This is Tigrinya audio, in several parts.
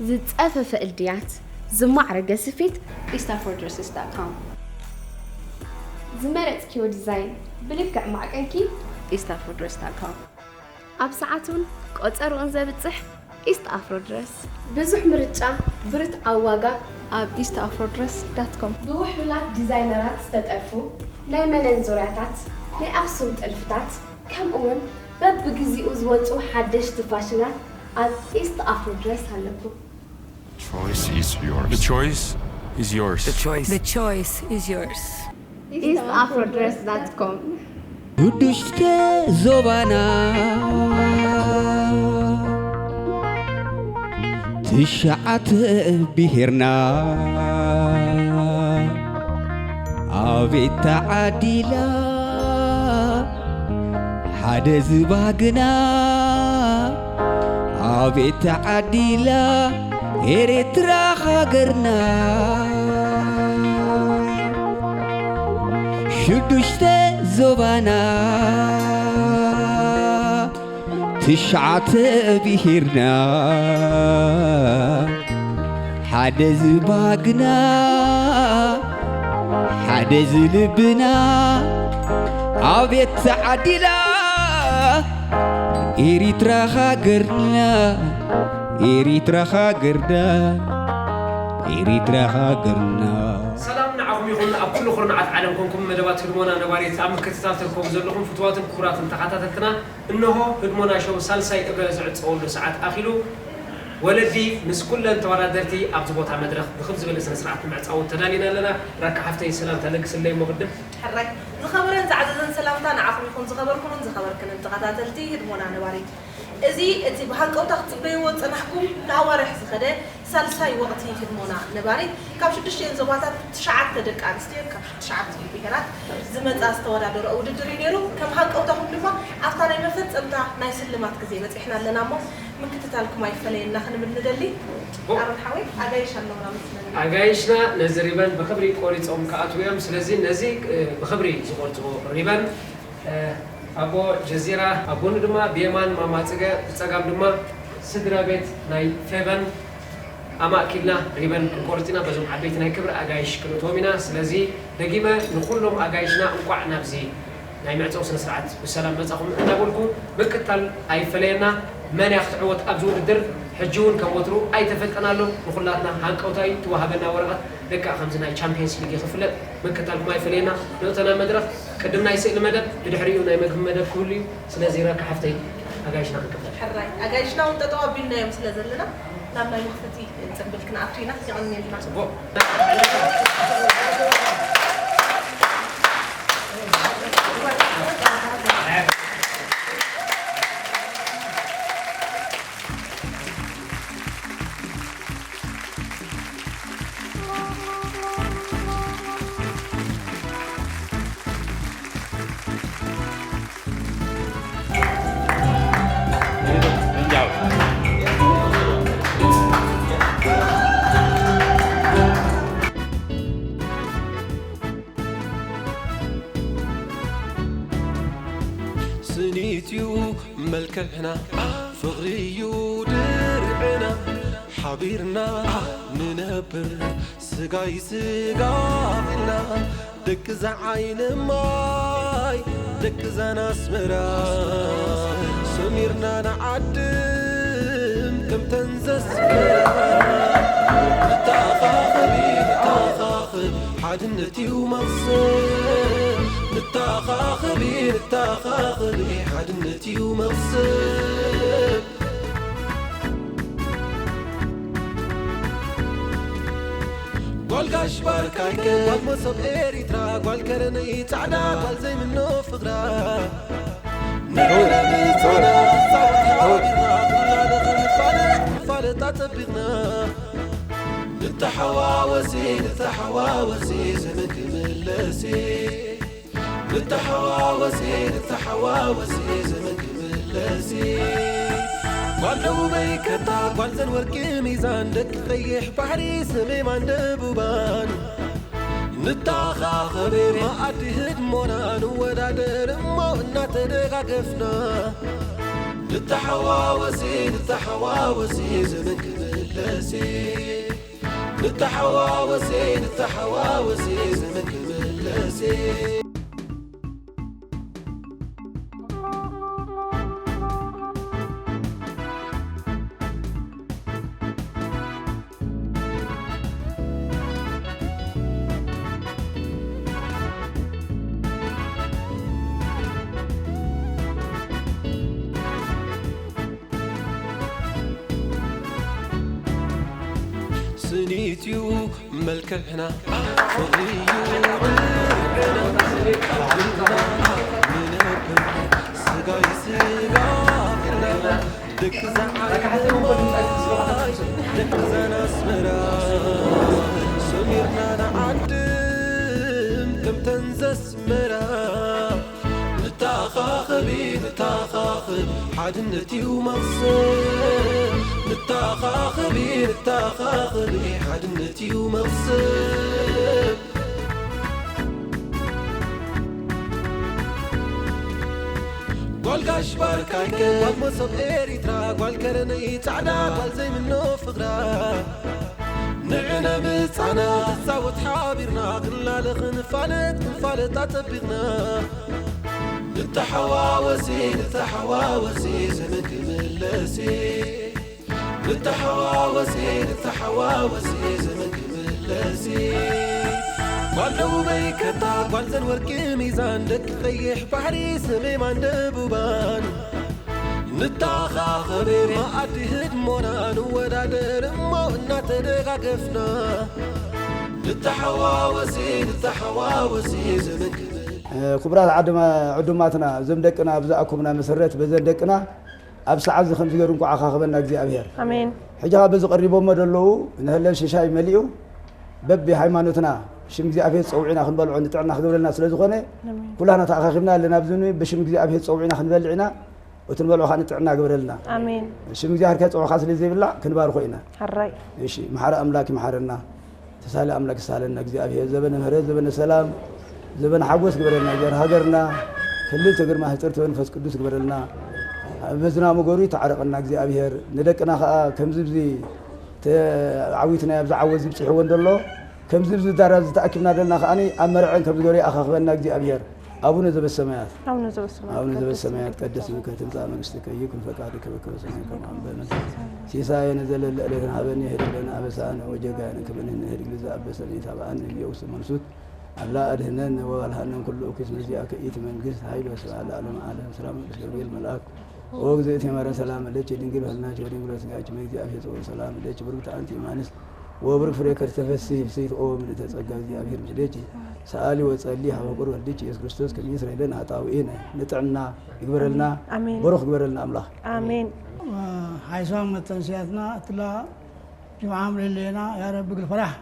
ዝጸፈፈ እልድያት፣ ዝማዕረገ ስፌት፣ ኢስት ኣፍሮ ድረስስ ዳት ኮም። ዝመረጽክዮ ዲዛይን ብልክዕ ማዕቀንኪ፣ ኢስት ኣፍሮ ድረስ ዳት ኮም። ኣብ ሰዓቱን ቆጸርኡን ዘብጽሕ ኢስት ኣፍሮ ድረስ። ብዙሕ ምርጫ፣ ብርትዓዊ ዋጋ፣ ኣብ ኢስት ኣፍሮ ድረስ ዳት ኮም። ብውሕሉላት ዲዛይነራት ዝተጠልፉ ናይ መነን ዙርያታት፣ ናይ ኣኽሱም ጥልፍታት፣ ከምኡውን በብግዚኡ ዝወጹ ሓደሽቲ ፋሽናት ኣብ ኢስት ኣፍሮ ድረስ ኣለኩም። Choice is yours. The choice is yours. The choice. The choice is yours. ኢስት ኣፍሮ ድረስ ዳት ኮም። ውዱሽተ ዞባና ትሽዓተ ብሄርና ኣቤት ተዓዲላ ሓደ ዝባግና ኣቤት ተዓዲላ ኤርትራ ሃገርና ሽዱሽተ ዞባና ትሽዓተ ብሄርና ሓደ ዝባግና ሓደ ዝልብና ኣቤት ተዓዲላ ኤሪትራ ሃገርና ኤሪትራ ሃገርና ኤሪትራ ሃገርና ሰላም ንዓኹም ይኹን ኣብ ኩሉ ኩርናዓት ዓለም ኮንኩም መደባት ህድሞና ነባሪት ኣብ ምክትታል ትርከቡ ዘለኹም ፍትዋትን ክቡራትን ተኸታተልትና እንሆ ህድሞና ሾው ሳልሳይ እብረ ዝዕፀወሉ ሰዓት ኣኺሉ ወለዲ ምስ ኩለን ተወዳደርቲ ኣብዚ ቦታ መድረኽ ብክም ዝበለ ስነ ስርዓት ንምዕፃው ተዳሊና ኣለና ራካ ሓፍተይ ሰላም ተለግስለይ ሞ ቅድም ሕራይ ዝኸበረን ዝዓዘዘን ሰላምታ ንዓኹም ይኹን ዝኸበርኩምን ዝኸበርክንን ተኸታተልቲ ህድሞና ነባሪት እዚ እቲ ብሃንቀውታ ክትጽበይዎ ዝጸናሕኩም ንኣዋርሕ ዝኸደ ሳልሳይ ወቕቲ ህድሞና ነባሪት ካብ ሽዱሽቲኤን ዞባታት ትሽዓተ ደቂ ኣንስትዮን ካብ ትሽዓቲኡ ብሄራት ዝመጻ ዝተወዳደርኦ ውድድር እዩ ነይሩ። ከም ሃንቀውታኹም ድማ ኣብታ ናይ መፈጸምታ ናይ ስልማት ግዜ በጺሕና ኣለና እሞ ምክትታልኩም ኣይፈለየና ክንብል ንደሊ። ኣሮን ሓወይ ኣጋይሽ ኣለውና መስለኒ። ኣጋይሽና ነዚ ሪበን ብኽብሪ ቆሪጾም ክኣትዉ እዮም። ስለዚ ነዚ ብኽብሪ ዝቆርጽዎ ሪበን ኣቦ ጀዚራ ኣብ ጎኑ ድማ ብየማን ማማ ጽገ ብጸጋም ድማ ስድራ ቤት ናይ ፌበን ኣማእኪልና ሪበን ክንቆርጽ ኢና። በዞም ዓበይቲ ናይ ክብሪ ኣጋይሽ ክንእትዎም ኢና። ስለዚ ደጊመ ንኹሎም ኣጋይሽና እንቋዕ ናብዚ ናይ መዕጸዊ ስነ ስርዓት ብሰላም መጻኹም እናበልኩ ምክታል ኣይፈለየና። መን እያ ክትዕወት ኣብዚ ውድድር? ሕጂ እውን ከም ወትሩ ኣይተፈልጠን ኣሎ። ንኹላትና ሃንቀውታ እዩ። ትወሃበና ወረቐት ደቃ ከምዚ ናይ ቻምፒየንስ ሊግ ይኽፍለጥ። ምክታልኩም ኣይፈለየና። ንእተና መድረኽ ቅድም ናይ ስእሊ መደብ ብድሕሪኡ ናይ መግቢ መደብ ክህሉ እዩ። ስለዚ ረካ ሓፍተይ ኣጋይሽና ክንቅበል። ሕራይ ኣጋይሽና እውን ጠጠው ኣቢልናዮም ስለ ዘለና ናብ ናይ መኽፈቲ ጽንብል ክንኣቱ ኢና። የቐንየልና። ጽቡቕ። ስኒት እዩ መልክዕና ፍቕሪ እዩ ድርዕና ሓቢርና ንነብር ስጋይ ስጋ ኢልና ደቂ ዛዓይነ ማይ ደቂ ዛና ኣስመራ ሰሚርና ንዓድም ከምተን ዘስመራ ንተኻኸቢ ንተኻኸቢ ሓድነት እዩ መቕሰብ ንተኻኸቢ ንተኻኸቢ ሓድነት እዩ መቕሰብ ጓል ጋሽ ባርካይከ ጓል መሶብ ኤሪትራ ጓል ከረነይ ጻዕዳ ጓል ዘይምኖ ፍቕራ ንሕና ብጾና ጻወት ሓቢርና ኩላና ክንፋለጥ ክንፋለጥ ኣጸቢቕና ንተሓዋወሲ ንተሓዋወሲ ዘመን ክምለሲ ንተሓዋወሲ ንተሓዋወሲ ዘመን ክምለሲ ጓል ደቡበይ ከታ ጓል ዘን ወርቂ ሚዛን ደቂ ቀይሕ ባሕሪ ሰሜማን ደቡባን ንተኻኸበ መኣዲ ህድሞና ንወዳደር እሞ እናተደጋገፍና ንተሓዋወሲ ንተሓዋወሲ ዘመን ክምለሲ ለሴ ንተሓዋወሴ ንተሓዋወሴ ዘመን ክምለሴ ስኒትዩ መልክዕና ፍቕርዩ ርዕና ንነብር ስጋይ ስጋ ፊልና ደቂ ዛዓይ ደቂ ዛና ኣስመራ ሰሚርና ንዓድም ከምተን ዘስመራ ንተኣኻኸቢ ንተኣኻኸቢ ሓድነት እዩ መቕሰብ ንተኣኻኸቢ ንተኣኻኸቢ ሓድነት እዩ መቕሰብ ጓል ጋሽ ባርካይከ ጓል መሶብ ኤሪትራ ጓል ከረነይ ጻዕዳ ጓል ዘይምኖ ፍቕራ ንዕነ ምጻና ክጻወት ሓቢርና ክንላለ ክንፋለጥ ክንፋለጥ ኣጸቢቕና ንተሓዋወሲ ንተሓዋወሲ ዘመን ክምለሲ ንተሓዋወሲ ንተሓዋወሲ ዘመን ክምለሲ ጓል ደቡበይ ከታ ጓል ዘን ወርቂ ሚዛን ደቂ ቀይሕ ባሕሪ ሰሜማን ደቡባን ንተኻኸብ መኣዲ ህድሞና ንወዳደር እሞ እናተደጋገፍና ንተሓዋወሲ ንተሓዋወሲ ዘመን ክብል ክቡራት ዓድማ ዕዱማትና እዞም ደቅና ብዝኣኩምና መሰረት በዘን ደቅና ኣብ ሰዓት እዚ ከምዚ ገይሩ እንኳዕ ኣኻኸበና እግዚኣብሔር። ኣሜን። ሕጂ ካብ በዚ ቀሪቦሞ ዘለዉ ንህለን ሽሻይ መሊኡ በቢ ሃይማኖትና ሽም እግዚኣብሔር ጸውዒና ክንበልዖ ንጥዕና ክገብረልና ስለ ዝኾነ ኣሜን። ኩላና ተኣኻኺብና ኣለና ኣብዚ ብሽም እግዚኣብሔር ጸውዒና ክንበልዕ ኢና። እቲ ንበልዖ ከዓ ንጥዕና ግበረልና። ኣሜን። ሽም እግዚኣብሔር ከፀውዕካ ስለ ዘይብላዕ ክንባርኮ ኢና። ሕራይ። እሺ፣ መሓሪ ኣምላክ ይምሓረና። ተሳሊ ኣምላክ ይሳለና እግዚኣብሔር። ዘበነ ምህረት፣ ዘበነ ሰላም፣ ዘበነ ሓጎስ ግበረልና። እግዚኣብሔር ሃገርና ክልል ትግርማ ህፅርቲ መንፈስ ቅዱስ ግበረልና። በዝና መገሩ ይተዓረቀና እግዚኣብሔር። ንደቅና ከዓ ከምዚ ብዚ ተዓዊትና ኣብዚ ዓወት ዝብፅሕዎ እንደሎ ከምዚ ብዚ ዳራ ዝተኣኪብና ዘለና ከዓ ኣብ መርዐን ከምዚ ገሩ ይኣኻኽበና እግዚኣብሔር። ኣቡነ ዘበሰማያት ኣቡነ ዘበሰማያት ኣቡነ ዘበሰማያት ቀደስ ስምከ ትምጻእ መንግስትከ ይኩን ፈቃድከ በከመ በሰማይ ከማሁ በምድር ሲሳየነ ዘለለ ዕለትነ ሀበነ ሀድግ ለነ አበሳነ ወጌጋየነ ከመ ንሕነኒ ሀድግ ለዘአበሰነ ኢታብአነ እግዚኦ ውስተ መንሱት አላ አድህነነ ወባልሃነን ኩሉ እኩይ እስመ ዚአከ ኢቲ መንግስት ሀይል ወስብሐት ለዓለመ ዓለም ሰላም ቅዱስ ገብርኤል መልአክ ኦ እግዝእቲ ማርያም ሰላም ለኪ ድንግል በህልናኪ ወድንግል በስጋኪ እመ እግዚአብሔር ጸወ ሰላም ለኪ ብሩክት አንቲ እማንስት ወብሩክ ፍሬ ከርሥኪ ተፈሲ ፍስሕት ኦ ምልዕተ ጸጋ እግዚአብሔር ምስሌኪ ሰአሊ ወጸሊ ሀበ ፍቁር ወልድኪ ኢየሱስ ክርስቶስ ከመ ይስረይ ለነ ኃጣውኢነ ንጥዕና ይግበረልና ኣሜን። ብሩክ ግበረልና ኣምላኽ። ኣሜን። ሓይሳም መተንስያትና እትላ ጅምዓ ምልሌና ያረቢ ግል ፈራሕ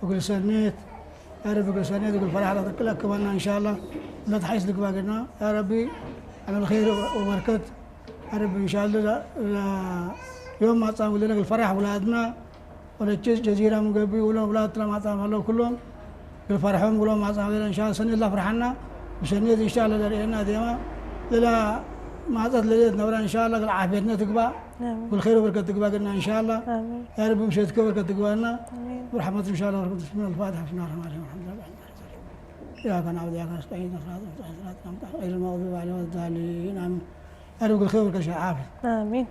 እግል ሰኔት ያረቢ እግል ሰኔት እግል ፈራሕ ለተክል አክበና እንሻላ ለትሓይስ ልግባግና ያረቢ አመል ኸይር ወበርከት ያረቢ እንሻላ ዮም ማጻን ውልነ እግል ፈራሕ ውላድና ወለች ጀዚራ ምገቢ ውሎም ውላድ ለማጻን ፈለው ኩሎም ግል ፈርሖም ውሎም ማጻን ወለ እንሻላ ሰኔት ላፍርሓና ብሰኔት እንሻላ ለርእየና ዜማ ለላ ማጸት ለሌት ነብራ እንሻላ ግል ዓፍየትነ ትግባእ والخير وبركة تقبلنا إن شاء الله. آمين. يا رب مشيت كبركة تقبلنا. آمين. ورحمة إن شاء الله ورحمة بسم الله الفاتحة بسم الله الرحمن الرحيم الحمد لله رب العالمين. إياك نعبد وإياك نستعين اهدنا الصراط المستقيم صراط الذين أنعمت عليهم غير المغضوب عليهم ولا الضالين آمين. يا رب الخير والكشف عافية. آمين.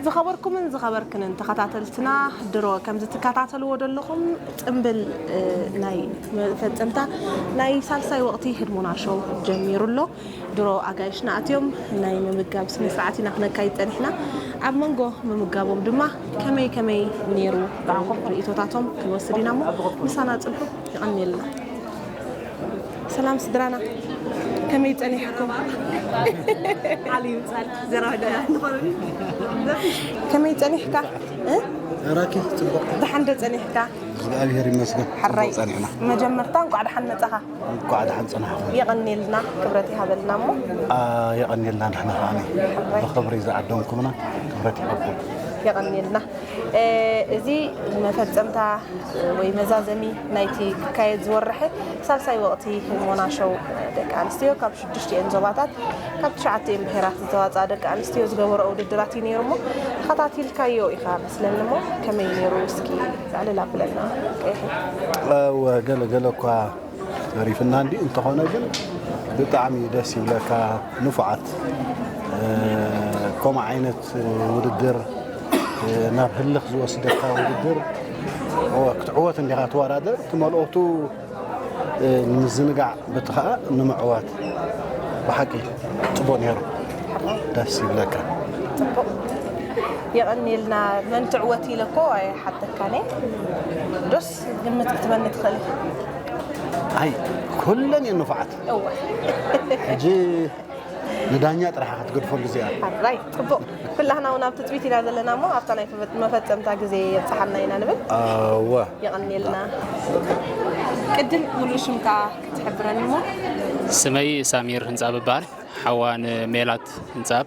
ዝኸበርኩምን ዝኸበርክንን ተኸታተልትና፣ ድሮ ከምዚ ትከታተልዎ ዘለኹም ጽምብል፣ እ፣ ናይ መፈጸምታ ናይ ሳልሳይ ወቕቲ ህድሞና ሾው ጀሚሩ ኣሎ። ድሮ ኣጋይሽና ኣትዮም ናይ ምምጋብ ስነ ስርዓት ኢና ክነካይድ ጸኒሕና። ኣብ መንጎ ምምጋቦም ድማ ከመይ ከመይ ነይሩ ብዓንኮም ርእይቶታቶም ክንወስድ ኢና እሞ ምሳና ጽንሑ። የቐንየልና። ሰላም ስድራና፣ ከመይ ጸኒሕኩም? ሓሊ ይምጻል ዘራዳ ንኾረኒ። ከመይ ጸኒሕካ? እ? ራኪ ጽቡቕ። ደሓን ዶ ጸኒሕካ? እግዚኣብሔር ይመስገን። ሕራይ። ጽቡቕ ጸኒሕና። መጀመርታ እንቋዕ ደሓን መጻኻ። እንቋዕ ደሓን ጸናሕኩም። የቐንየልና፣ ክብረት ይሃበልና እሞ። አ፣ የቐንየልና ንሕና ከዓኒ። ሕራይ። ብኽብሪ ዝዓደምኩምና ክብረት ይሃብኩም። የቐንየልና። እ፣ እዚ መፈጸምታ ወይ መዛዘሚ ናይቲ ክካየድ ዝወረሐ ሳልሳይ ወቕቲ ህድሞና ሾው ደቂ ኣንስትዮ ካብ ሽዱሽቲኤን ዞባታት ካብ ትሽዓቲኤን ብሄራት ዝተዋፅኣ ደቂ ኣንስትዮ ዝገበረኦ ውድድራት እዩ ነይሩ። እሞ ተኸታቲልካዮ ኢኻ መስለኒ። እሞ ከመይ ነይሩ? እስኪ ዕልል ኣብለና ቀይሒ። እወ፣ ገለ ገለ እኳ ተሪፍና እንዲ፣ እንተኾነ ግን ብጣዕሚ ደስ ይብለካ። ንፉዓት፣ እ፣ ከምኡ ዓይነት ውድድር፣ እ፣ ናብ ህልኽ ዝወስደካ ውድድር፣ እወ፣ ክትዕወት እንዲኻ ትወዳደር። እቲ መልእኽቱ፣ እ፣ ንምዝንጋዕ፣ በቲ ኸኣ ንምዕዋት። ብሓቂ ጽቡቕ ነይሩ። ደስ ይብለካ። ጽቡቕ። የቐንየልና። መን ትዕወት ኢለ እኮ ኣይሓተካን እየ። ዶስ ግምት ክትበኒ ትኽእል ኢኻ? ኣይ፣ ኩለን እየን ንፉዓት። እወ። ሕጂ ንዳኛ ጥራሕ ክትገድፈሉ እዚኣ። ሕራይ፣ ጽቡቕ። ኩላህና እውን ኣብ ትጽቢት ኢና ዘለና እሞ፣ ኣብታ ናይ ተፈ-፣ መፈጸምታ ግዜ የብጽሓና ኢና ንብል። እወ። የቐንየልና። ቅድም ሙሉእ ሽምካ ክትሕብረኒ እሞ? ስመይ ሳሚር ህንጻብ እበሃል። ሓዋ ንሜላት ህንጻብ፣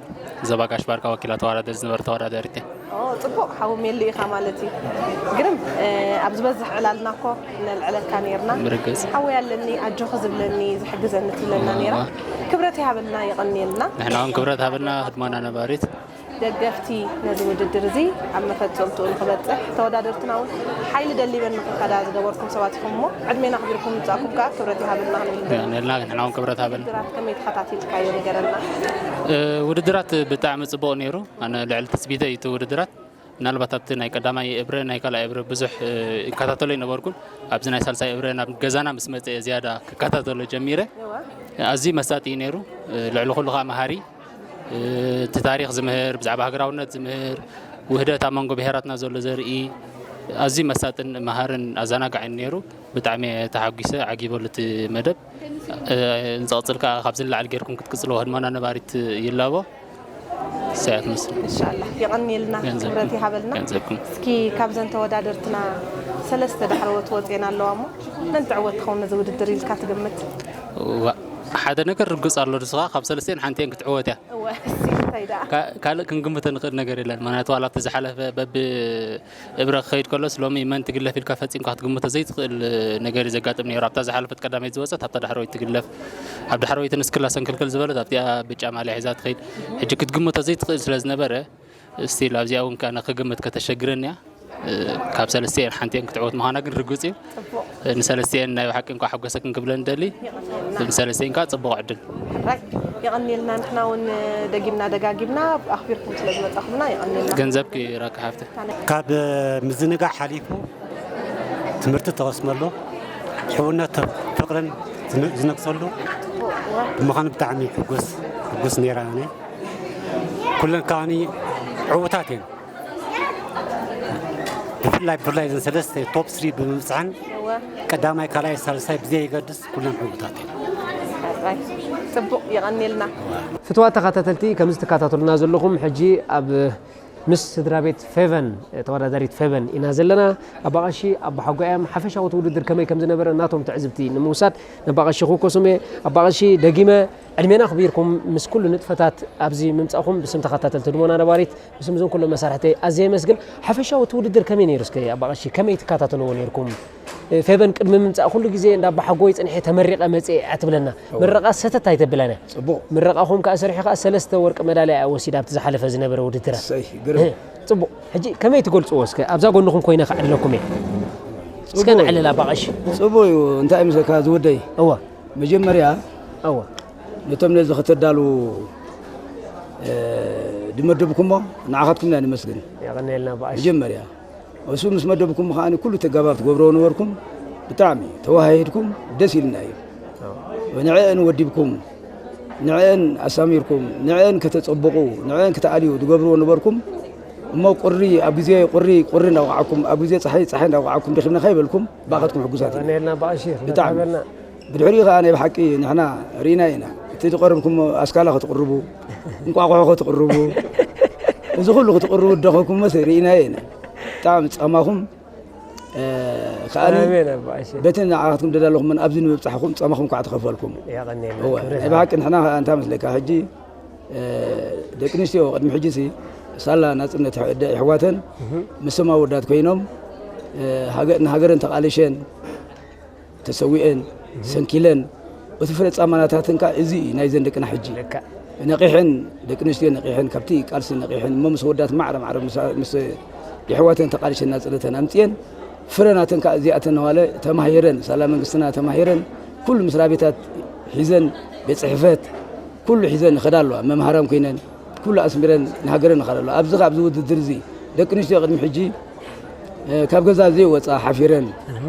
ዞባ ጋሽ ባርካ ወኪላ ተወዳደር ዝነበረ ተወዳዳሪት እየ። ኦ፣ ጽቡቕ፣ ሓው ሜሉ ኢኻ ማለት እዩ። ግርም፣ እ፣ ኣብ ዝበዝሕ ዕላልና እኮ ነልዕለካ ኔርና። ብርግጽ። ሓወይ ኣለኒ፣ ኣጆኺ ዝብለኒ፣ ዝሕግዘኒ ትብለና ኔራ። እዋ። ክብረት ይሃበልና፣ የቐንየልና። ንሕና እውን ክብረት ሃበልና፣ ህድሞና ነባሪት። ደገፍቲ ነዚ ውድድር እዚ ኣብ መፈጸምትኡ ንኽበጽሕ፣ ተወዳደርትና እውን ሓይሊ ደሊበን ንኽኸዳ ዝገበርኩም ሰባት ኢኹም እሞ፣ ዕድሜና ኣኽቢርኩም ምምጻእኩም ከኣ ክብረት ይሃበልና ክንብል ንደሊ። የቐንየልና፣ ንሕና እውን ክብረት ሃበልና። ውድድራት ከመይ ተኸታቲልካዮ ንገረና። እ፣ ውድድራት ብጣዕሚ ጽቡቕ ነይሩ። ኣነ ልዕሊ ትጽቢተይ እዩ እቲ ውድድራት። ምናልባት ኣብቲ ናይ ቀዳማይ እብረ፣ ናይ ካልኣይ እብረ ብዙሕ፣ እ፣ ይከታተሎ ኣይነበርኩን። ኣብዚ ናይ ሳልሳይ እብረ ናብ ገዛና ምስ መጸ ዝያዳ ክከታተሎ ጀሚረ። እወ። ኣዝዩ መሳጢ እዩ ነይሩ። እ፣ ልዕሊ ኩሉ ከኣ መሃሪ። እ፣ እቲ ታሪኽ ዝምህር፣ ብዛዕባ ሃገራውነት ዝምህር፣ ውህደት ኣብ መንጎ ብሄራትና ዘሎ ዘርኢ ኣዝዩ መሳጥን መሃርን ኣዘናጋዕን ነይሩ። ብጣዕሚ እየ ተሓጒሰ፣ ዓጊበሉ እቲ መደብ። እ፣ ንዝቕጽል ከኣ ካብዚ ንላዕሊ ጌርኩም ክትቅጽልዎ ህድሞና ነባሪት ይላቦ። ሰያት መስል። ኢንሻላህ። የቐንየልና፣ ገንዘብኩም። ክብረት ይሃበልና። ገንዘብኩም። እስኪ ካብዘን ተወዳደርትና ሰለስተ ዳሕረዎት ወፅኤን ኣለዋ እሞ መን ትዕወት ትኸውን ነዚ ውድድር ኢልካ ትግምት? ዋ፣ ሓደ ነገር ርግጽ ኣሎ፣ ንሱ ኸኣ ካብ ሰለስቲኤን ሓንቲኤን ክትዕወት እያ። እወ፣ እሲ እንታይ ደኣ? ካ-፣ ካልእ ክንግምቶ ንኽእል ነገር የለን። ምኽንያቱ ዋላ ኣብቲ ዝሓለፈ በቢ እብረ ክኸይድ ከሎስ ሎሚ መን ትግለፍ ኢልካ ፈጺምካ ክትግምቶ ዘይትኽእል ነገር እዩ ዘጋጥም ነይሩ። ኣብታ ዝሓለፈት ቀዳመይቲ ዝወጸት ኣብታ ዳሕረወይቲ ትግለፍ፣ ኣብ ዳሕረወይቲ ንስክላ ሰንክልክል ዝበለት ኣብቲኣ ብጫ ማልያ ሒዛ ትኸይድ። ሕጂ ክትግምቶ ዘይትኽእል ስለ ዝነበረ፣ ስቲል ኣብዚኣ እውን ከኣ ክግምት ከተሸግረኒ እያ። እ፣ ካብ ሰለስቲኤን ሓንቲኤን ክትዕወት ምዃና ግን ርግጽ እዩ። ጽቡቕ። እ፣ ንሰለስቲኤን ናይ ብሓቂ እንኳዕ ሓጎሰክን ክብለን ንደሊ። ንሰለስቲኤን ከኣ ጽቡቕ ዕድል። ሕራይ፣ የቐንየልና። ንሕና እውን ደጊምና ደጋጊምና ኣኽቢርኩም ስለ ዝመጻኹምና የቐንየልና። ገንዘብኪ ራኪ ሓፍቲ። ካብ ምዝንጋዕ ሓሊፉ ትምህርቲ ትቐስመሉ፣ ሕውነት ፍቕርን ዝነ-፣ ዝነግሰሉ ብምዃኑ ብጣዕሚ ሕጉስ፣ ሕጉስ ነይረ ኣነ። ኩለን ከኣኒ ዕዉታት እየን። ብፍላይ፣ ብፍላይ እዘን ሰለስተ ቶፕ ስሪ ብምብፅሐን እወ። ቀዳማይ፣ ካልኣይ፣ ሳልሳይ ብዘየገድስ ኩለን ዕዉታት እየን። ሕራይ፣ ጽቡቕ፣ የቐንየልና። ፍትዋት ተኸታተልቲ፣ ከምዚ ትከታተሉና ዘለኹም፣ ሕጂ ኣብ ምስ ስድራ ቤት ፌቨን፣ ተወዳዳሪት ፌቨን ኢና ዘለና። ኣባ ቀሺ ኣባ ሓጎይ እዮም። ሓፈሻዊ እቲ ውድድር ከመይ ከም ዝነበረ ናቶም ትዕዝብቲ ንምውሳድ ነባ ቀሺ ክውከሱም እየ። ኣባ ቀሺ፣ ደጊመ ዕድሜና ኣኽቢርኩም ምስ ኩሉ ንጥፈታት ኣብዚ ምምጻእኩም ብስም ተኸታተልቲ ህድሞና ነባሪት፣ ብስም እዞም ኩሎም መሳርሕተይ ኣዝየ የመስግን። ሓፈሻዊ እቲ ውድድር ከመይ ነይሩ? እስከ ኣባ ቀሺ፣ ከመይ ትከታተልዎ ነይርኩም? እ፣ ፌቨን ቅድሚ ምምጻእ ኩሉ ግዜ እንዳ ኣባ ሓጎይ ጽንሐ ተመሪቐ መጽየ እያ ትብለና። እወ። ምረቓ ሰተት ኣይተብላን እያ። ጽቡቕ። ምረቓኹም ከኣ ሰሪሑ ከኣ ሰለስተ ወርቂ መዳልያ እያ ወሲዳ ኣብቲ ዝሓለፈ ዝነበረ ውድድራት። እሰይ፣ ግርም። እ፣ ጽቡቕ። ሕጂ ከመይ ትገልጽዎ እስከ? ኣብዛ ጎንኹም ኮይነ ከዕልለኩም እየ። እስከ ጽቡቕ። ነዕልል ኣባ ቀሺ። ጽቡቕ እዩ። እንታይ ምስለካ ዝውደይ? እወ። መጀመርያ እወ። ነቶም ነዚ ከተዳሉ እ፣ ዝመደብኩሞ ንዓኻትኩም ኢና ንመስግን። የቐንየልና ኣባ ቀሺ። መጀመርያ እሱ ምስ መደብኩም ከኣ ኩሉ ተጋባብ ትገብርዎ ነበርኩም። ብጣዕሚ ተወሃሂድኩም ደስ ኢልና እዩ። ንዕአን ወዲብኩም፣ ንዕአን ኣሳሚርኩም፣ ንዕአን ከተጸብቑ፣ ንዕአን ክትኣልዩ ትገብርዎ ነበርኩም። እሞ ቁሪ ኣብ ግዜ ቁሪ፣ ቁሪ እንዳወቕዓኩም፣ ኣብ ግዜ ጸሓይ፣ ጸሓይ እንዳወቕዓኩም ደኺምና ከይበልኩም ብኣኻትኩም ሕጉሳት ኢና። የቐንየልና ኣባ ቀሺ፣ ብጣዕሚ። ክብረት ሃበልና። ብድሕሪኡ ከኣ ናይ ብሓቂ ንሕና ርኢና ኢና። እቲ ዝቐረብኩሞ ኣስካላ ክትቕርቡ፣ እንቋቑሖ ክትቕርቡ፣ እዚ ኩሉ ክትቕርቡ ዝደኸምኩሞስ ርኢናዮ ኢና። ብጣዕሚ ጻማኹም፣ እ፣ ከኣኒ ኣሜን ኣባ ቀሺ። በቲ ንዓኻትኩም ደዳለኹምን ኣብዚ ንምብጻሕኹም ጻማኹም ከዓ ተኸፈልኩም። የቐንየልና። እወ፣ ክብረት ናይ ብሓቂ ንሕና ከኣ እንታይ መስለካ ሕጂ፣ እ፣ ደቂ ኣንስትዮ ቅድሚ ሕጂሲ ሳላ ናጽነት ኣደ ኣሕዋተን እህ። ምስ ኣወዳት ኮይኖም፣ እ፣ ሃገ-፣ ንሃገረን ተቓሊሸን፣ ተሰዊአን፣ ሰንኪለን፣ እቲ ፍረ ጻማናታትን ከኣ እዚ እዩ ናይዘን ደቅና ሕጂ። ልክዕ። ነቒሐን፣ ደቂ ኣንስትዮ ነቒሐን፣ ካብቲ ቃልሲ ነቒሐን፣ እሞ ምስ ወዳት ማዕረ ማዕረ ምስ፣ ምስ የሕዋተን ተቓሊሸን ናጽነተን ኣምጽኤን፣ ፍረ ናተን ከኣ እዚኣተን ዋለ ተማሂረን፣ ሳላ መንግስትና ተማሂረን፣ ኩሉ ምስራ ቤታት ሒዘን፣ ቤት ጽሕፈት፣ ኩሉ ሒዘን ይኸዳ ኣለዋ። መምሃራን ኮይነን፣ ኩሉ ኣስሚረን ንሃገረን ይኸዳ ኣለዋ። ኣብዚ ከኣ ኣብዚ ውድድር እዚ ደቂ ኣንስትዮ ቅድሚ ሕጂ እ፣ ካብ ገዛ ዘይወጻ ሓፊረን፣ እህ።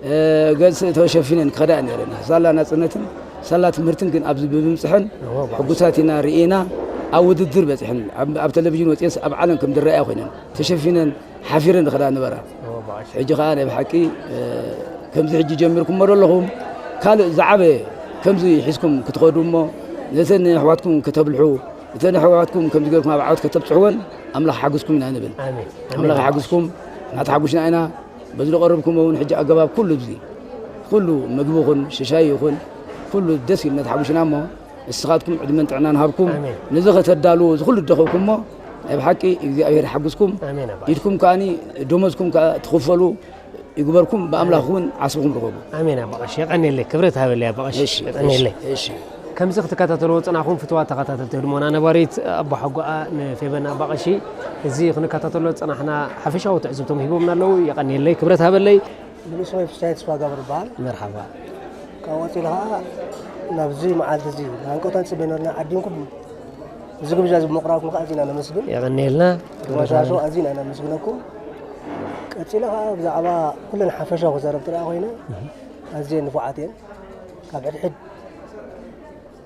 እ፣ ገጽ ተሸፊነን ክኸዳ ነይረን። ሳላ ናጽነትን ሳላ ትምህርትን ግን ኣብዚ ብምብጽሐን እዎ፣ ብሓቂ። ሕጉሳት ኢና ርኢና። ኣብ ውድድር በጺሐን፣ ኣብ፣ ኣብ ቴሌቪዥን ወጺኤንስ ኣብ ዓለም ከም ዝረኣያ ኮይነን ተሸፊነን ሓፊረን ዝኸዳ ነበራ። እዎ፣ ብሓቂ። ሕጂ ከኣ ናይ ብሓቂ፣ እ፣ ከምዚ ሕጂ ጀሚርኩሞ ዘለኹም ካልእ ዝዓበየ ከምዚ ሒዝኩም ክትኸዱ እሞ ነተን ኣሕዋትኩም ከተብልሑ፣ እተን ኣሕዋትኩም ከምዚ ጌርኩም ኣብ ዓወት ከተብጽሕወን ኣምላኽ ሓግዝኩም ኢና ንብል። ኣሜን። ኣምላኽ ኣሜን። ሓግዝኩም፣ ንሕና ተሓጒስና ኢና። በዚ ዝቐረብኩሞ እውን ሕጂ ኣገባብ ኩሉ እዚ፣ ኩሉ ምግቢ ይኹን ሽሻይ ይኹን ኩሉ ደስ ኢልና ተሓጒስና እሞ፣ ንስኻትኩም ዕድመን ጥዕናን ሃብኩም። ኣሜን። ነዚ ከተዳልዉ እዚ ኩሉ ዝደኸምኩሞ ናይ ብሓቂ እግዚኣብሔር ይሓግዝኩም። ኣሜን ኣባ። ኢድኩም ከኣኒ ደሞዝኩም ከኣ ትኽፈሉ ይግበርኩም፣ ብኣምላኽ እውን ዓስብኹም ርኸቡ። ኣሜን ኣባ ቀሺ፣ የቐንየለይ፣ ክብረት ሃበለይ ኣባ ቀሺ፣ እሺ፣ የቐንየለይ። እሺ፣ እሺ። ከምዚ ክትከታተልዎ ዝጸናሕኩም ፍቱዋት ተኸታተልቲ ህድሞና ነባሪት ኣቦሓጎኣ ንፌበን ኣባ ቀሺ፣ እዚ ክንከታተሎ ዝጸናሕና ሓፈሻዊ ትዕዝብቶም ሂቦምና ኣለዉ። የቐንየለይ፣ ክብረት ሃበለይ። ብሉእ ስመይ ፍስሃየ ተስፋጋብር ይበሃል። መርሓባ። ካብ ቀጺሉ ኸዓ ናብዚ መዓልቲ እዚ ብሃንቀውታ ንጽበ ነበርና። ዓዲምኩም እዚ ግብዣ እዚ ብምቕራብኩም ከዓ ኣዚና ነመስግን። የቐንየልና። ግርማ ሸዋሸዋ ኣዚና ነመስግነኩም። ቀጺለ ከዓ ብዛዕባ ኩለን ሓፈሻዊ ክዛረብ ጥራይ ኮይነ፣ ኣዝየን ንፉዓት እየን። ካብ ሕድሕድ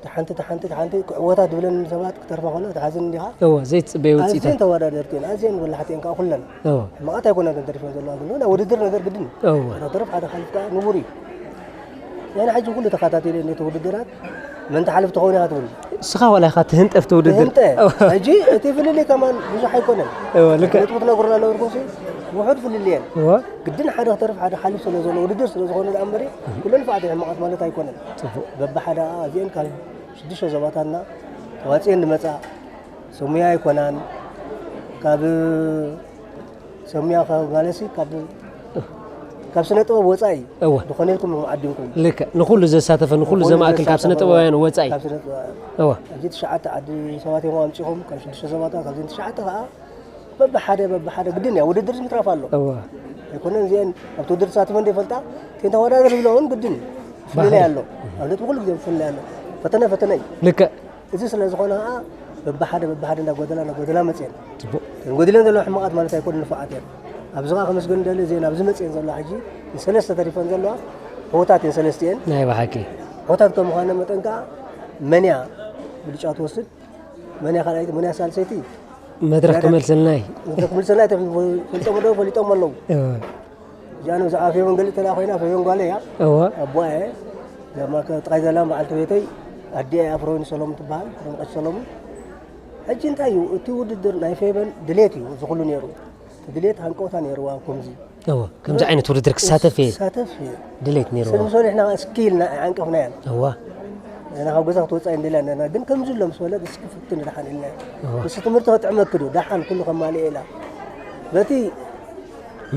ተሓንቲ፣ ተሓንቲ፣ ተሓንቲ ክዕወታ ትብለን ሰባት ክተርፋ ከሎ ትሓዝን እንዲኻ። እወ፣ ዘይትጽበዮ ውጽኢታት። ኣዝየን ተወዳደርቲ እየን፣ ኣዝየን በላሕቲ እየን ከዓ ኩለን። እወ። ሕማቓት ኣይኮነን ተሪፈን ዘለዋ፣ ግን ናይ ውድድር ነገር ግድን እዩ። እወ። ሓደ ክተርፍ ሓደ ክሓልፍ ከዓ ንቡር እዩ። ያኔ ሕጂ ኩሉ ተኸታቲለ ነቲ ውድድራት መን ትሓልፍ ትኸውን ኢኻ ትብል። እስኻ ዋላ ኢኻ ትህንጠ ኣብቲ ውድድር። ትህንጠ። እወ። ሕጂ እቲ ፍልልይ ከማን ብዙሕ ኣይኮነን። እወ፣ ልክዕ። ነጥቢ ትነግሩና ነበርኩም ሲ ውሑድ ፍልልይ እየን። እወ። ግድን ሓደ ክተርፍ ሓደ ሓልፍ ስለ ዘሎ ውድድር ስለ ዝኾነ ደኣ እምበሪ ኩለን ንፉዓት ሕማቓት ማለት ኣይኮነን። ጽቡቕ። በብሓደ ከዓ እዚአን ካብ ሽዱሽተ ዞባታትና ተዋፅኤን ዝመፃ ሰሙያ ኣይኮናን። ካብ ሰሙያ ካብ ማለትሲ ካብ፣ ካብ ስነ ጥበብ ወፃኢ እወ። ዝኾነ ኢልኩም ኢኹም ዓዲምኩም። ልክዕ። ንኹሉ ዘሳተፈ፣ ንኹሉ ንኹሉ ዘማእክል ካብ ዘሳተፈ፣ ስነ ጥበባውያን ወፃኢ። ካብ ስነ ጥበባውያን። እወ። ሕጂ ትሽዓተ ዓዲ ሰባት እዮም ኣምፂኹም፣ ካብ ሽዱሽተ ዞባታት፣ ካብዚን ትሽዓተ ከዓ በብሓደ፣ በብሓደ ግድን እያ። ውድድር ምትራፍ ኣሎ። እወ። ኣይኮነን እዚአን ኣብቲ ውድድር ተሳቲፈን ዘይፈልጣ፣ እተን ተወዳደር ዝብላ እውን ግድን እዩ። ፍልልይ ባህል። ኣሎ። ኣብ ነጥቢ ኩሉ ግዜ ፍልልይ ኣሎ። ፈተነ፣ ፈተነ እዩ። ልክዕ። እዚ ስለ ዝኾነ ኸዓ በብሓደ በብሓደ እንዳጎደላ እንዳጎደላ መፅየን። ጽቡቕ። እተን ጎዲለን ዘለዋ ሕማቓት ማለት ኣይኮነን፣ ንፉዓት እየን። ኣብዚ ኸዓ ከመስግን ደሊ እዘን ኣብዚ መፅየን ዘለዋ ሕጂ ንሰለስተ ተሪፈን ዘለዋ ሕውታት እየን፣ ሰለስቲኤን። ናይ ብሓቂ። ሕውታት ከም ምዃነ መጠን ከዓ መን እያ ብልጫ ትወስድ፣ መን እያ ካልኣይቲ፣ መን እያ ሳልሰይቲ? መድረኽ መድረኽ ክመልሰልና እዩ። መድረኽ ክመልሰልና እዩ። ፈልጦም ኣለዉ፣ ፈሊጦም ኣለዉ። እወ። እዚኣ ነው፣ እዛ ፌቨን ገሊእ ተላ ኮይና፣ ፌቨን ጓለይ እያ። እወ። ኣቦኣ እየ። እዛ ማእከል ጥቓይ ዘላ በዓልቲ ቤተይ፣ ኣዲኣ እያ፣ ኣፍሮይን ሰሎሙን ትበሃል፣ ኣፍሮይን ቀሺ ሰሎሙን። ሕጂ እንታይ እዩ፣ እቲ ውድድር ናይ ፌቨን ድሌት እዩ፣ እዚ ኩሉ ነይሩ። እቲ ድሌት ሃንቀውታ ነይርዋ፣ ከምዚ። እወ፣ ከምዚ ዓይነት ውድድር ክሳተፍ እየ ክሳተፍ እየ። ድሌት ነይርዋ። ሰብ ምስ በሉ ንሕና ስኪልና ኣይዓንቀፍናያን። እወ። ንሕና ካብ ገዛ ክትወፅእ ኣይንደልያን ነርና፣ ግን ከምዚ ኣሎ ምስ በለት እስኪ ፍትን ደሓን ኢልና። እወ። ምስ ትምህርቲ ከጥዕመኪ ዶ? ደሓን ኩሉ ከማልእ ኢላ። በቲ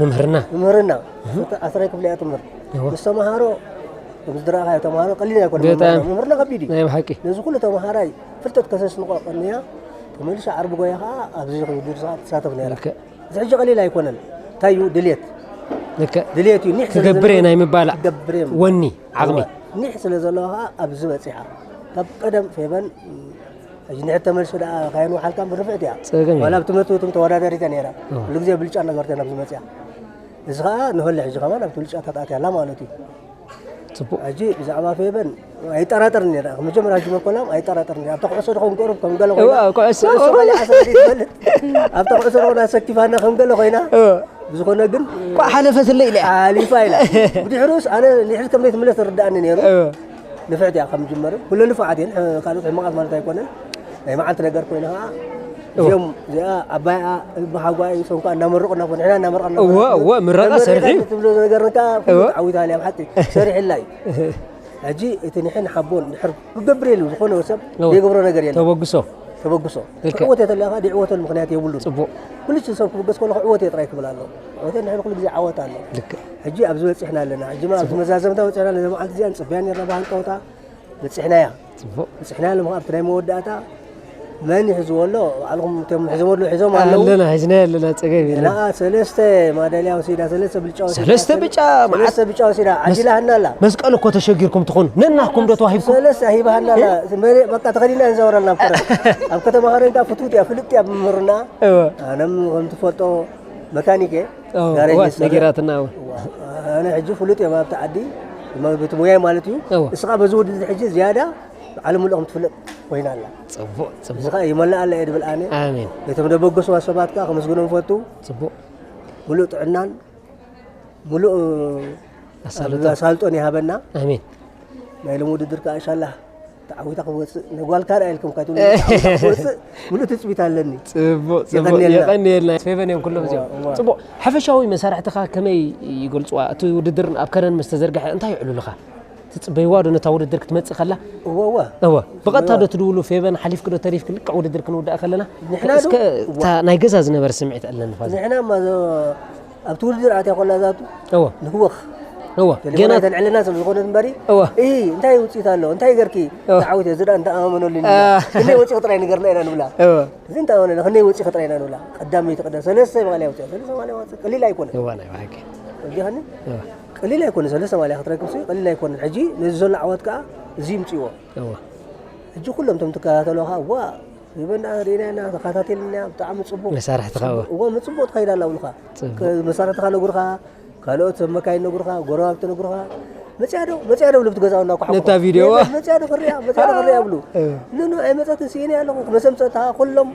መምህርና። መምህርና፣ እህ። እቲ ዓስራይ ክፍሊ እያ ትምህር። እወ። ምስ ተምሃሮ፣ ከምዚ ዝረኣኻዮ ተምሃሮ ቀሊል ኣይኮነን በጣም። መምህርና። መምህርና ከቢድ እዩ። ናይ ብሓቂ። ነዚ ኩሉ ተምሃራይ ፍልጠት ከሰስንቆ ቀንያ፣ ተመሊሱ ዓርቢ ጎያ ኸዓ ኣብዚ ውድድር ትሳተፍ ነይራ። ልክዕ። እዚ ሕጂ ቀሊል ኣይኮነን። እንታይ እዩ? ድልየት። ልክዕ። ድልየት እዩ። ኒሕ ስለ ክገብር እየ ዘለዎ ናይ ምባል ክገብር እየ። ወኒ፣ ዓቕሚ። እወ። ኒሕ ስለ ዘለዎ ኸዓ ኣብዚ በጺሓ። ካብ ቀደም ፌቨን ሕጂ ንሕድ ተመልሱ ደኣ ካይኑ ሓልካ ብርፍዕት እያ። ጸገም እዩ። ዋላ ብትምህርቲ ውትም ተወዳዳሪት እያ ነይራ። እዎ። ኩሉ ግዜ ብልጫ እናገበረት እያ ናብዚ መፅያ። እዚ ኸዓ ንኸለ ሕጂ ከማን ኣብቲ ብልጫ ተኣትያ ኣላ ማለት እዩ። ጽቡቕ። ሕጂ ብዛዕባ ፌበን ኣይጠራጠርን ነይራ። መጀመርያ ሕጂ መኮላም ኣይጠራጠርን ነይራ። ኣብታ ኩዕሶ ዶ ከም ቅሩብ ከም ገለ እዋ፣ ኮይና። ኩዕሶ። ኩዕሶ ከሊዓ ሰብ ዘይትፈልጥ። ኣብታ ኩዕሶ ዶ ኮይና ሰኪፋና ከም ገለ ኮይና። እዎ። ብዝኾነ ግን ኳዕ ሓለፈትለይ ኢለ እያ። ሓሊፋ ኢላ። ብድሕሩስ ኣነ ንሕድ ከም ዘይትምለስ ተረዳእኒ ነይሩ። እዎ። ንፍዕቲ እያ ከም ጅመርን። ኩለን ንፉዓት እየን። ሕ-፣ ካልኦት ሕማቓት ማለት ኣይኮነን። ናይ መዓልቲ ነገር ኮይነ ኸዓ እዚኦም እዚኣ ኣባይኣ ብሓጓይ ሰንኳ እናመረቑ እናኾኑ ንሕና እናመረቕና እወ፣ እወ፣ ምረቓ ሰሪሑ እዩ። ትብሎ ነገር ከ እወ። ዓዊታ እያ ብሓቂ ሰሪሕላ እዩ። ሕጂ እቲ ንሕን ሓቦን ድሕር ክገብር የሉ ዝኾነ ሰብ እወ። ዘይገብሮ ነገር የለን። ተበግሶ። ተበግሶ ልክዕ። ክዕወት የተለኻ ድዕወተል ምኽንያት የብሉን። ጽቡቕ። ኩሉ ሰብ ክብገስ ከሎ ክዕወት እየ ጥራይ ክብል ኣሎ። ዕወት ንሕን ኩሉ ግዜ ዓወት ኣሎ። ልክዕ። ሕጂ ኣብዚ በፂሕና ኣለና። ሕጂ ኣብዚ መዛዘምታ በፂሕና ኣለና። መዓልቲ እዚኣ ንፅበያ ነርና ብሃንቀውታ በፂሕናያ። ጽቡቕ። በፂሕናያ ኣለና ኣብቲ ናይ መወዳእታ መን ይሕዝዎ ኣሎ? ባዕልኹም እቶም ሒዞም ኣለዉ ሒዞም ኣለዉ። ኣለና፣ ሒዝና ኣለና፣ ጸገም የለን። ናኣ ሰለስተ ማዳልያ ወሲዳ፣ ሰለስተ ብልጫ ወሲዳ፣ ሰለስተ ብጫ፣ ሰለስተ ብጫ ወሲዳ ዓዲላ ሃናላ። መስቀል እኮ ተሸጊርኩም ትኾኑ። ነናኹም ዶ ተዋሂብኩም? ሰለስተ ሂባ ሃናላ። መ-፣ በቃ ተኸዲና እንዛወራልና ኣብ ከረ-፣ ኣብ ከተማ ኸረንካ ፍትውት እያ፣ ፍልጥ እያ ብምርና። እወ። ኣነም ከም ትፈልጦ መካኒክ እየ። እወ፣ ጋሬጅ እወ፣ እየ ዝሰርሕ። ነጊራትና፣ እወ። እዋ፣ ኣነ ሕጂ ፍሉጥ እየ ኣብቲ ዓዲ፣ ብ-፣ ብቲ ሙያይ ማለት እዩ። እወ። እስኻ በዚ ውድድር ሕጂ ዝያዳ ዓለም ሙሉእ ከም ትፍለጥ ኮይና ኣላ። ጽቡቕ፣ ጽቡቕ። እዚ ኸዓ ይመልኣ ኣላ እየ ድብል ኣነ። ኣሜን። ነቶም ደበገሱ ሰባት ከኣ ከመስግኖም ፈቱ። ጽቡቕ። ሙሉእ ጥዕናን ሙሉእ ኣሳልጦ። ኣሳልጦን ይሃበና። ኣሜን። ናይ ሎም ውድድር ከኣ ኢንሻላህ ተዓዊታ ክወፅእ፣ ነጓልካ ደኣ ኢልኩም ካትብሉ ተዓዊታ ክወፅእ ሙሉእ ትፅቢት ኣለኒ። ጽቡቕ፣ ጽቡቕ። የቐንየልና። የቐንየልና። ፌቨን እዮም ኩሎም እዚኦም። እዋ፣ እዋ። ጽቡቕ። ሓፈሻዊ መሳርሕትኻ ከመይ ይገልጽዋ? እቲ ውድድር ኣብ ከረን ምስ ተዘርግሐ እንታይ የዕሉልኻ? ትጽበይዋ ዶ ነታ ውድድር ክትመጽእ ከላ? እዋ፣ እዋ። እወ። ብቐጥታ ዶ ትድውሉ? ፌቨን ሓሊፍኪ ዶ ተሪፍኪ? ልክዕ ውድድር ክንውዳእ ከለና? ንሕና ዶ? እስከ እታ ናይ ገዛ ዝነበረ ስምዒት ኣለኒ ፋዘር። ንሕና ማ ዘ-፣ ኣብቲ ውድድር ኣትያ ኮላ ዛቱ እወ። ንህወኽ። እወ። ቴሌፎን ገና ኣይተልዕለና ስለ ዝኾነት እምበሪ፣ እወ። "እሂ፣ እንታይ ውጽኢት ኣሎ? እንታይ ገርኪ?" እወ። ተዓዊተ፣ እዚ ደኣ እንተኣማመነሉ ኢና። አ። ክንደይ ወጺኹ ጥራይ ንገርና ኢና ንብላ። እወ። እዚ እንተኣማመነና፣ ክንደይ ወጺኹ ጥራይ ኢና ንብላ። ቀዳመይቲ ቅደም፣ ሰለስተ መቓልያ ወጺኣ፣ ሰለስተ መቓልያ ወጺኣ፣ ቀሊል ኣይኮነን። እወ፣ ናይ ብሓቂ። እንዲኻኒ? እወ። ቀሊል ኣይኮነን፣ ሰለስተ መቓልያ ክትረክብ ሲ ቀሊል ኣይኮነን። ሕጂ ነዚ ዘሎ ዓወት ከኣ እዚ ይምጽእዎ። እወ። ሕጂ ኩሎም እቶም ትከታተሉ ከኣ፣ "ዋ፣ ይበና ርኢና ኢና፣ ተኸታቲልና ኢና፣ ብጣዕሚ ጽቡቕ." መሳርሕትኻ፣ እወ። እወ፣ ጽቡቕ ትኸይድ ኣላ ብሉኻ። ጽቡቕ። ከ-፣ መሳርሕትኻ ነግሩኻ፣ ካልኦት ሰብ መካይን ነግሩኻ፣ ጎረባብቲ ነግሩኻ። "መጽያ ዶ? መጽያ ዶ?" ብሉ፣ ብቲ ገዛኡ እናኳሓኩሑ። ነታ ቪድዮ፣ እወ። "መጽያ ዶ ክርእያ? መጽያ ዶ ክርእያ?" ብሉ። እወ። "ኖ፣ ኖ፣ ኣይመጸትን፣ ስኢነ ኣለኹ፣ ክመሰምጸታ." ኩሎም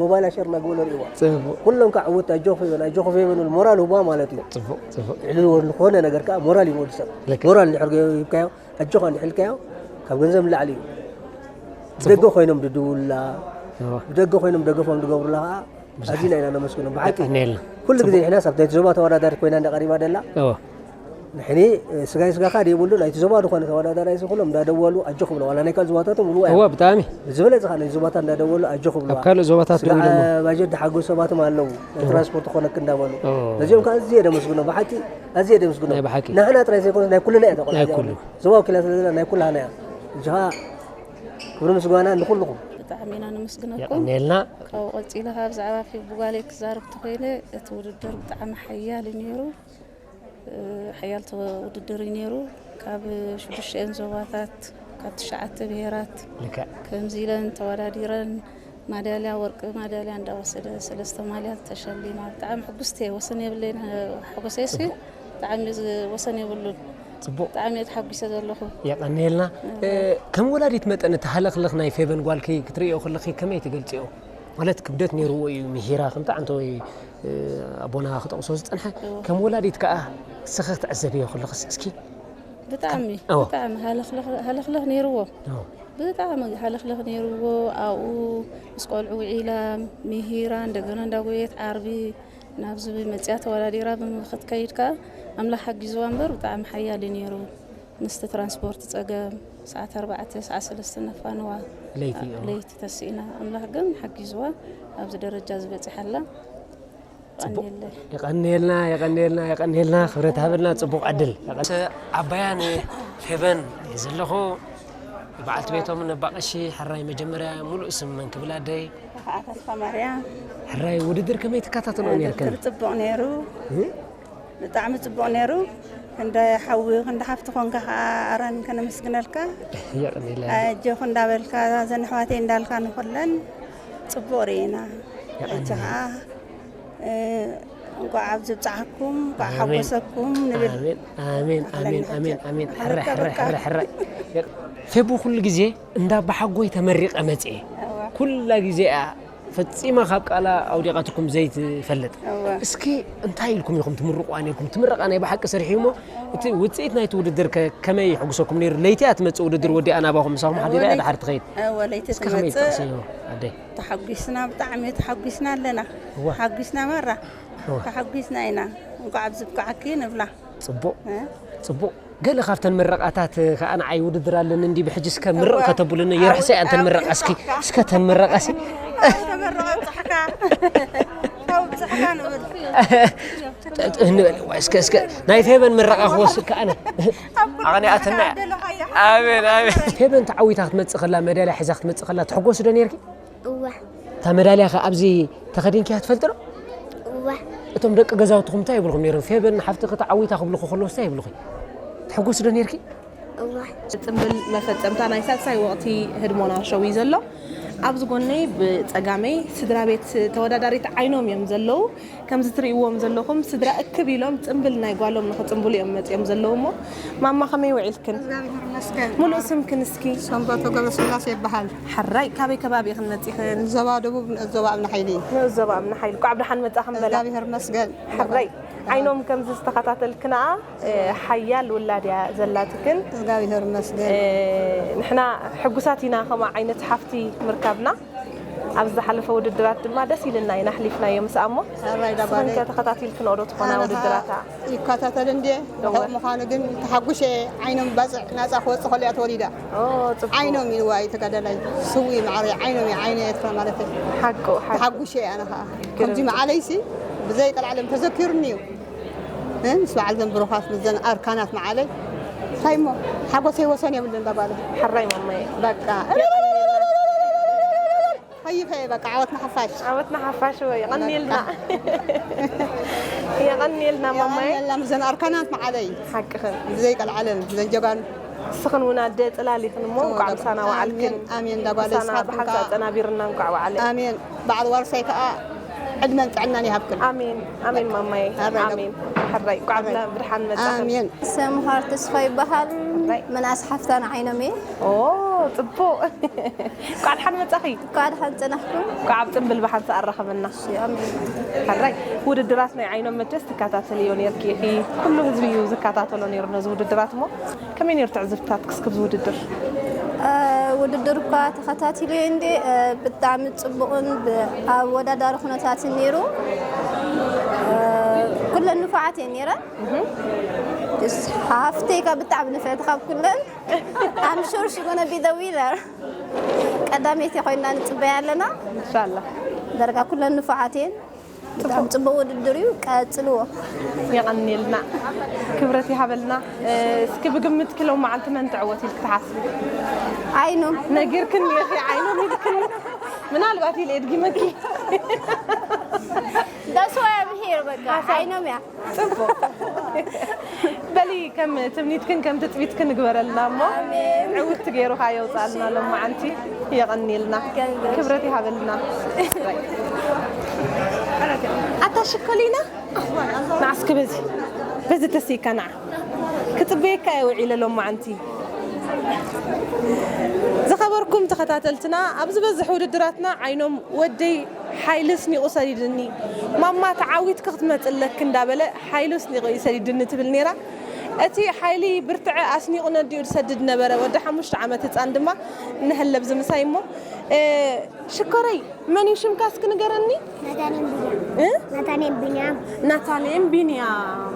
ሞባይል ኣሸር እናገበሩ ርእይዋ። ጽቡቕ። ኩሎም ከኣ፣ "ዕወት፣ ኣጆኹ ይበሉ፣ ኣጆኹ ይበሉ፣ ሞራል ህቡዋ ማለት እዩ። ጽቡቕ፣ ጽቡቕ። ልዕሊ ዝኾነ ነገር ከኣ ሞራል እዩ ንወዲ ሰብ። ልክዕ። ሞራል እንድሕር ሂብካዮ፣ ኣጆኻ እንድሕር ኢልካዮ፣ ካብ ገንዘብ ንላዕሊ እዩ። ጽቡቕ። ብደገ ኮይኖም ድድውሉላ፣ እወ። ብደገ ኮይኖም ደገፎም ድገብሩላ ከኣ ብዙሓት። ኣዚና ኢና ነመስግኖም። ብሓቂ የቐንየልና። ኩሉ ግዜ ጽቡቕ። ንሕናስ ኣብቲ ናይቲ ዞባ ተወዳዳሪት ኮይና እንዳ ቀሪባ ደላ። እወ። ንሕኒ ስጋይ ስጋኻ ደይብሉ፣ ናይቲ ዞባ ዝኾነ ተወዳዳራይ ሲ ኩሎም እንዳደወሉ ኣጆኹ ብለዋ። ዋላ ናይ ካልእ ዞባታት እውን እወ፣ እወ፣ ብጣዕሚ። ብዝበለጸ ከኣ ናይ ዞባታት እንዳደወሉ ኣጆኹ ብለዋ። ኣብ ካልእ ዞባታት ስጋ፣ ደዊሎም። ባጀት ድሓግዙ ሰባት እውን ኣለዉ። ናይ እወ። ትራንስፖርት ክኾነክ እንዳበሉ። እወ። ነዚኦም ከኣ ኣዝየ ደመስግኖም። ብሓቂ ኣዝየ ደመስግኖም። ናይ ብሓቂ። ንሕና ጥራይ ዘይኮነስ ናይ ኩልና እያ እታ ቆልዓ ናይ እዚኣ። ኩሉ። ዞባ ወኪላ ስለ ዘለና ናይ ኩላህና እያ። እጂ ኸኣ ክብሪ ምስጋና ንኹልኹም። ብጣዕሚ ኢና ነመስግነኩም። የቐንየልና። ካብኡ ቀጺለ፣ ካብ ብዛዕባ ፌቡ ጓለይ ክዛረብ ተኾይነ፣ እቲ ውድድር ብጣዕሚ ሓያል እዩ ነይሩ። እ፣ ሓያል ተ-፣ ውድድር እዩ ነይሩ። ካብ ሽዱሽተን ዞባታት፣ ካብ ትሽዓተ ብሄራት ልክዕ። ከምዚ ኢለን ተወዳዲረን፣ ማዳልያ፣ ወርቂ ማዳልያ እንዳወሰደ፣ ሰለስተ ማልያ ተሸሊማ። ብጣዕሚ ሕጉስቲ እየ፣ ወሰን የብለይን፣ ሓጎሰይሲ ጽቡቕ። ብጣዕሚ ዝ-፣ ወሰን የብሉን። ጽቡቕ። ብጣዕሚ እየ ተሓጒሰ ዘለኹ። የቐንየልና። እወ። እ፣ ከም ወላዲት መጠን እቲ ሃለኽለኽ ናይ ፌቨን ጓልኪ ክትርእዮ ከለኺ ከመይ ትገልጽዮ? ማለት ክብደት ነይርዎ እዩ፣ ምሂራ፣ ከምቲ ዓንተወይ፣ እ፣ ኣቦና ክጠቕሶ ዝጸንሐ። እወ። ከም ወላዲት ከኣ ንስኺ ክትዕዘብዮ ከለኽስ እስኪ? ብጣዕሚ፣ እወ። ብጣዕሚ ሃለኽለኽ፣ ሃለኽለኽ ነይርዎ። እወ። ብጣዕሚ ሃለኽለኽ ነይርዎ። ኣብኡ ምስ ቆልዑ ውዒላ፣ ምሂራ፣ እንደገና እንዳጎየት ዓርቢ ናብዚ መፅያ ተወዳዲራ ብም-፣ ክትከይድ ከኣ ኣምላኽ ሓጊዝዋ እምበር ብጣዕሚ ሓያል እዩ ነይሩ። ምስቲ ትራንስፖርት ጸገም ሰዓት ኣርባዕተ፣ ሰዓት ሰለስተ ነፋነዋ ለይቲ፣ እዎ። ለይቲ ተስኢና። ኣምላኽ ግን ሓጊዝዋ ኣብዚ ደረጃ ዝበጽሓላ። ጽቡቕ። የቐንየለይ። የቐንየልና፣ የቐንየልና፣ የቐንየልና። ክብረት ሃበልና፣ ጽቡቕ ዕድል። ዓባያ ንፌቨን እየ ዘለኹ። በዓልቲ ቤቶም ነባ ቀሺ ሕራይ መጀመርያ ሙሉእ ስም መን ክብል ኣደይ? ኣታ ተስፋ ማርያም። ሕራይ ውድድር ከመይ ትከታተሎ ነርክን? ውድድር ጽቡቕ ነይሩ። እ? ብጣዕሚ ጽቡቕ ነይሩ። ክንደ ሓዊ ክንደ ሓፍቲ ኮንካ ከዓ ኣረን ከነመስግነልካ። የቕኒለ ኣጆኹ እንዳበልካ ዘን ኣሕዋተይ እንዳልካ ንኹለን ፅቡቕ ርኢና። ሕጂ ከዓ እ፣ እንኳዕ ኣብ ዝብፃዓኩም እንኳዕ ሓጎሰኩም ንብል። ኣሜን ኣሜን ኣሜን ኣሜን ኣሜን። ሕረ ሕረ ተረከበካ። ሕረ ሕረ። ፌቡ ኩሉ ግዜ እንዳ ባሓጎይ ተመሪቐ መፅኤ ኩላ ግዜ እያ ፈፂማ ካብ ቃላ ኣውዲቓትኩም ዘይትፈልጥ። እወ። እስኪ እንታይ ኢልኩም ኢኹም ትምርቑዋ ነርኩም? ትምረቓ ናይ ብሓቂ ሰሪሑ እሞ እቲ ውፅኢት ናይቲ ውድድር ከ ከመይ ይሕጉሰኩም ነይሩ? ለይቲ እያ ትመፅእ ውድድር ወዲኣ ናባኹም ምሳኹም ሓዲራ እያ ድሓር ትኸይድ። እወ፣ ለይቲ እስኪ ከመይ ትመፅእ ትጠቕስዮ ኣደይ? ተሓጒስና፣ ብጣዕሚ ተሓጒስና ኣለና። እወ። ተሓጒስና ማራ እወ። ተሓጒስና ኢና። እንኳዕ ኣብዚ ብቃዓኪ ንብላ። ፅቡቕ እ? ፅቡቕ። ገለ ካብተን ምረቓታት ከዓ ንዓይ ውድድር ኣለኒ እንዲ ብሕጂ እስከ ምርቕ እወ። ከተብሉኒ ይርሕሰ እያ እንተን ምረቓ እስኪ እስከ ተን ምረቓ ሲ ተመረቐ ብፅሕካ ብፅሕካ ንብል። እንበል እዋ፣ እስከ እስከ ናይ ፌበን ምረቓ ክወስድ ከዓ ኣነ ኣቕኒኣትና እያ። ኣሜን ኣሜን። ፌበን ተዓዊታ ክትመፅእ ከላ መዳልያ ሒዛ ክትመፅእ ከላ ትሕጎስ ዶ ነርኪ? እወ እታ መዳልያ ከ ኣብዚ ተኸዲንኪያ ትፈልጢ ዶ? እወ እቶም ደቂ ገዛውትኹም እንታይ ይብልኹም ነይሮም? ፌበን ሓፍትኺ ተዓዊታ ክብልኹ ከለውስ እንታይ ይብልኹ? ትሕጎስ ዶ ነርኪ? እወ ጽምብል መፈጸምታ ናይ ሳልሳይ ወቕቲ ህድሞና ሸው እዩ ዘሎ። ኣብዚ ጎነይ ብጸጋመይ ስድራ ቤት ተወዳዳሪት ዓይኖም እዮም ዘለዉ። ከምዚ ትርእይዎም ዘለኹም ስድራ እክብ ኢሎም ጽምብል ናይ ጓሎም ንኽጽምብሉ እዮም መጺኦም ዘለዉ። እሞ ማማ ከመይ ውዒልክን? እግዚኣብሔር ይመስገን። ሙሉእ ስምክን እስኪ? ሰንበቶ ገብረስላሴ ይበሃል። ሕራይ ካበይ ከባቢ ኢኽን መጺኽን? ዞባ ደቡብ ንዑስ ዞባ እምኒ ሓይሊ። ንዑስ ዞባ እምኒ ሓይሊ። ኳዕ ብደሓን መጻኽን በላ። እግዚኣብሔር ይመስገን። ሕራይ ዓይኖም ከምዚ ዝተኸታተልክና ሓያል ውላድ እያ ዘላትክን። እግዚኣብሔር ይመስገን። ንሕና ሕጉሳት ኢና ከምኡ ዓይነት ሓፍቲ ምርካብና። ኣብ ዝሓለፈ ውድድራት ድማ ደስ ኢልና ኢና ኣሕሊፍናዮ ምስኣ እሞ ሕራይ ዳጓለይ። ንስኽን ከ ተኸታቲልክንኦ ዶ ትኾና ኣነ ውድድራታ? ይከታተል እንዴ እወ። ርሑቕ ምዃኑ ግን ተሓጉሸ ዓይኖም ባፅዕ ናፃ ክወፅእ ከሎ እያ ተወሊዳ። ኦ፣ ጽቡቕ። ዓይኖም ኢልዋ እዩ ተጋዳላይ ስዊ ማዕረ ዓይኖም እዩ ዓይነ ኤርትራ ማለት እዩ። ሓቁ ሓቁ። ተሓጉሸ እየ ኣነ ከዓ ከምዚ መዓለይሲ ብዘይ ቀልዓለም ተዘኪሩኒ እዩ። እ፣ ምስ በዓል ዘን ብሩኻት ምስ ዘን ኣርካናት መዓለይ እንታይ እሞ ሓጎሰይ ወሰን የብሉን እንዳባለ ሕራይ ማማየ። በቃ ኸይፈ በቃ ዓወት ንሓፋሽ። ዓወትና ሓፋሽ ወይ የቐንየልና። የቐንየልና ማማየ። የቐንየልና ምስ ዘን ኣርካናት መዓለይ ሓቅኽን። ብዘይ ቀልዓለም ዘን ጀጋኑ ንስኽን እውን ኣደ ጽላል ኢኽን እሞ እንቋዕ ምሳና ወዓልክን። ኣሜን፣ ኣሜን፣ እንዳጓለይ ምሳና ንስኻትኩም ብሓንሳ ከዓ ጸናቢርና እንቋዕ ወዓለ። ኣሜን። በዓል ዋርሳይ ከዓ ዕድመን ጥዕናን ይሃብክን። ኣሜን ኣሜን ማማየ። ኣሜን። ኣሜን። ሕራይ እንቋዕ ብላ ብድሓን መጻ። ኣሜን። ሰምሃር ተስፋ ይበሃል። ምናስ ሓፍታን ዓይኖም እየ። ኦ ጽቡቕ። እንቋዕ ድሓን መጻኺ። እኳ ድሓን ጽናሕኩም። እንቋዕ ኣብ ጽምብል ብሓንሳ ኣራኸበና። ሕራይ ውድድራት ናይ ዓይኖም መቸስ ትከታተልዮ ነርኪ ኢኺ። ኩሉ ህዝቢ እዩ ዝከታተሎ ነይሩ ነዚ ውድድራት እሞ ከመይ ነይሩ ትዕዝብትታት ክስክብ ዝውድድር? ውድድር እኳ ተኸታቲለ እንዴ ብጣዕሚ ጽቡቕን ኣወዳዳሪ ኩነታትን ነይሩ። ኩለን ንፉዓት እየን ነይረን። ሓፍተይ ከ ብጣዕሚ ንፍዕቲ ካብ ኩለን። I'm sure she gonna be the winner። ቀዳመይቲ ኮይና ንጽበያ ኣለና። ኢንሻላ። ደረጋ ኩለን ንፉዓት እየን። ብጣዕሚ ጽቡቕ ውድድር እዩ፣ ቀጽልዎ። የቐንየልና፣ ክብረት ይሃበልና። እስኪ ብግምት ኪሎ መዓልቲ መን ትዕወት ኢልክ ትሓስቢ? ዓይኖም ነጊርክኒ ኢኺ ዓይኖም ኢልክኒ። ምናልባት ኢለ ድጊመኪ። That's why I'm here በቃ ዓይኖም እያ። ጽቡቕ። በሊ ከም ትምኒትክን ከም ትጽቢትክን ንግበረልና እሞ ዕውትቲ ገይሩ ካ የውጻልና ሎማዓንቲ። የቐንየልና። ክብረት ይሃበልና። ኣታ ሽኮሊና ንዓስኪ በዚ በዚ ተስይካ ንዓ ክጽበየካ እየ ውዒለ ሎማዓንቲ። ዝኸበርኩም ተኸታተልትና ኣብ ዝበዝሕ ውድድራትና ዓይኖም ወደይ ሓይሊ ስኒቑ ሰዲድኒ። ማማ ተዓዊትኪ ክትመጽእ ኣለኪ እንዳበለ ሓይሉ ስኒቑ እዩ ሰዲድኒ ትብል ነይራ። እቲ ሓይሊ ብርትዐ ኣስኒቑ ነዲኡ ዝሰድድ ነበረ። ወዲ ሓሙሽተ ዓመት ህጻን ድማ ንሀለብ ዝምሳይ እሞ ሽኮረይ መን እዩ ሽምካ እስኪ ንገረኒ? ናታኔም ቢንያም እ? ናታኔም ቢንያም ናታኔም ቢንያም።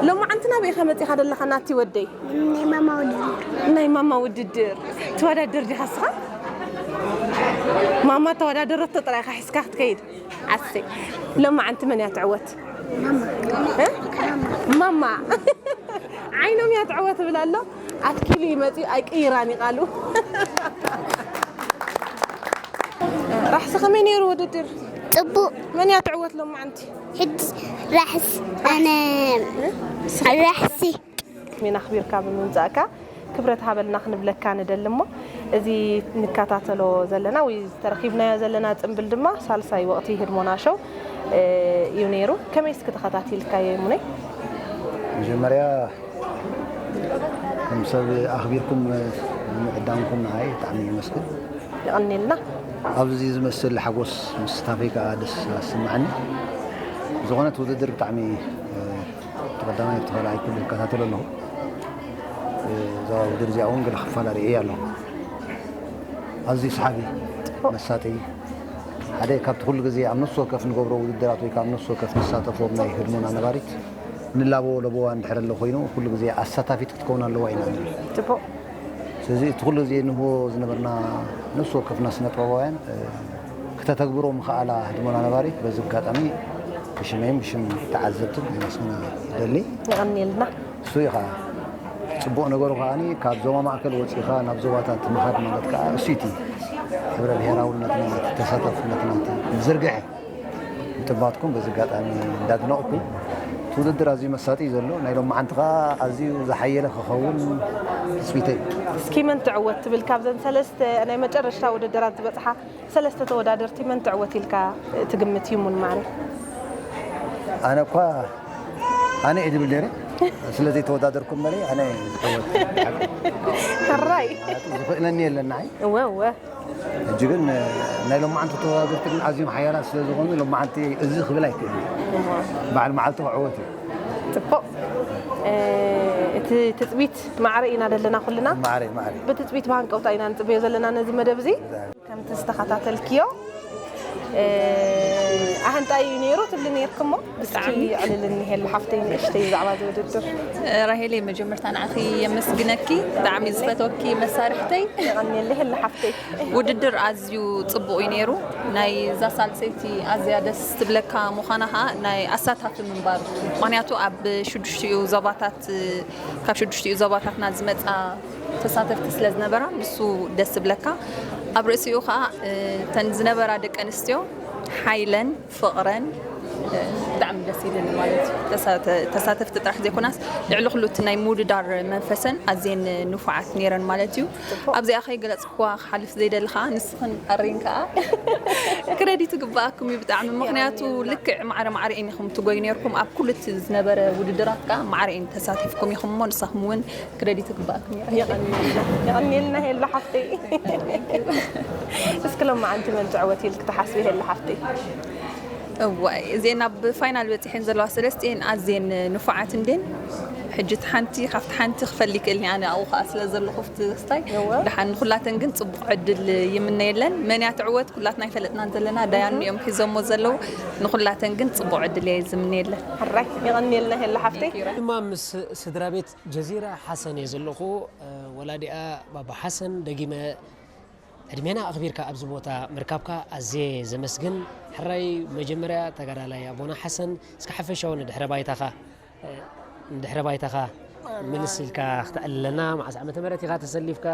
ሎማዓንቲ ናበይ ኢኻ መጺኻ ዘለኻ ናቲ ወደይ? ናይ ማማ ውድድር ናይ ማማ ውድድር ትወዳደር ዲኻ እስኻ? ማማ ተወዳደረቶ ጥራይ ኢኻ ሒዝካ ክትከይድ። ኣሰ ሎማዓንቲ መን እያ ትዕወት? ማማ እ? ማማ ዓይኖም እያ ትዕወት እብል ኣሎ። ኣትኪሉ ይመጽእ ኣይቅይራን ይቃሉ። ራሕሲ ከመይ ነይሩ ውድድር? ጽቡቕ መን እያ ትዕወት ሎማዓንቲ? ሕጂ ራሕስ ኣነ ራሕሲ ሜና ኣኽቢርካ ብምምጻእካ ክብረት ሃበልና ክንብለካ ንደሊ። እሞ እዚ ንከታተሎ ዘለና ወይ ዝተረኺብናዮ ዘለና ጽምብል ድማ ሳልሳይ ወቕቲ ህድሞና ሾው እዩ ነይሩ። ከመይ እስኪ ተኸታቲልካዮ ሙነይ? መጀመርያ ከም ሰብ ኣኽቢርኩም ምዕዳምኩም ንዓይ ብጣዕሚ ይመስግን። የቐንየልና። ኣብዚ ዝመስል ሓጎስ ምስታፈይ ከዓ ደስ ኣሰማዕኒ። ዝኾነት ውድድር ብጣዕሚ ተቐዳማይ ተኸላኣይ ኩሉ ይከታተሎ ኣለኹ። እዛ ውድድር እዚኣ እውን ገለ ክፋል ኣርእየ ኣለኹ። ኣዝዩ ሰሓቢ መሳጢ ሓደ ካብቲ ኩሉ ግዜ ኣብ ነፍሲ ወከፍ ንገብሮ ውድድራት ወይ ከዓ ኣብ ነፍሲ ወከፍ ንሳተፎም ናይ ህድሞና ነባሪት ንላቦ ለቦዋ እንድሕር ኣሎ ኮይኑ ኩሉ ግዜ ኣሳታፊት ክትከውን ኣለዋ ኢና ንብል። ጽቡቕ። ስለዚ እቲ ኩሉ ግዜ ንህቦ ዝነበርና ነፍሲ ወከፍና ስነ ጥበባውያን ከተተግብሮ ምኽኣላ ህድሞና ነባሪት በዚ ኣጋጣሚ ብሽመይን ብሽም ተዓዘብትን የመስግና ይደሊ። የቐንየልና። እሱ እዩ ከዓ ፅቡቕ ነገሩ ከዓ ካብ ዞባ ማእከል ወፂኻ ናብ ዞባታት ምኻድ ማለት ከዓ እሱ እቲ ሕብረ ብሔራውነትና ተሳታፍነትና ዝርግሐ ምጥባትኩም በዚ ኣጋጣሚ እንዳድነቕኩ እቲ ውድድር ኣዝዩ መሳጢ እዩ ዘሎ ናይ ሎማዓንቲ ከዓ ኣዝዩ ዝሓየለ ክኸውን ትፅቢተይ እዩ። እስኪ መን ትዕወት ትብል ካብዘን ሰለስተ ናይ መጨረሽታ ውድድራት ዝበፅሓ ሰለስተ ተወዳደርቲ መን ትዕወት ኢልካ ትግምት ይሙን ማሪ? ኣነ እኳ ኣነ እየ ድብል ነይረ ስለ ዘይተወዳደርኩ እምበለይ ኣነ ዝዕወት ሕራይ ዝኽእለኒ የለን ንዓይ እወ እወ ሕጂ ግን ናይ ሎማዓንቲ ተወዳደርቲ ግን ኣዝዮም ሓያላት ስለ ዝኾኑ ሎማዓንቲ እዚ ክብል ኣይክእልን በዓል መዓልቲ ክዕወት እዩ ፅቡቕ እቲ ትፅቢት ማዕረ ኢና ዘለና ኩልና ማዕረ ማዕረ ብትፅቢት ብሃንቀውታ ኢና ንፅበዮ ዘለና ነዚ መደብ እዚ ከምቲ ዝተኸታተልክዮ ኣህንጣይ እዩ ነይሩ ትብሊ ነይርክሞ እስኪ ዕልልኒ ሄሉ ሓፍተይ ንእሽተይ ብዛዕባ እዚ ውድድር ራሄለይ መጀመርታ ንዓኺ የመስግነኪ ብጣዕሚ ዝፈትወኪ መሳርሕተይ የቐንየለይ ሄሉ ሓፍተይ ውድድር ኣዝዩ ጽቡቕ እዩ ነይሩ ናይ እዛ ሳልሰይቲ ኣዝያ ደስ ትብለካ ምዃና ኸዓ ናይ ኣሳታፊ ምንባሩ ምኽንያቱ ኣብ ሽዱሽቲኡ ዞባታት ካብ ሽዱሽቲኡ ዞባታትና ዝመጻ ተሳተፍቲ ስለ ዝነበራ ንሱ ደስ ዝብለካ ኣብ ርእሲኡ ከዓ ተን ዝነበራ ደቂ ኣንስትዮ ሓይለን ፍቕረን ብጣዕሚ ደስ ኢልኒ ማለት እዩ ተሳተፍቲ ጥራሕ ዘይኮናስ ልዕሊ ኩሉ እቲ ናይ ምውድዳር መንፈሰን ኣዝየን ንፉዓት ነይረን ማለት እዩ ኣብዚኣ ከይገለፅኩዋ ክሓልፍ ዘይደሊ ከዓ ንስኽን ኣሪን ከዓ ክረዲት ይግበኣኩም እዩ ብጣዕሚ ምክንያቱ ልክዕ ማዕረ ማዕረ ኢኹም ትጎዩ ነይርኩም ኣብ ኩሉ እቲ ዝነበረ ውድድራት ከዓ ማዕረ ኢን ተሳቲፍኩም ኢኹም እሞ ንሳኹም እውን ክረዲት ይግበኣኩም እዩ የቐንየልና ሄሉ ሓፍተይ እስኪ ሎማዓንቲ መን ትዕወት ኢልክ ትሓስቢ ሄሉ ሓፍተይ እዋይ እዚኤን ኣብ ፋይናል በፂሐን ዘለዋ ሰለስቲኤን ኣዝየን ንፉዓት እንዴን ሕጂ እቲ ሓንቲ ካብቲ ሓንቲ ክፈሊ ይክእል ኣነ ኣብኡ ከዓ ስለ ዘለኹ ፍቲ ክስታይ ደሓን ንኩላተን ግን ፅቡቅ ዕድል ይምነየለን መን እያ ትዕወት ኩላትና ይፈለጥናን ዘለና ዳያኑ እዮም ሒዞሞ ዘለዉ ንኩላተን ግን ፅቡቅ ዕድል እየ ዝምነየለን ሕራይ የቐንየልና ሄሉ ሓፍተይ ድማ ምስ ስድራ ቤት ጀዚራ ሓሰን እየ ዘለኹ ወላዲኣ ባባ ሓሰን ደጊመ ዕድሜና ኣኽቢርካ ኣብዚ ቦታ ምርካብካ ኣዝየ ዘመስግን ሕራይ መጀመርያ ተጋዳላይ ኣቦና ሓሰን እስከ ሓፈሻዊ ንድሕረ ባይታኻ ንድሕረ ባይታኻ ምልስ ኢልካ ክተዕልለና መዓስ ዓመተ ምህረት ኢኻ ተሰሊፍካ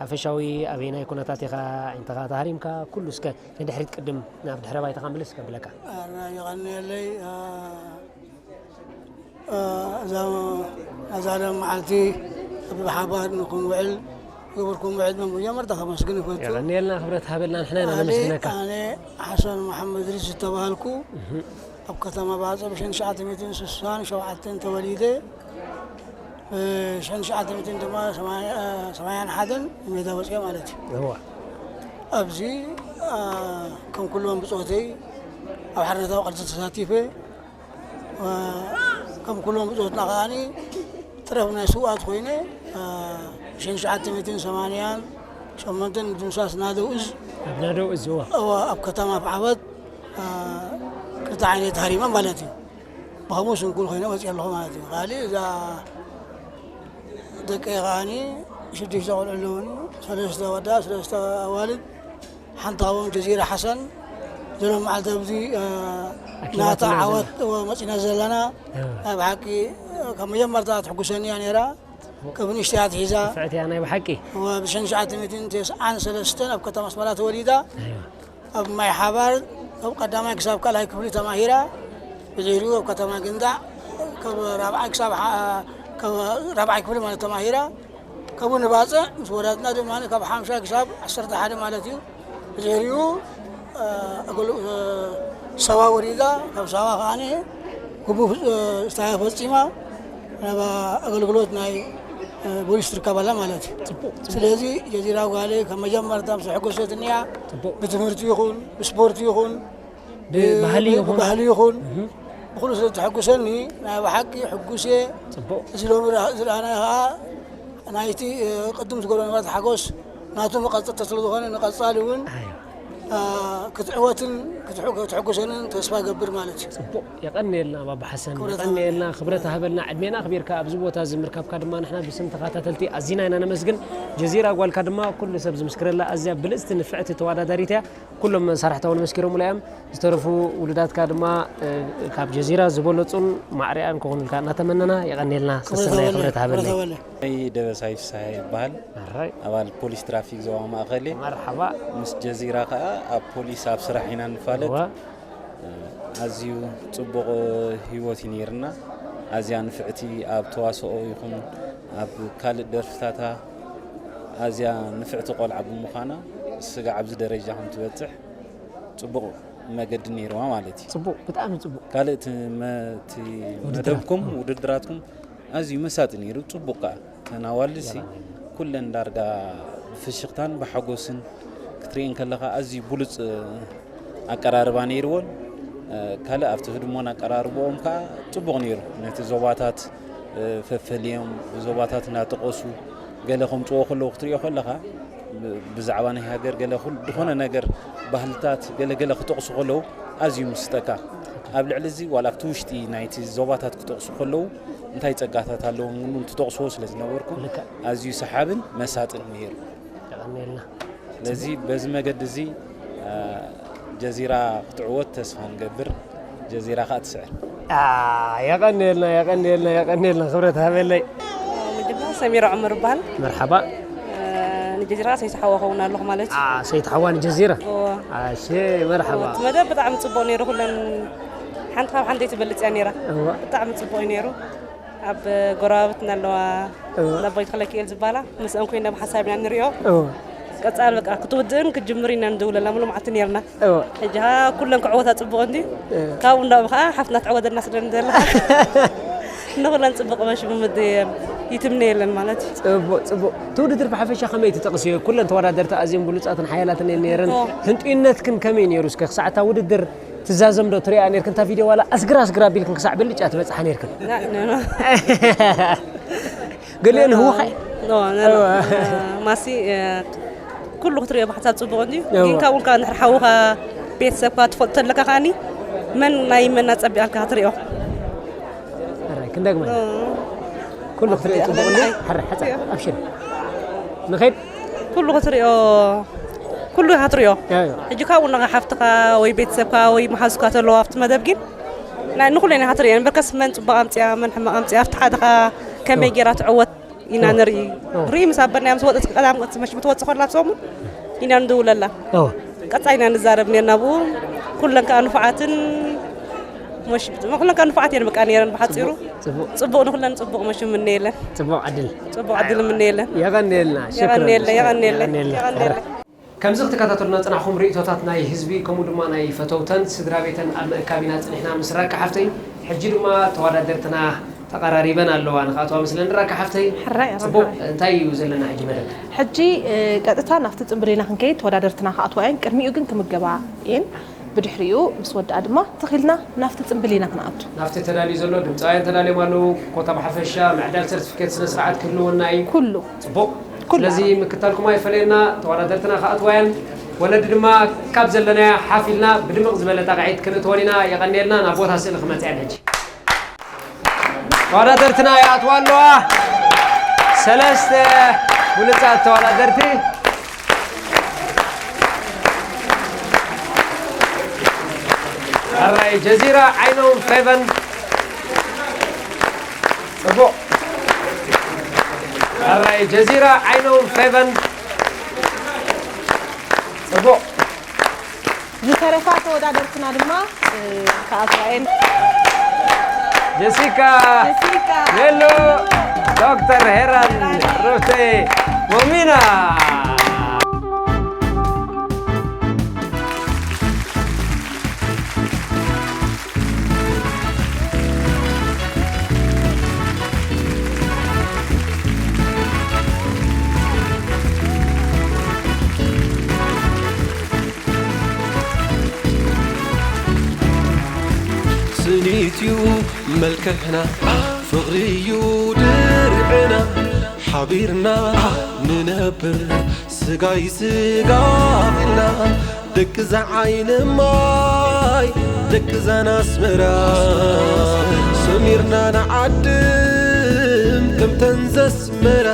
ሓፈሻዊ ኣበየናይ ኩነታት ኢኻ ዓይንትኻ ተሃሪምካ ኩሉ እስከ ንድሕሪት ቅድም ናብ ድሕረ ባይታኻ ምልስ ከብለካ የቐንየለይ እዛ ነዛ ሎም መዓልቲ ብሓባር ንክንውዕል ዝገበርኩም ውዕል መጀመርታ ከመስግን ይፈቱ። የቐንየልና ክብረት ሃበልና ንሕና ኢና ነመስግነካ። ኣነ ሓሰን መሓመድ ሪስ ዝተባሃልኩ ኣብ ከተማ ባጽዕ ብ ሽሕን ትሽዓተ ሚእትን ስሳን ሸውዓተን ተወሊደ ብ ሽሕን ትሽዓተ ሚእትን ድማ ሰማንያን ሓደን ሜዳ ወፅአ ማለት እዩ። ኣብዚ ከም ኩሎም ብፆተይ ኣብ ሓርነታዊ ቃልሲ ተሳቲፈ ከም ኩሎም ብፆትና ከዓኒ ጥረፍ ናይ ስውኣት ኮይነ ሽን ትሽዓተ ሚእትን ሰማንያን ሸሞንተን ምድምሳስ ናደው እዝ ኣብ ናደው እዝ እዋ እዋ ኣብ ከተማ ፍዓበት ክልተ ዓይነት ሃሪመ ማለት እዩ። ብኸምኡ ስንኩል ኮይነ ወፂአ ኣለኹ ማለት እዩ። ካሊእ እዛ ደቀይ ከዓኒ ሽዱሽተ ቆልዑ ኣለውኒ፣ ሰለስተ ኣወዳት ሰለስተ ኣዋልድ ሓንቲ ካብኦም ጀዚራ ሓሰን ዘሎ መዓልቲ ኣብዚ ናታ ዓወት መፂና ዘለና ናይ ብሓቂ ካብ መጀመርታ ትሕጉሰኒ እያ ነይራ። ካብ ንእሽተይ ኣትሒዛ ፍዕትያ ናይ ብሓቂ ብሽሕን ትሽዓተ ሚእትን ተስዓን ሰለስተን ኣብ ከተማ ኣስመራ ተወሊዳ ኣብ ማይ ሓባር ካብ ቀዳማይ ክሳብ ካልኣይ ክፍሊ ተማሂራ ብድሕሪኡ ኣብ ከተማ ግንዳዕ ካብ ራብዓይ ክሳብ ካብ ራብዓይ ክፍሊ ማለት ተማሂራ፣ ካብኡ ንባፅዕ ምስ ወዳትና ድማ ካብ ሓምሳ ክሳብ ዓሰርተ ሓደ ማለት እዩ። ብድሕሪኡ፣ እ፣ ኣገል-፣ እ፣ ሳዋ ወሪዳ፣ ካብ ሳዋ ከዓኒ ግቡእ፣ እ፣ ስታያ ፈፂማ ናብ ኣገልግሎት ናይ፣ እ፣ ፖሊስ ትርከባላ ማለት እዩ። ጽቡቕ፣ ጽቡቕ። ስለዚ ጀዚራ ጓለይ ካብ መጀመርታ ምስ ሕጎሰትኒ እያ። ጽቡቕ። ብትምህርቲ ይኹን፣ ብስፖርት ይኹን፣ ብባህሊ ብ-፣ ይኹን። ብባህሊ ይኹን፣ እህ። ብኹሉ ስለ እተሐጉሰኒ ናይ ብሓቂ ሕጉስ እየ። ጽቡቕ። እዚ ሎሚ ራ-፣ ዝረኣናዮ ኸዓ ናይቲ፣ እ፣ ቅድም ዝገበሮ ነበረት ሓጎስ ናቱ መቐጸልታ ስለ ዝኾነ ንቐጻሊ እውን፣ ኣዮ። እ፣ ክትዕወትን ክትሕ-፣ ክትሕጉሰንን ተስፋ እገብር ማለት እዩ። ጽቡቕ። የቐንየልና ባባ ሓሰን፣ ክብረት የቐንየልና፣ ይሃበልና። ክብረት ይሃበልና። ዕድሜና ኣኽቢርካ ኣብዚ ቦታ እዚ ምርካብካ ድማ ንሕና ብስም ተኸታተልቲ ኣዚና ኢና ነመስግን። ጀዚራ ጓልካ ድማ ኩሉ ሰብ ዝምስክረላ ኣዝያ ብልጽቲ ንፍዕቲ ተወዳዳሪት እያ። ኩሎም መሳርሕታ እውን መስኪሮምላ እዮም። ዝተረፉ ውሉዳትካ ድማ፣ እ፣ ካብ ጀዚራ ዝበለጹን ማዕሪኣን ክኾኑልካ እናተመነና፣ የቐንየልና። ክብረት ሰሰናይ ይሃበልና፣ ክብረት ክብረት ሃበለይ። ይሃበልና። ኣይ ደበሳይ ፍስሃ ይበሃል። ኣራይ። ኣባል ፖሊስ ትራፊክ ዞባ ማእኸል እየ። መርሓባ። ምስ ጀዚራ ከኣ ኣብ ፖሊስ ኣብ ስራሕ ኢና ንፋለጥ። እዋ። ኣዝዩ ጽቡቕ ህይወት እዩ ነይርና። ኣዝያ ንፍዕቲ ኣብ ተዋስኦ ይኹን ኣብ ካልእ ደርፍታታ ኣዝያ ንፍዕቲ ቆልዓ ብምዃና ስጋ ኣብዚ ደረጃ ከም ትበጽሕ ጽቡቕ መገዲ ነይርዋ ማለት እዩ። ጽቡቕ፣ ብጣዕሚ ጽቡቕ። ካልእ እቲ መ-፣ እቲ ውድድራት። መደብኩም፣ ውድድራትኩም ኣዝዩ መሳጢ ነይሩ፣ ጽቡቕ ከኣ። እተን ኣዋልድሲ ኩለን ዳርጋ ብፍሽኽታን ብሓጎስን ክትርእየን ከለኻ ኣዝዩ ብሉጽ ኣቀራርባ ነይርወን። ካልእ ኣብቲ ህድሞን ኣቀራርባኦም ከኣ ጽቡቕ ነይሩ። ነቲ ዞባታት ፈፈልዮም ብዞባታት እናጠቐሱ ገለ ከምጽዎ ከለዉ ክትርእዮ ከለኻ ብ-፣ ብዛዕባ ናይ ሃገር ገለ ኩል-፣ ዝኾነ ነገር ባህልታት ገለ ገለ ክጠቕሱ ከለዉ ኣዝዩ ምስጠካ። ኣብ ልዕሊ እዚ ዋላ ኣብቲ ውሽጢ ናይቲ ዞባታት ክጠቕሱ ከለዉ እንታይ ጸጋታት ኣለዎም እውን ትጠቕስዎ ስለ ዝነበርኩም ልክዕ። ኣዝዩ ሰሓብን መሳጥን ነይሩ። የቐንየልና። ስለዚ በዚ መገዲ እዚ፣ አ፣ ጀዚራ ክትዕወት ተስፋ ንገብር። ጀዚራ ከኣ ትስዕር። አ፣ የቐንየልና፣ የቐንየልና፣ የቐንየልና። ክብረት ሃበለይ። መጀመርያ ሰሚራ ዑመር እበሃል። መርሓባ። እ፣ ንጀዚራ ሰይት ሓዋ ኸውን ኣለኹ ማለት እዩ። አ፣ ሰይት ሓዋ ንጀዚራ? እወ። ኣሸ፣ መርሓባ። እወ፣ እቲ መደብ ብጣዕሚ ጽቡቕ ነይሩ። ኩለን ሓንቲ ካብ ሓንቲ ዘይትበልጽ እያ ነይራ። እወ። ብጣዕሚ ጽቡቕ እዩ ነይሩ። ኣብ ጎረባብትና ኣለዋ፣ እወ። ናብ ቦይት ክለኪኤል ዝበሃላ፣ ምስአን ኮይና ብሓሳብ ኢና ንሪኦ። እወ። ቀጻሊ በቃ ክትውድእን ክትጅምር ኢና ንድውለላ፣ ሙሉ መዓልቲ ነይርና። እወ። ሕጂ ኸኣ ኩለን ክዕወታ ጽቡቕ እንድዩ። እወ። ካብኡ እንዳኡ ኸኣ ሓፍትና ትዕወተልና ስለ ንደሊ። ንኹለን ጽቡቕ መሽ ብምድ ይትምነየለን ማለት እዩ። ጽቡቕ፣ ጽቡቕ። እቲ ውድድር ብሓፈሻ ከመይ ትጠቕስዮ? ኩለን ተወዳደርቲ ኣዝየን ብሉጻትን ሓያላትን እየን ነይረን። እወ። ህንጡይነትክን ከመይ ነይሩ? እስከ ክሳዕ እታ ውድድር ትዛዘም ዶ ትሪኣ ኔርክን? እታ ቪድዮ ዋላ ኣስግር ኣስግር ኣቢልክን ክሳዕ ብልጫ ትበጽሓ ኔርክን። ና-፣ ና-፣ ና። ገሊአን ህወኻይ? ኖ፣ ኖ፣ ኖ። እዋ። ማሲ፣ እ፣ ኩሉ ክትሪኦ ብሓሳብ ጽቡቕ እንድዩ። እዋ። ግን ካብኡ ከኣ እንድሕር ሓውኻ፣ ቤተሰብካ ትፈልጦ ተለካ ከኣኒ፣ መን ናይ መን ኣጸቢቓልካ ክትሪኦ? ሕራይ፣ ክንደግመ። እ። ኩሉ ክትሪኦ ጽቡቕ እንድዩ። ሕራይ፣ ሓጻር፣ ኣብሽር። ንኸይድ? ኩሉ ክትሪኦ፣ ኩሉ ኢኻ ትሪኦ። እዮ። ሕጂ ካብኡ ንኻ ሓፍትኻ ወይ ቤተሰብካ ወይ መሓዙካ ተለዉ ኣብቲ መደብ ግን ናይ ንኹለን ኢኻ ትሪኦ። እምበርከስ መን ጽቡቕ ኣምጽኣ፣ መን ሕማቕ ኣምጽኣ፣ ኣብቲ ሓደኻ ከመይ እዮ። ጌራ ትዕወት ኢና እዮ። ንርኢ። እዮ። ርኢ ምስ ኣበልናዮ ምስ ወጸት ቀዳም ቅጽ መሽ ምትወጽእ ከላ ኣብ ሰሙን ኢና ንድውለላ። እዮ። ቀጻይ ኢና ንዛረብ ኔርና ብኡ። ኩለን ከኣ ንፉዓትን መሽ-፣ ኩለን ከኣ ንፉዓት እየን በቃ ኔረን ብሓጺሩ። ጽቡቕ፣ ጽቡቕ። ጽቡቕ ንኹለን ጽቡቕ መሽ እምነየለን። ጽቡቕ ዕድል። ጽቡቕ ዕድል እምነየለን። የቐንየልና። ሽክረን። የቐንየልና፣ የቐንየልና፣ የቐንየልና። የቐንየልና። ከምዚ ክትከታተሉና ጽናሕኩም ርእይቶታት ናይ ህዝቢ ከምኡ ድማ ናይ ፈተውተን ስድራ ቤተን ኣብ ምእካብ ኢና ጽኒሕና ምስ ራካ ሓፍተይ። ሕጂ ድማ ተወዳደርትና ተቐራሪበን ኣለዋ ንኽኣትዋ ምስለን ራካ ሓፍተይ። ሕራይ፣ ጽቡቕ፣ ራካ። እንታይ እዩ ዘለና ሕጂ መደብ? ሕጂ፣ እ፣ ቀጥታ ናብቲ ጽምብል ኢና ክንከይድ፣ ተወዳደርትና ክኣትዋ እየን። ቅድሚኡ ግን ክምገባ እየን። ብድሕሪኡ ምስ ወድኣ ድማ ትኺልና ናብቲ ጽምብል ኢና ክንኣቱ። ናብቲ ተዳልዩ ዘሎ ድምጻውያን ተዳልዮም ኣለዉ። ኮታ ብሓፈሻ ምዕዳል ሰርቲፊኬት ስነ ስርዓት ክህልወና እዩ። ኩሉ። ጽቡቕ። ኩሉ። ስለዚ ምክታልኩም ኣይፈለየና። ተወዳደርትና ክኣትዋ እየን። ወለዲ ድማ ካብ ዘለናዮ ሓፍ ኢልና ብድምቕ ዝበለ ጣቕዒት ክንእትወን ኢና። የቐንየልና። ናብ ቦታ ስእሊ ክመጻ እየን ሕጂ። ተወዳደርትና ይኣትዋ ኣለዋ። ሰለስተ ብሉጻት ተወዳደርቲ። ሕራይ ጀዚራ ዓይኖም ፌቨን። ጽቡቕ። ሕራይ ጀዚራ ዓይኖም ፌቨን። ጽቡቕ። ዝተረፋ ተወዳደርትና ድማ፣ እ፣ ክኣትዋ እየን። ጀሲካ፣ ጀሲካ፣ ሜሉ፣ ዶክተር ሄራን፣ ሩቴ፣ ሞሚና። ስኒትዩ መልክዕና ፍቕርዩ ድርዕና ሓቢርና ንነብር ስጋይ ስጋ ኢልና ደቂ ዛዓይነ ማይ ደቂ ዛና ኣስመራ ሰሚርና ንዓድም ከምተን ዘስመራ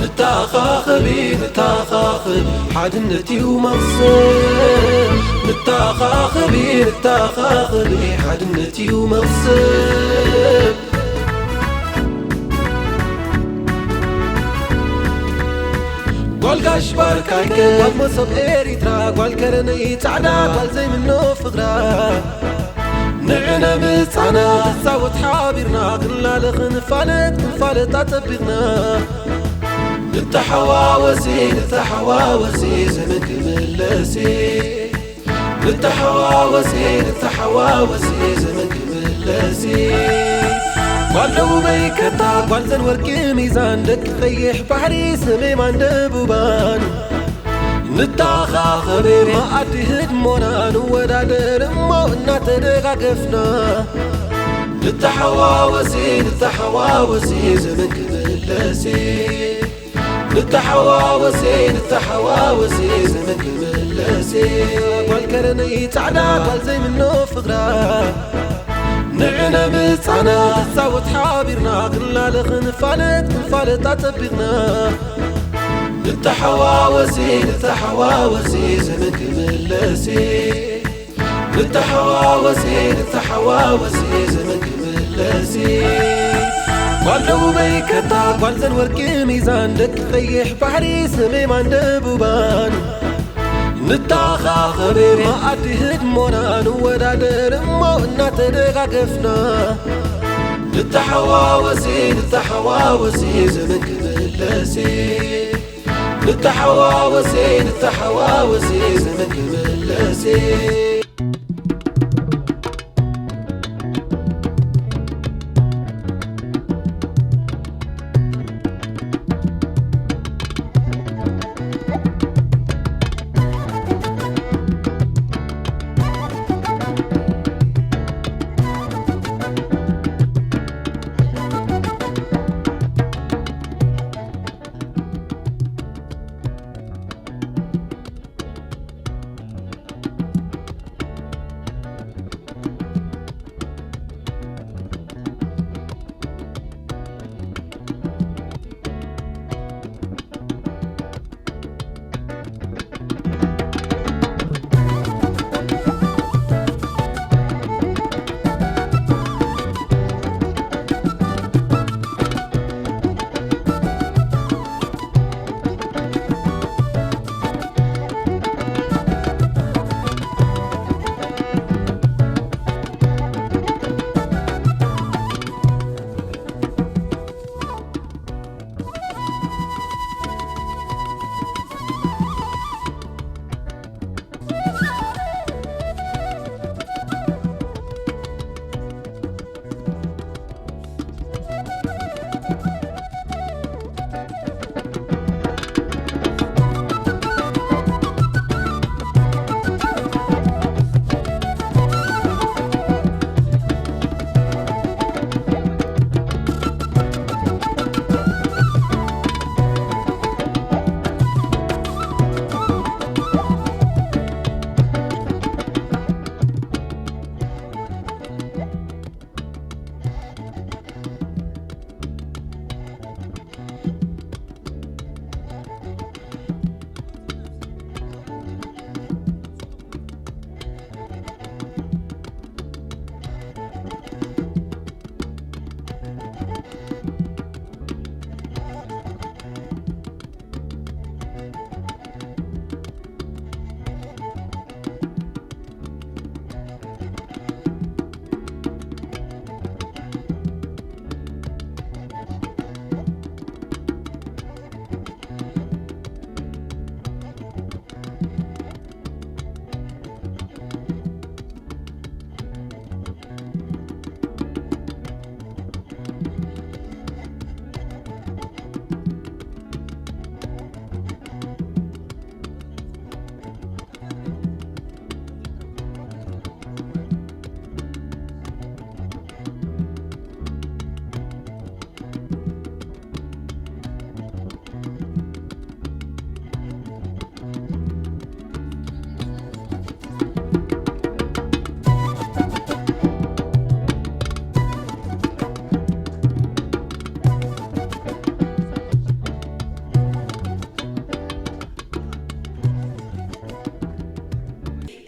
ንተኣኻኸቢ ንተኣኻኸቢ ሓድነት እዩ መቕሰብ ንተኣኻኸቢ ንተኣኻኸቢ ሓድነት እዩ መቕሰብ ጓል ጋሽ ባርካይከ ጓል መሶብ ኤሪትራ ጓል ከረነይ ጻዕዳ ጓል ዘይምኖ ፍቕራ ንዕነ ምጻና ክጻወት ሓቢርና ክንላለ ክንፋለጥ ክንፋለጥ ኣጸቢቕና ንተሓዋወሲ ንተሓዋወሲ ዘመን ክምለሲ ንተሓዋወሲ ንተሓዋወሲ ዘመን ክምለሲ ጓል ደቡበይ ከታ ጓል ዘን ወርቂ ሚዛን ደቂ ቀይሕ ባሕሪ ሰሜማን ደቡባን ንተኻኸብ መኣዲ ህድሞና ንወዳደር እሞ እናተደጋገፍና ንተሓዋወሲ ንተሓዋወሲ ዘመን ክምለሲ ንተሓዋወሲ ንተሓዋወሲ ዘመን ክምለሲ ጓል ከረነይ ጻዕዳ ጓል ዘይምኖ ፍቕራ ንዕነ ምጻና ክጻወት ሓቢርና ክንላለ ክንፋለጥ ክንፋለጥ ኣጸቢቕና ንተሓዋወሲ ንተሓዋወሲ ዘመን ክምለሲ ንተሓዋወሲ ንተሓዋወሲ ዘመን ክምለሲ ጓል ደቡበይ ከታ ጓል ዘን ወርቂ ሚዛን ደቂ ቀይሕ ባሕሪ ሰሜማን ደቡባን ንተኻኸብ መኣዲ ህድሞና ንወዳደር እሞ እናተደጋገፍና ንተሓዋወሲ ንተሓዋወሲ ዘመን ክምለሲ ንተሓዋወሲ ንተሓዋወሲ ዘመን ክምለሲ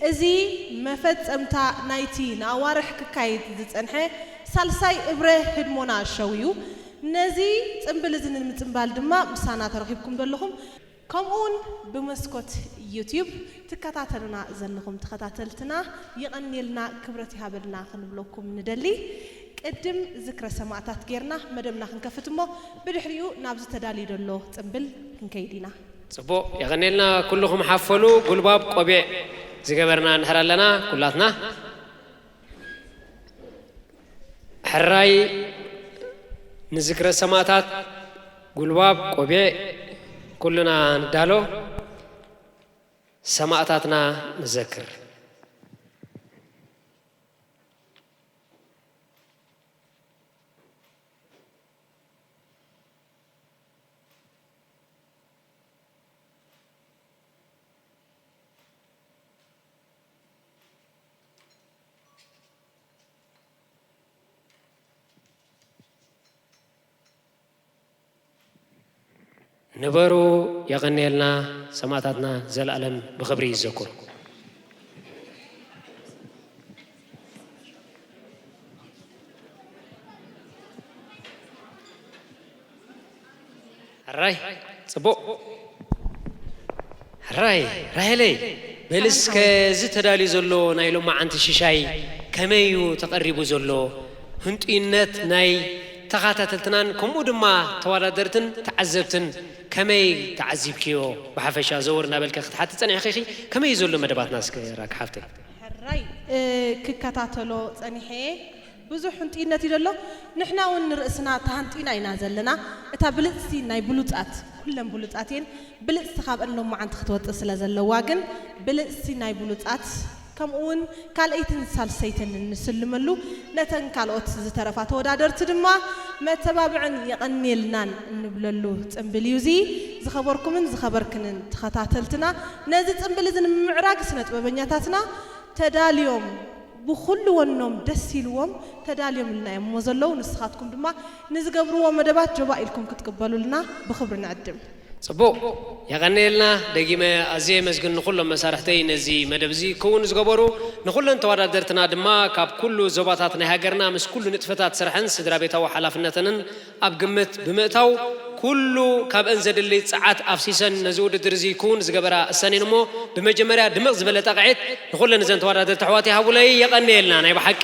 እዚ መፈጸምታ ናይቲ ንኣዋርሕ ክካየድ ዝጸንሐ ሳልሳይ እብረ ህድሞና ሸው እዩ። ነዚ ጽምብል እዚ ንምጽምባል ድማ ምሳና ተረኺብኩም ዘለኹም፣ ከምኡውን ብመስኮት ዩትዩብ ትከታተሉና ዘለኹም ተኸታተልትና፣ የቐንየልና፣ ክብረት ይሃበልና ክንብለኩም ንደሊ። ቅድም ዝክረ ሰማእታት ጌርና መደብና ክንከፍት እሞ፣ ብድሕሪኡ ናብዚ ተዳልዩ ዘሎ ጽምብል ክንከይድ ኢና። ጽቡቕ፣ የቐንየልና። ኩልኹም ሓፈሉ። ጉልባብ ቆቢዕ ዝገበርና እንድሕር ኣለና፣ ኩላትና። ሕራይ ንዝክረ ሰማእታት ጉልባብ ቆቢዕ ኩልና ንዳሎ፣ ሰማእታትና ንዘክር። ንበሩ፣ የቐንየልና። ሰማእታትና ዘላለም ብኽብሪ ይዘክሩ። ሕራይ፣ ጽቡቕ። ሕራይ፣ ራሄለይ፣ በል እስከ እዚ ተዳልዩ ዘሎ ናይ ሎማዓንቲ ሽሻይ ከመይ እዩ ተቐሪቡ ዘሎ? ህንጡይነት ናይ ተኻታተልትናን ከምኡ ድማ ተወዳደርትን ተዓዘብትን ከመይ ተዓዚብክዮ? ብሓፈሻ ዘወር እናበልከ ክትሓቲ ጸኒሕኺ፣ ከመይ እዩ ዘሎ መደባትና እስከ ራኪ ሓፍተይ? ሕራይ፣ እ፣ ክከታተሎ ጸኒሐ። ብዙሕ ህንጡይነት እዩ ዘሎ። ንሕና እውን ንርእስና ተሃንጢና ኢና ዘለና። እታ ብልጽቲ ናይ ብሉጻት፣ ኩለን ብሉጻት እየን። ብልጽቲ ካብአን ሎማዓንቲ ክትወጽእ ስለ ዘለዋ ግን፣ ብልጽቲ ናይ ብሉጻት፣ ከምኡ እውን ካልኣይትን ሳልሰይትን እንስልመሉ፣ ነተን ካልኦት ዝተረፋ ተወዳደርቲ ድማ መተባብዕን የቐንየልናን እንብለሉ ጽምብል እዩ እዚ። ዝኸበርኩምን ዝኸበርክንን ተኸታተልትና፣ ነዚ ጽምብል እዚ ንምምዕራግ ስነ ጥበበኛታትና ተዳልዮም፣ ብኹሉ ወኖም ደስ ኢልዎም ተዳልዮም ኢልና እዮም እሞ ዘለዉ። ንስኻትኩም ድማ ንዝገብርዎ መደባት ጆባእ ኢልኩም ክትቅበሉልና ብኽብሪ ንዕድም። ጽቡቕ፣ የቐንየልና። ደጊመ ኣዝየ የመስግን ንኹሎም መሳርሕተይ ነዚ መደብ እዚ ክውን ዝገበሩ፣ ንኹለን ተወዳደርትና ድማ ካብ ኩሉ ዞባታት ናይ ሃገርና ምስ ኩሉ ንጥፈታት ስርሐን ስድራ ቤታዊ ሓላፍነተንን ኣብ ግምት ብምእታው፣ ኩሉ ካብአን ዘድሊ ጸዓት ኣፍሲሰን ነዚ ውድድር እዚ ክውን ዝገበራ እሰን እየን እሞ፣ ብመጀመርያ ድምቕ ዝበለ ጣቕዒት ንኹለን እዘን ተወዳደርቲ ኣሕዋት ይሃቡለይ። የቐንየልና ናይ ብሓቂ።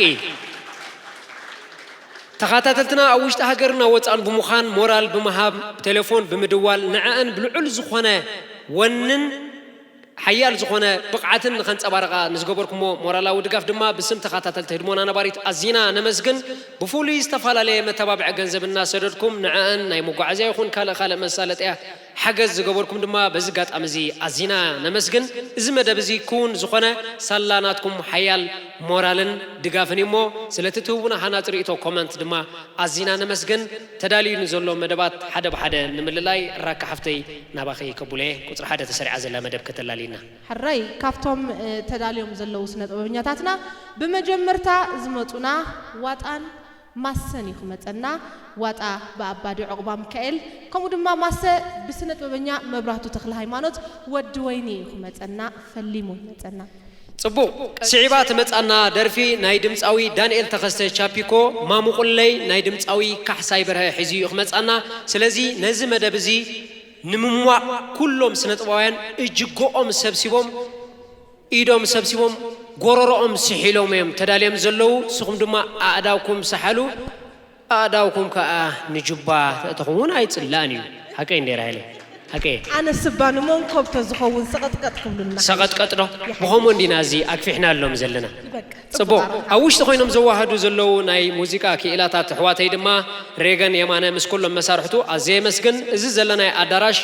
ተኸታተልትና ኣብ ውሽጢ ሃገርን ኣብ ወጻእን ብምዃን ሞራል ብምሃብ፣ ብቴሌፎን ብምድዋል፣ ንዐአን ብልዑል ዝኾነ ወንን ሓያል ዝኾነ ብቕዓትን ንኸንጸባርቓ ንዝገበርኩሞ ሞራላዊ ድጋፍ ድማ ብስም ተኸታተልቲ ህድሞና ነባሪት ኣዚና ነመስግን። ብፍሉይ ዝተፈላለየ መተባብዒ ገንዘብ እናሰደድኩም ንዐአን ናይ መጓዓዝያ ይኹን ካልእ ካልእ መሳለጥያ ሓገዝ ዝገበርኩም ድማ በዚ ኣጋጣሚ እዚ ኣዚና ነመስግን። እዚ መደብ እዚ ክውን ዝኾነ ሳላ ናትኩም ሓያል ሞራልን ድጋፍን እዩ እሞ፣ ስለቲ ትህቡና ሃናጺ ርእይቶ ኮመንት ድማ ኣዚና ነመስግን። ተዳልዩ ንዘሎ መደባት ሓደ ብሓደ ንምልላይ ራካ ሓፍተይ ናባኺ ከቡለየ። ቁጽሪ ሓደ ተሰሪዓ ዘላ መደብ ከተላልይና። ሕራይ፣ ካብቶም፣ እ፣ ተዳልዮም ዘለዉ ስነ ጥበበኛታትና ብመጀመርታ ዝመጹና ዋጣን ማሰን እዩ ክመጸና። ዋጣ ብኣባዲ ዑቕባ ሚካኤል፣ ከምኡ ድማ ማሰ ብስነ ጥበበኛ መብራህቱ ተኽለ ሃይማኖት ወዲ ወይኒ እዩ ክመጸና፣ ፈሊሙ ይመጸና። ጽቡቕ። ስዒባ ትመጻና ደርፊ ናይ ድምጻዊ ዳንኤል ተኸስተ ቻፒኮ፣ ማሙቁለይ ናይ ድምጻዊ ካሕሳይ በርሀ ሒዙ እዩ ክመጻና። ስለዚ ነዚ መደብ እዚ ንምሟቕ ኩሎም ስነ ጥበባውያን እጅግኦም ሰብሲቦም፣ ኢዶም ሰብሲቦም፣ ጎረሮኦም ስሒሎም እዮም ተዳልዮም ዘለዉ። ንስኹም ድማ ኣእዳውኩም ሰሓሉ። ኣእዳውኩም ከኣ ንጁባ ተእተኹም እውን ኣይጽላእን እዩ። ሓቀይ እንዴ ራሄለ? ሓቀይ። ኣነ ስባ ንመንኮብ ተዝኸውን ሰቐጥቀጥ ክብሉልና። ሰቐጥቀጥ ዶ? ብኸምኡ እንዲና እዚ ኣግፊሕናሎም ዘለና። ይበቃ። ጽቡቕ። ጽቡቕ። ኣብ ውሽጢ ኮይኖም ዘዋህዱ ዘለዉ ናይ ሙዚቃ ክኢላታት ኣሕዋተይ ድማ ሬገን የማነ ምስ ኩሎም መሳርሕቱ ኣዝየ የመስግን። እዚ ዘለናይ ኣዳራሽ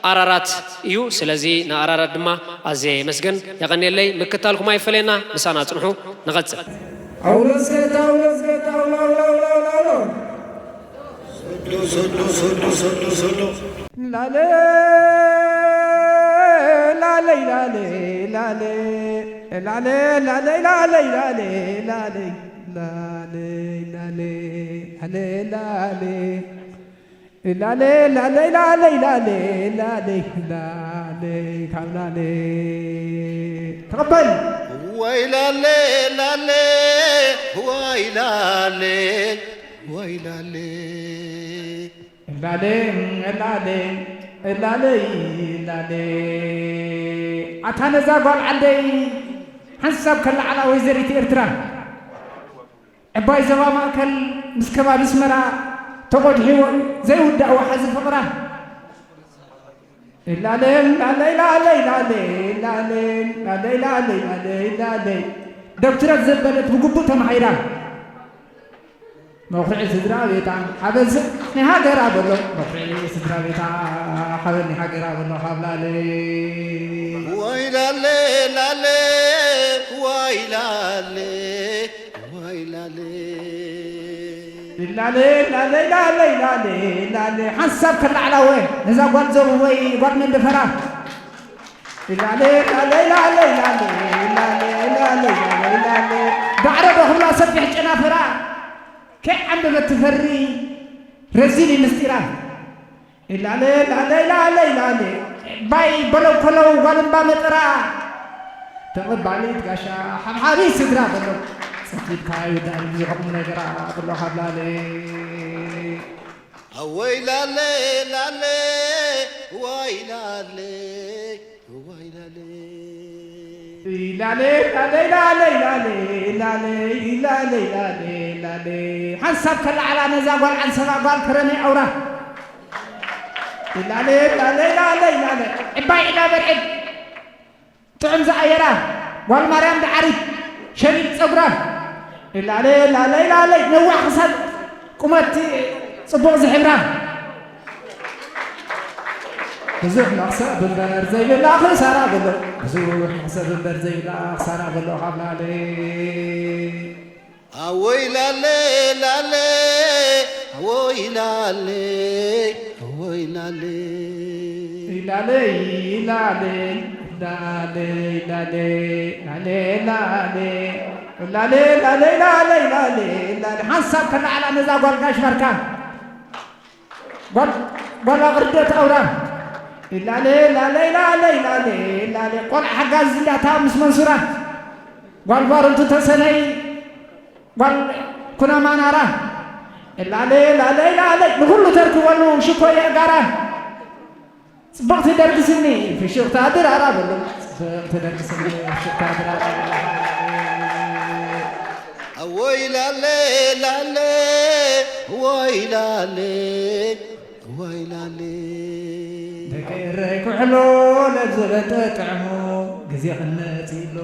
ኣራራት እዩ። ስለዚ ንኣራራት ድማ ኣዝየ የመስግን። የቐንየለይ። ምክታልኩም ኣይፈለየና። ምሳና ጽንሑ። ንቐጽል። ኣውሎ እስከ፣ ኣውሎ እስከ፣ ኣውሎ፣ ኣውሎ፣ ኣውሎ፣ ኣውሎ፣ ኣውሎ። ሶዶ፣ ሶዶ፣ ሶዶ፣ ሶዶ፣ ሶዶ። ላለ፣ ላለ፣ ላለ፣ ላለ። ላለ፣ ላለ፣ ላለ፣ ላለ፣ ላለ። ላለ፣ ላለ፣ ላለ፣ ላለ። ላለ፣ ላለ፣ ላለ፣ ላለ፣ ላለ፣ ላለ፣ ካብ ላለ። ተቐበል። ወይ ላሌ ላሌ ወይ ላሌ ወይ ላሌ። እላሌ እላሌ እላሌ እላሌ። ኣታ ነዛ ጓል ዓደይ ሓንሳብ ከለዓላ ወይዘሪት ኤርትራ ዕባይ ዞባ ማእከል ምስ ከባቢ ኣስመራ ተቖድሒዎ ዘይውዳእ ወሓዚ ፍቕራ። እላሌ እላሌ እላሌ እላሌ እላሌ እላሌ እላሌ እላሌ እላሌ። ዶክትረት ዘበለት ብግቡእ ተማሂራ። መኹርዒ ስድራ ቤታ ሓበን ስ-፣ ናይ ሃገራ በሎ። መኹርዒ ስድራ ቤታ ሓበን ናይ ሃገራ በሎ ካብ ላሌ። ወይ ላሌ ላሌ ወይ ላሌ ወይ ላሌ። ላሌ ላሌ ላሌ ላሌ ላሌ ሓንሳብ ከላዕላወ ነዛ ጓል ዘቡ ወይ ጓል መንደፈራ። ላሌ ላሌ ላሌ ላሌ ላሌ ላሌ ላሌ ላሌ። ዳዕሮ ዶ ክብላ ሰፊሕ ጨናፍራ ከይዓምበበት ትፈሪ ረዚን ምስጢራ። ላሌ ላሌ ላሌ ላሌ ባይ በለው ኮለው ጓል እምባ መጠራ። ተቐባሊት ጋሻ ሓብሓቢት ስድራ በሎ። ጸጊብካ ይውዳእ ብዙሕ ቁም ነገራ በሎ ካብ ላሌ። ኣወይ ላሌ ላሌ ወይ ላሌ ወይ ላሌ። ላሌ ላሌ ላሌ ላሌ ላሌ ላሌ ላሌ ላሌ ሓንሳብ ከለዓላ ነዛ ጓል ዓንሰባ ጓል ከረኒ ኣውራ። ላሌ ላሌ ላሌ ላሌ ዕባይ ኢላ በርዕድ ጥዑም ዝኣየራ ጓል ማርያም ደዓሪት ሸሪጥ ጸጉራ። ላሌ ላሌ ላሌ ነዋሕ ክሳድ ቁመት ጽቡቕ ዝሕብራ። ብዙሕ መኽሰብ እምበር ዘይብላ ክሳራ በሎ። ብዙሕ መኽሰብ እምበር ዘይብላ ክሳራ በሎ ካብ ላሌ። ኣወይ ላሌ ላሌ ኣወይ ላሌ ኣወይ ላሌ። ላሌ ላሌ ላሌ ላሌ ላሌ ላሌ ላሌ ላሌ ላሌ ላሌ ላሌ ሓንሳብ ከለዓላ ነዛ ጓል ጋሽ ባርካ ጓል ጓል ኣቕርደት ኣውራ። ላሌ ላሌ ላሌ ላሌ ላሌ ቆልዓ ሓጋዚ እንዳታ ምስ መንሱራ ጓል ባርንቱ ተሰነይ ጓል ኩናማ ናራ። ላሌ ላሌ ላሌ ንኹሉ ተርክበሉ ሽኮ የእጋራ። ጽብቕቲ ደርግስኒ ፍሽኽታ ድራራ በሉ። ጽብቕቲ ደርግስኒ ፍሽኽታ ድራራ በሉ። ኣወይ ላሌ ላሌ ወይ ላሌ ወይ ላሌ። ደቂ እረይ ክሕሎ ለብዘበን ጠጥዕሙ ግዜ ክንመጽእ ኣሎ።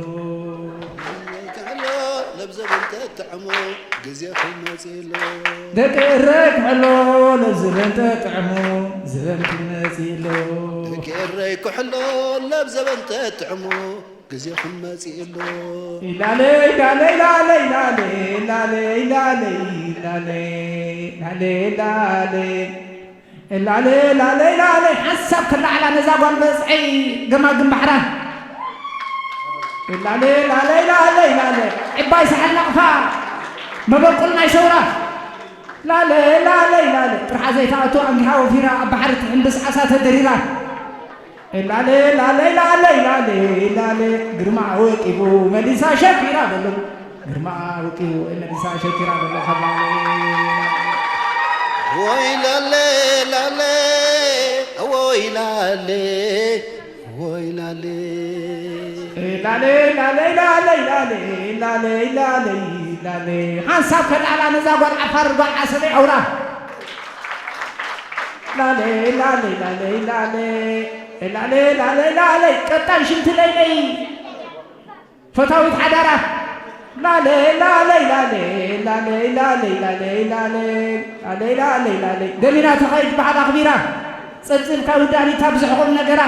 ክሕሎ ለብዘበን ጠጥዕሙ ግዜ ክመጽእ ኣሎ። ደቂ እረይ ክሕሎ ለብዘበን ጠጥዕሙ ዘበን ክመጽእ ኣሎ። ደቂ እረይ ክሕሎ ለብዘበን ጠጥዕሙ ግዜ ክመጽእ ኣሎ። ኢላለ ኢላለ ኢላለ ኢላለ ኢላለ ኢላለ ኢላለ ኢላለ ኢላለ ኢላለ ኢላለ ኢላለ ሓንሳብ ክላዕላ ነዛ ጓል በጽሐይ ገማግም ባሕራ። ኢላለ ኢላለ ኢላለ ኢላለ ዕባይ ሳሕል ናቕፋ መበቁል ናይ ሰውራ። ላለ ላለ ኢላለ ጥርሓ ዘይትኣቱ ኣንጊሃ ወፊራ ኣብ ባሕሪ ትሕምብስ ዓሳ ተደሪራ። ላሌ ላሌ ላሌ ላሌ ላሌ ግርማ ወቂቡ መሊሳ ሸኪራ በሎ። ግርማ ወቂቡ መሊሳ ሸኪራ በሎ። ላሌ ወይ ላሌ ላሌ ወይ ላሌ ወይ ላሌ። ላሌ ላሌ ላሌ ላሌ ላሌ ላሌ ላሌ ሓንሳብ ከላላ ነዛ ጓል ዓፋር ጓል ዓሰበይ ኣውራ። ላሌ ላሌ ላሌ ላሌ ላሌ ላሌ ላሌ ቀጣን ሽንቲ ለይለይ ፈታዊት ሓዳራ። ላሌ ላሌ ላሌ ላሌ ላሌ ላሌ ላሌ ላሌ ላሌ ላሌ ደሚና ተኸይድ በዓል ኣኽቢራ ጸብጺብካ ውዳኒታ ብዙሕ ቁም ነገራ።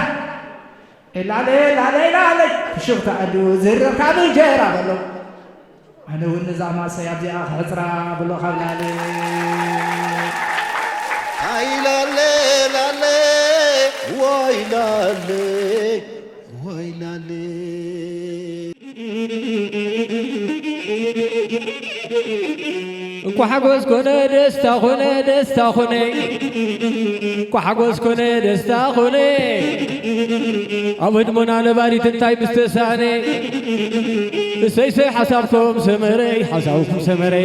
ላሌ ላሌ ላሌ ፍሽኽታ ኣዱ ዝርር ካብ እንጀራ በሎ። ኣነ እውን ነዛ ማሰይ ኣብዚኣ ክሕፅራ ብሎ ካብ ላሌ። ኣይ ላሌ ላሌ ወይ ላሌ ወይ ላሌ። ኳሓጎስ ኮነ ደስታ ኮነ ደስታ ኮነ ኳሓጎስ ኮነ ደስታ ኮነ ኣብ ህድሞና ነባሪት እንታይ ምስ ተሳነ እሰይ ሰይ ሓሳብኩም ሰመረ ሓሳብኩም ሰመረ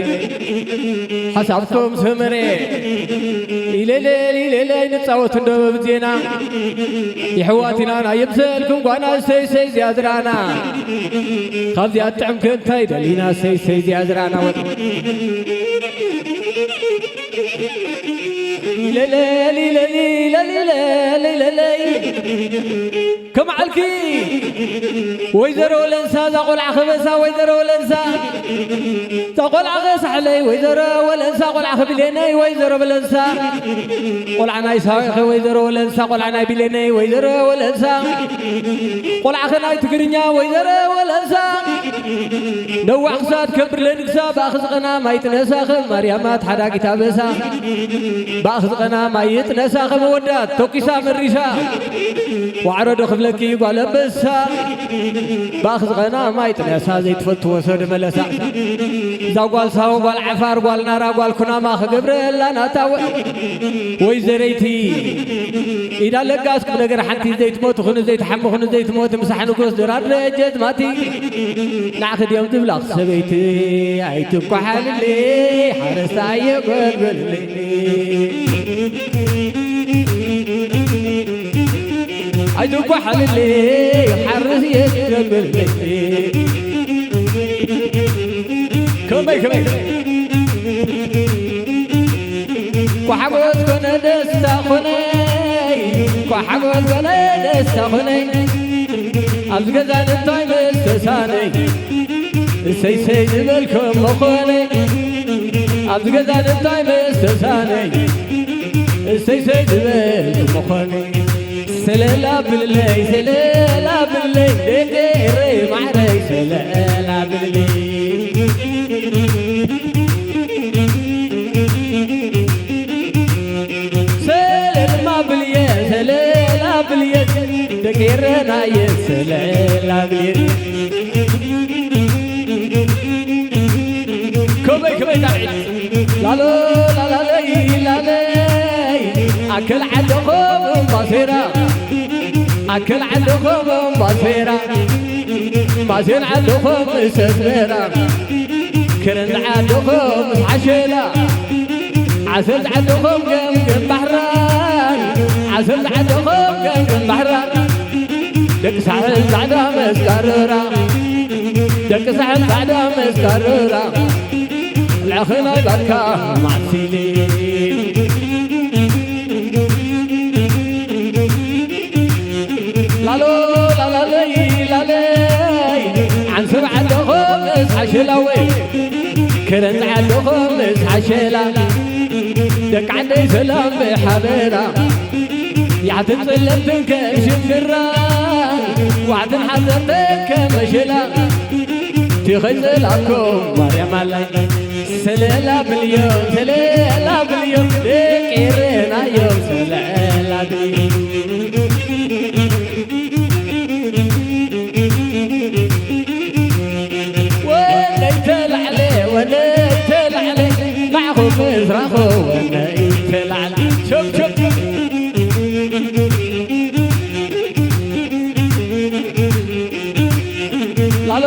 ሓሳብኩም ሰመረ ኢለለል ኢለለይ ንጻወት እንዶ በብዜና ይሕዋት ኢና ናይ ይምሰልኩም ጓና እሰይ ሰይ እዚኣ ዝረኣና ካብዚኣ ትጥዕም ከ እንታይ ደሊና እሰይ እሰይ እዚኣ ዝረኣና ወጥ ኢለለል ኢለሊ ኢለሊ ኢለሊ ኢለለይ ከም ዓልኪ ወይዘሮ ወለንሳ እዛ ቆልዓ ከበሳ ወይዘሮ ወለንሳ እዛ ቆልዓ ከሳሕለይ ወይዘሮ ወለንሳ ቆልዓ ከብሌነይ ወይዘሮ በለንሳ ቆልዓ ናይ ሳዊኺ ወይዘሮ ወለንሳ ቆልዓ ናይ ብሌነይ ወይዘሮ ወለንሳ ቆልዓ ከናይ ትግርኛ ወይዘሮ ወለንሳ ነዋሕ ክሳድ ከብር ለንግሳ ብኣኽ ዝቐና ማይ ጥነሳ ከም ማርያማት ሓዳጊት ኣበሳ ብኣኽ ዝቐና ማይ ጥነሳ ከም ወዳት ተኩሳ መሪሳ ዋዕሮ ዶ ክብለኪ ጓል ኣንበሳ ብኣኽ ዝቐና ማይ ጥነሳ ዘይትፈትዎ ሰብ መለሳ እዛ ጓል ሳሆ ጓል ዓፋር ጓል ናራ ጓል ኩናማ ክገብረላ ናታ ወ- ወይዘረይቲ ኢዳ ለጋስ ቁም ነገር ሓንቲ ዘይትሞት ኹን ዘይትሓሚ ኹን ዘይትሞት ምሳሕ ንጉስ ድራር ደጀት ማቲ ንዓኺ ድዮም ዝብላኽ ሰበይቲ ኣይትኳሓልሊ ሓረስታይ የጎልጎልሊ ኣይትኳሓልሊ ሓርስ የጎልጎልሊ ከመይ ከመይ ኳሓጎስ ኮነ ደስታ ኮነ ኳሓጎስ ኮነ ደስታ ኮነ ኣብዚ ገዛ እንታይ ምስ ተሳነይ እሰይ ሰይ ዝበልኩም መኾነ ኣብዚ ገዛ እንታይ ምስ ተሳነይ እሰይ ሰይ ዝበልኩም መኾነ ሰለላ ብለይ ሰለላ ብለይ ደቂ ኤረይ ማዕረይ ሰለላ ብለይ ሰለልማ ብልየ ሰለላ ብልየ ደቂ ኤረናየ ሰለላ ብልየ ከመይ ከመይ ዳዊት ላሎ ላላለይ ላለይ ኣከል ዓደኹም ባሴራ ኣከል ዓደኹም ባሴራ ባሴን ዓደኹም ሰስመራ ክረን ዓደኹም ዓሸላ ዓሰል ዓደኹም ገምገም ባሕራ ዓሰል ዓደኹም ገምገም ባሕራ ደቂ ሳሕል ጻዕዳ መስካረራ ደቂ ሳሕል ጻዕዳ መስካረራ ለኽናይ ባካ ማዕሲሊ ላሎ ላላለይ ላለይ ዓንሰብ ዓለኹ ምስ ዓሸላወይ ክረን ዓለኹ ምስ ዓሸላ ደቂ ዓደይ ሰላም ብሓበራ ያዕትን ጽለምትን ከም ሽምብራ ዋዕትን ሓዘርትን ከም መሸላ ቲኸይ ዘላኮ ማርያም ኣላ ሰለላ ብልዮም ሰለላ ብልዮም ደቂ ኤረናዮም ሰለላ ብልዮም ወነይ ተላዕለ ወነይ ተላዕለ ንዓኹም ምስራኹ ወነይ ተላዕለ ሸብ ሸብ ላሎ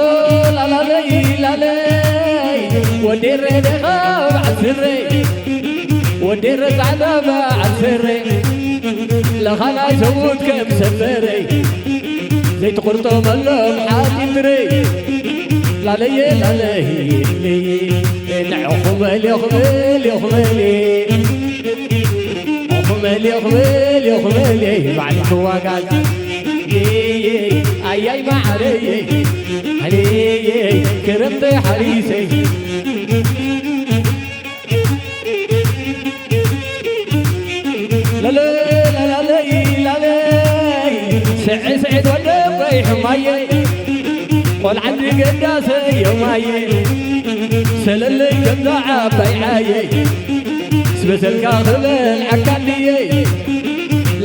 ላላለይ ላለይ ወዴረ ደኻ በዓል ስረይ ወዴረ ጻዕዳ በዓል ስረይ ለኻናይ ሰቡት ከም ሰፈረይ ዘይትቑርጦ መሎም ሓጢትረይ ላለየ ላለይ ንዕኹመል ኹመል ኹመል ኹመል ኹመል ኹመል ባዕሊ ክዋጋዝ ኣያይ ማዓረየ ኣየ ክረምተ ሓሪሰይ ላለ ላላለይ ላለይ ስዕስዕት ወደበይ ሕማየ ቆልዓ ገዳሰ ዮማየ ሰለለይ ከምዛ ዓባይ ዓየ ስበሰልካ ክበልዓካ ድየ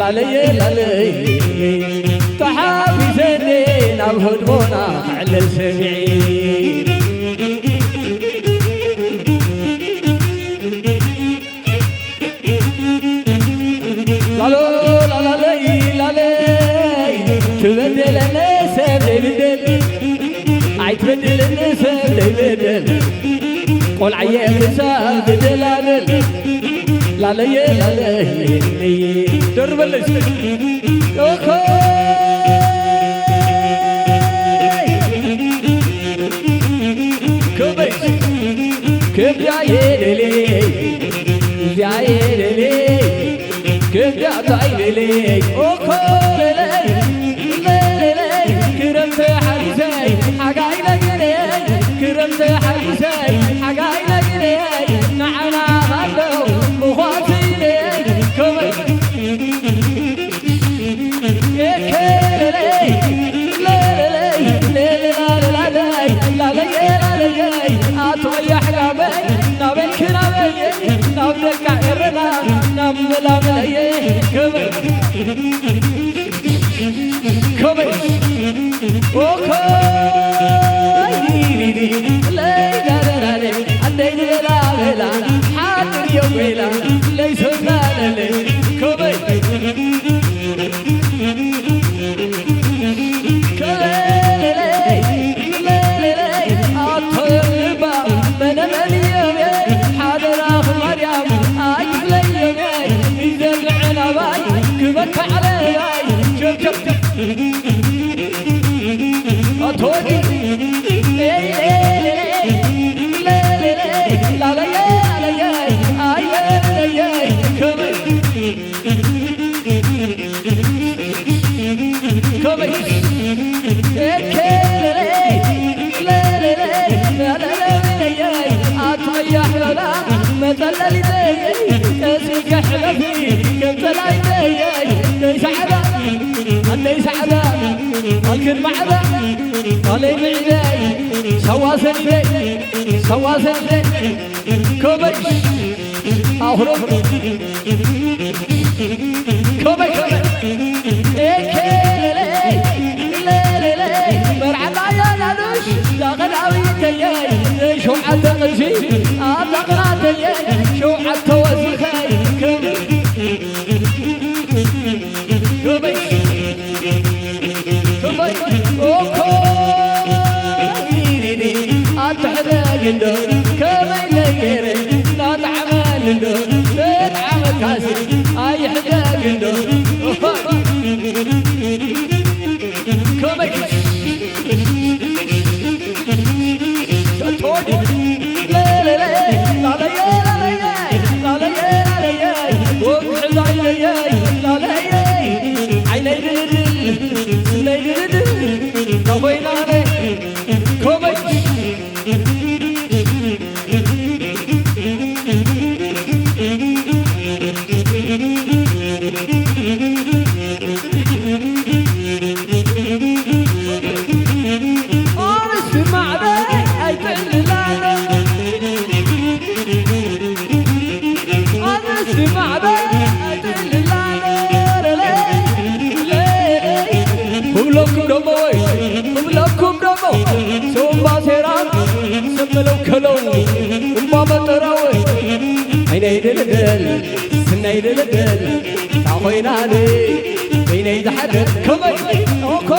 ላለየ ላለይ ተሓቢሰ ናብ ህድሞና ክዕለል ሰሚዐ በድልኒ ሰብ ዘይበደል፣ ቆልዓየ ክሳብ ዝደላደል፣ ላለየ ላለየ ደርበለይ። ኦኮይ። ከመይ ከብዳየ ደለየ፣ እዚኣየ ደለየ። ክብዳቶ ኣይልለይ ኦኮ ለለይ ለለይ ክረምቲ ሓሪሰይ ሓጋይ ነግረይ ክረምቲ ሓሪሰይ ሓጋይ ነግረይ ንዓና ካለው ምዃንትይለይ ከመይ ኤከለለይ ለለለይ ለለላለላለይ ላለየ ላለየይ ኣቶ ያሕጋበይ ናበይ ክናበየ ናብ ደቃ ኤረና ናብ መላመለየ ከመይ ከመይ ኦኮይ ለይዳደራለ ኣደይ ንበላ በላ ሓድር የው በላ ለይሰናለለ ከመይ ከመይ ኤከለለይ ለለለይ ለለለይ ኣቶ ያሕዮላ መጠለሊተይ ቀሲልከ ሕለፊ ከም ጸላይተይ ደይ ሳዕዳ ኣደይ ሳዕዳ ኣልክን ማዕዳ ኣለይ ምዕደይ ሰዋሰኒደይ ሰዋሰኒደይ ከመይ ኣኽሎም ከመይ ከመይ ኤከለለይ ለለለይ መርዓናዮ ናኑሽ ዳቐዳዊተየይ ሸውዓተ ቅርሺ ኣዳቕናተየይ ሸውዓተ ወዚኸይ ከመይ ከመይ ከመይ ኦኮ ኣትሕደግ እንዶ ከመይ ለገረ ናጣዕመል እንዶ ተጣዕመካሲ ኣይሕደግ እንዶ ከመይ ክብለኩም ደሞ ወይ ክብለኩም ደሞ ሰውምባ ሴራ ሰመለው ከለው እምባ መጠራወ ዓይነይ ድልድል ስነይ ድልድል ታኾይናኒ በይነይ ዝሓድር ከመይ ኦኮ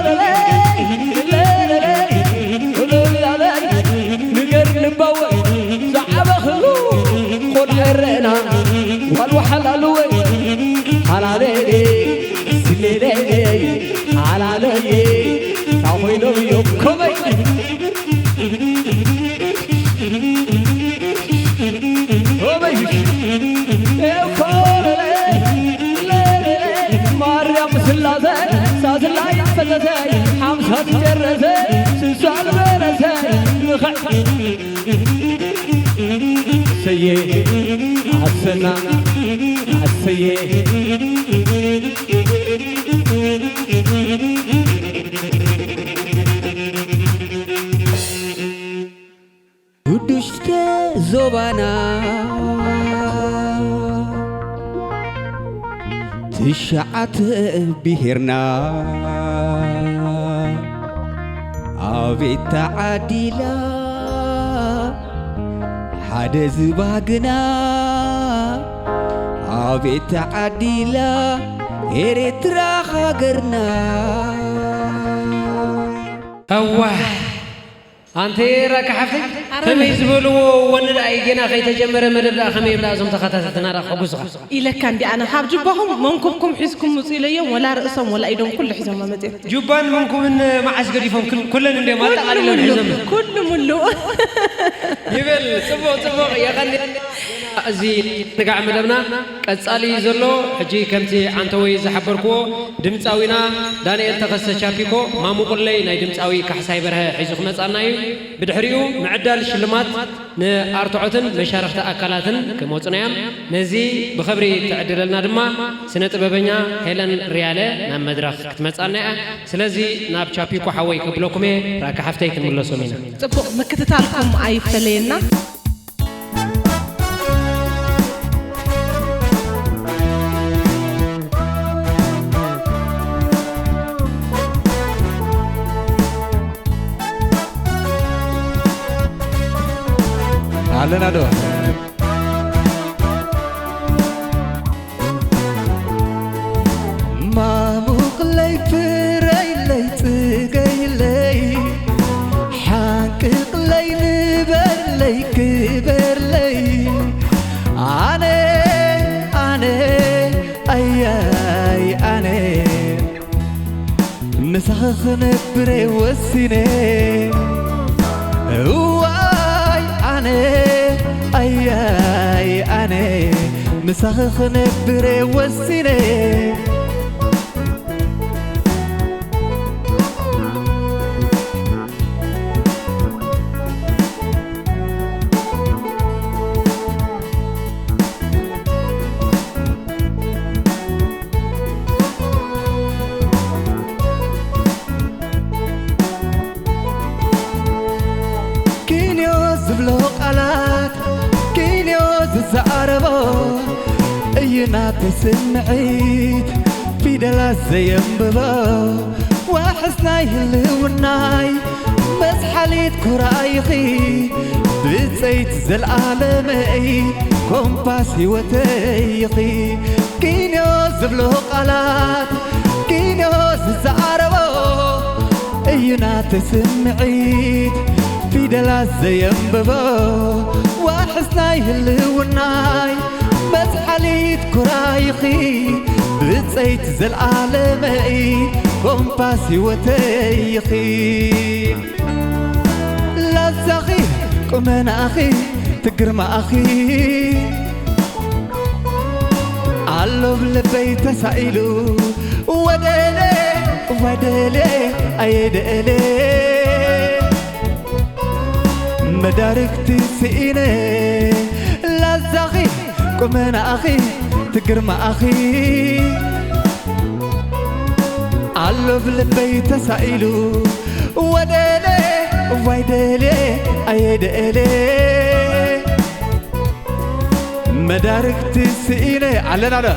ለለይ ለለለይ ንገር ልባወ ዝዓበኽሉ ቆልዓ ይረአና ዋልዋ ሓላልወ ሓላለየ ስሌለየ ሓላለየ ታኾይኖም እዮም ከመይ ከመይ ማርያም ስላሰ ሳስላይ ፈሰሰ ሓምሳ ትጨረሰ ስሳ ዝበረሰ ንኸ ኣሰየ ኣሰና ኣሰየ ውዱሽተ ዞባና ትሽዓተ ብሄርና ኣቤት ተዓዲላ ሓደ ዝባግና ኣቤት ተዓዲላ ኤርትራ ሃገርና እዋ ኣንተ ራካ ሓፍተይ፣ ኣረ ከመይ ዝበልዎ ወኒ ደኣ እዩ፣ ጌና ከይተጀመረ መደብ ደኣ ከመይ ይብላ እዞም ተኸታተልትና ደኣ ክሕጉስኻ። ኢለካ እንዲ ኣነ ካብ ጅባኹም መንኩብኩም ሒዝኩም ምጹ ኢለዮም፣ ወላ ርእሶም ወላ ኢዶም ኩሉ ሒዞም መጺኦም። ጁባን መንኩብን መዓስ ገዲፎም? ክል-፣ ኩለን እንድዮም ኣጠቓሊሎም ሒዞም። ኩሉ ሙሉ። ይበል፣ ጽቡቕ፣ ጽቡቕ፣ የቐኒ። እዚ ንጋዕ መደብና ቀጻሊ እዩ ዘሎ። ሕጂ ከምቲ ዓንተወይ ዝሓበርክዎ ድምጻዊና ዳንኤል ተኸስተ ቻፒኮ ማሙቕለይ ናይ ድምጻዊ ካሕሳይ በርሀ ሒዙ ክመጻና እዩ። ብድሕሪኡ ምዕዳል ሽልማት ንኣርትዖትን መሻርኽቲ ኣካላትን ክመጹና እዮም። ነዚ ብኽብሪ ትዕድለልና ድማ ስነ ጥበበኛ ሄለን ሪያለ ናብ መድረኽ ክትመጻና እያ። ስለዚ ናብ ቻፒኮ ሓወይ ከብለኩም እየ፣ ራካ ሓፍተይ ክንምለሶም ኢና። ጽቡቕ ምክትታልኩም ኣይፈለየና። ኣለና ዶ? ማሙቕለይ ፍረይለይ ጽገይለይ ሓንቅቕለይ ንበርለይ ክበርለይ ኣነ ኣነ ኣያይ ኣነ ምሳኺ ክነብር ወሲነ እዋይ ኣነ ኣያይ ኣነ ምሳኺ ክነብር ወሲነ ኪንዮ ዝብሎ ቃላት ኪንዮ ዝዛረቦ እዩ ናተይ ስምዒት ፊደላት ዘየንብቦ ዋሕስ ናይ ህልውናይ መስሓሊት ኩራይኺ ብፀይት ዘልኣለመይ ኮምፓስ ህይወተይኺ ኪንዮ ዝብሎ ቃላት ኪንዮ ዝዛረቦ እዩ ናተይ ስምዒት ፊደላት ዘየንብቦ ዋሕስ ናይ ህልውናይ መዝሓሊት ኩራይኺ ብፀይት ዘልኣለመይ ኮምፓስ ህይወተይኺ ላዛኺ ቁመናኺ ትግርማኺ ኣሎ ብልበይ ተሳኢሉ ወደለ ወደለ ኣየደለ መዳርግቲ ስኢነ ላዛኺ ቁመናኺ ትግርማኺ ኣሎ ብልበይ ተሳኢሉ ወደለ ዋይደለ ኣየደለ መዳርግቲ ስኢነ ኣለና ዶ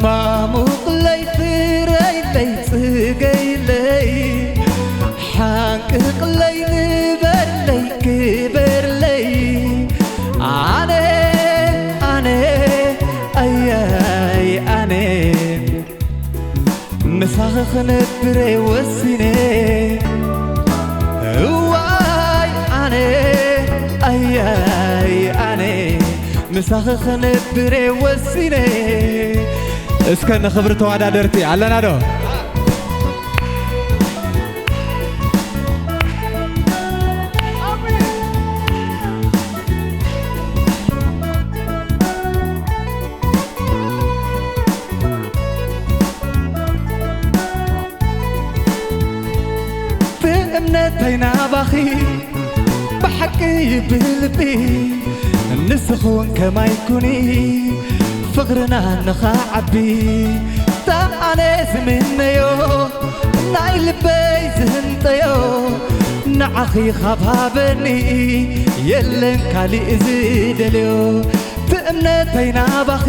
ማሙቕለይ ፍረይለይ ጽገይለይ ሓንቅቕለይ ንበርለይ ክበርለይ ኣነ ኣነ ኣያይ ኣነ ምሳኺ ክነብር ወሲነ እዋይ ኣነ ኣያይ ኣነ ምሳኺ ክነብር ወሲነ እስከ ንኽብሪ ተወዳደርቲ ኣለና ዶ ብእምነተይ ናባኺ ብሓቂ ብልቢ ንስኹን ከማይ ኩኒ ፍቕርና ንኸዓቢ ታ ኣነ ዝምነዮ ናይ ልበይ ዝህንጠዮ ንዓኺ ካብ ሃበኒ የለን ካሊእ ዝደልዮ ትእምነተይ ናባኺ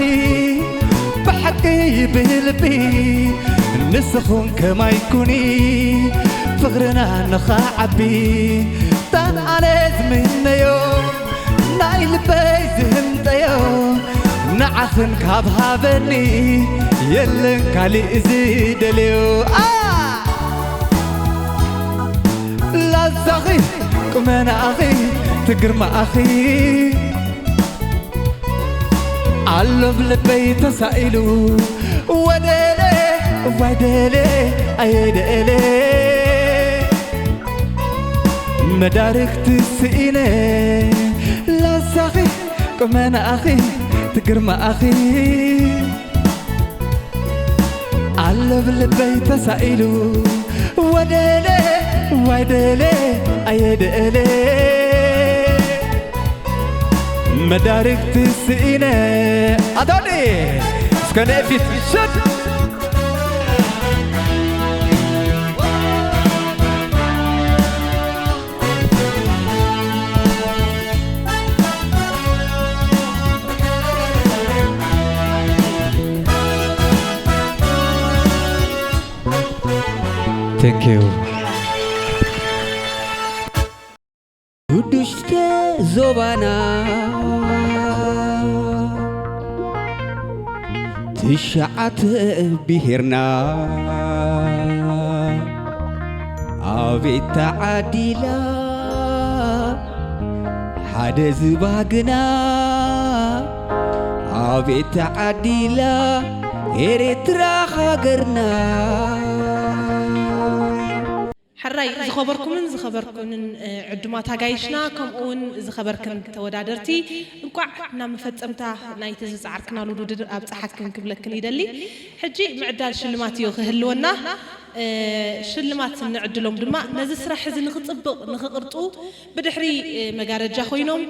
ብሓ ሓቂ ብልቢ ንስኹም ከማይ ኩኒ፣ ፍቕርና ንኸዓቢ፣ ታን ኣነ ዝምነዮ፣ ናይ ልበይ ዝህምጠዮ፣ ንዓኽን ካብ ሃበኒ፣ የለን ካሊእ ዝደልዮ። ኣ! ላዛኺ፣ ቁመናኣኺ፣ ትግርማኣኺ፣ ኣሎ ብልበይ ተሳኢሉ፣ ወደለ፣ ዋይደለ፣ ኣየደለ፣ መዳርግቲ ስኢነ፣ ላዛኺ፣ ቁመናኣኺ፣ ትግርማኣኺ፣ ኣሎ ብልበይ ተሳኢሉ፣ ወደለ፣ ዋይደለ፣ ኣየደለ፣ መዳርግቲ ስኢነ። ኣቶኒ፣ እስከ ንእፊት፣ ሸት። Thank you. ውዱሽተ ዞባና ትሽዓተ ብሄርና ኣቤት ተዓዲላ ሓደ ዝባግና ኣቤት ተዓዲላ ኤርትራ ሃገርና። ሕራይ ዝኸበርኩምን ዝኸበርኩንን፣ እ፣ ዕዱማት ኣጋይሽና፣ ከምኡ እውን ዝኸበርክን ተወዳደርቲ፣ እንቋዕ ናብ መፈጸምታ ናይቲ ዝጸዓርክናሉ ውድድር ኣብጸሓክን ክብለክን ይደሊ። ሕጂ ምዕዳል ሽልማት እዩ ክህልወና። እ፣ ሽልማት እንዕድሎም ድማ ነዚ ስራሕ እዚ ንኽጽብቕ፣ ንኽቕርጹ፣ ብድሕሪ፣ እ፣ መጋረጃ ኮይኖም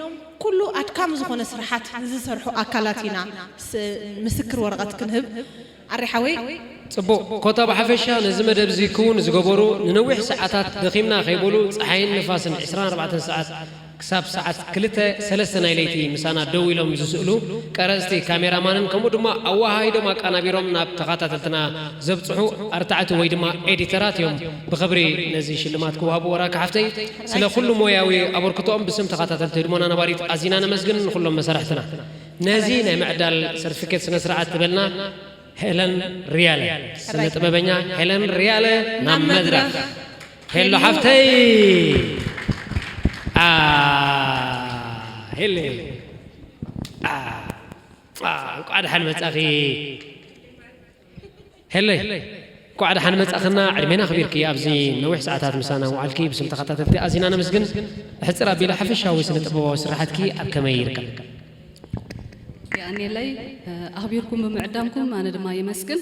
ኩሉ ኣድካሚ ዝኾነ ስራሓት ንዝሰርሑ ኣካላት ኢና ስ-፣ ምስክር ወረቐት ክንህብ። ኣሪ ሓወይ። ጽቡቕ። ኮታ ብሓፈሻ ነዚ መደብ እዚ ክውን ዝገበሩ፣ ንነዊሕ ሰዓታት ደኺምና ከይበሉ፣ ጸሓይን ንፋስን ዕስራን ኣርባዕተን ሰዓት ክሳብ ሰዓት ክልተ፣ ሰለስተ ናይ ለይቲ ምሳና ደው ኢሎም ዝስእሉ ቀረጽቲ፣ ካሜራማንን ከምኡ ድማ ኣወሃሂዶም ኣቀናቢሮም ናብ ተኸታተልትና ዘብጽሑ ኣርታዕቲ ወይ ድማ ኤዲተራት እዮም ብኽብሪ ነዚ ሽልማት ክወሃቡ። ወራካ ሓፍተይ፣ ስለ ኩሉ ሞያዊ ኣበርክቶኦም ብስም ተኸታተልቲ ህድሞና ነባሪት ኣዚና ነመስግን። ንኹሎም መሳርሕትና ነዚ ናይ ምዕዳል ሰርቲፊኬት ስነ ስርዓት ትበልና ሄለን ሪያለ፣ ስነ ጥበበኛ ሄለን ሪያለ ናብ መድረኽ። ሄሎ ሓፍተይ። ኣ፣ ሄለ። ኣ፣ ኣ፣ እንቋዕ ደሓን መጻኺ። ሄለይ፣ እንቋዕ ደሓን መጻኽና። ዕድሜና ኣኽቢርኪ ኣብዚ ነዊሕ ሰዓታት ምሳና ምውዓልኪ ብስም ተኸታተልቲ ኣዚና ነመስግን። ሕጽር ኣቢለ ሓፈሻዊ ስነ ጥበባዊ ስራሓትኪ ኣብ ከመይ ይርከብ? የቐንየለይ፣ ኣኽቢርኩም ብምዕዳምኩም ኣነ ድማ የመስግን።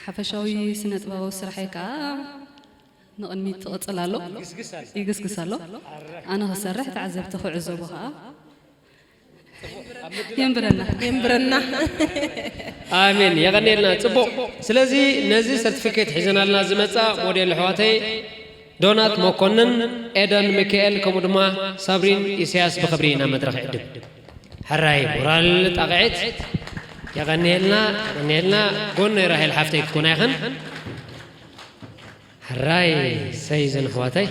ሓፈሻዊ ስነ ጥበባዊ ስራሐይ ከኣ ንቕድሚት ትቕጽል ኣሎ፣ ይግስግስ ኣሎ። ኣነ ክሰርሕ፣ ተዓዘብቲ ክዕዘቡ ከኣ የንብረና። የንብረና። ኣሜን። የቐንየልና። ጽቡቕ። ስለዚ ነዚ ሰርቲፊኬት ሒዘናልና ዝመጻ ሞዴል ኣሕዋተይ ዶናት መኮንን፣ ኤደን ሚካኤል፣ ከምኡ ድማ ሳብሪን ኢሳያስ ብኽብሪ ናብ መድረኽ ይዕድም። ሕራይ ሞራል ጣቕዒት። የቐንየልና፣ የቐንየልና። ጎነይ ራሄል ሓፍተይ ክትኮና ኢኽን። ሕራይ ሰይ ዘን ኣሕዋተይ።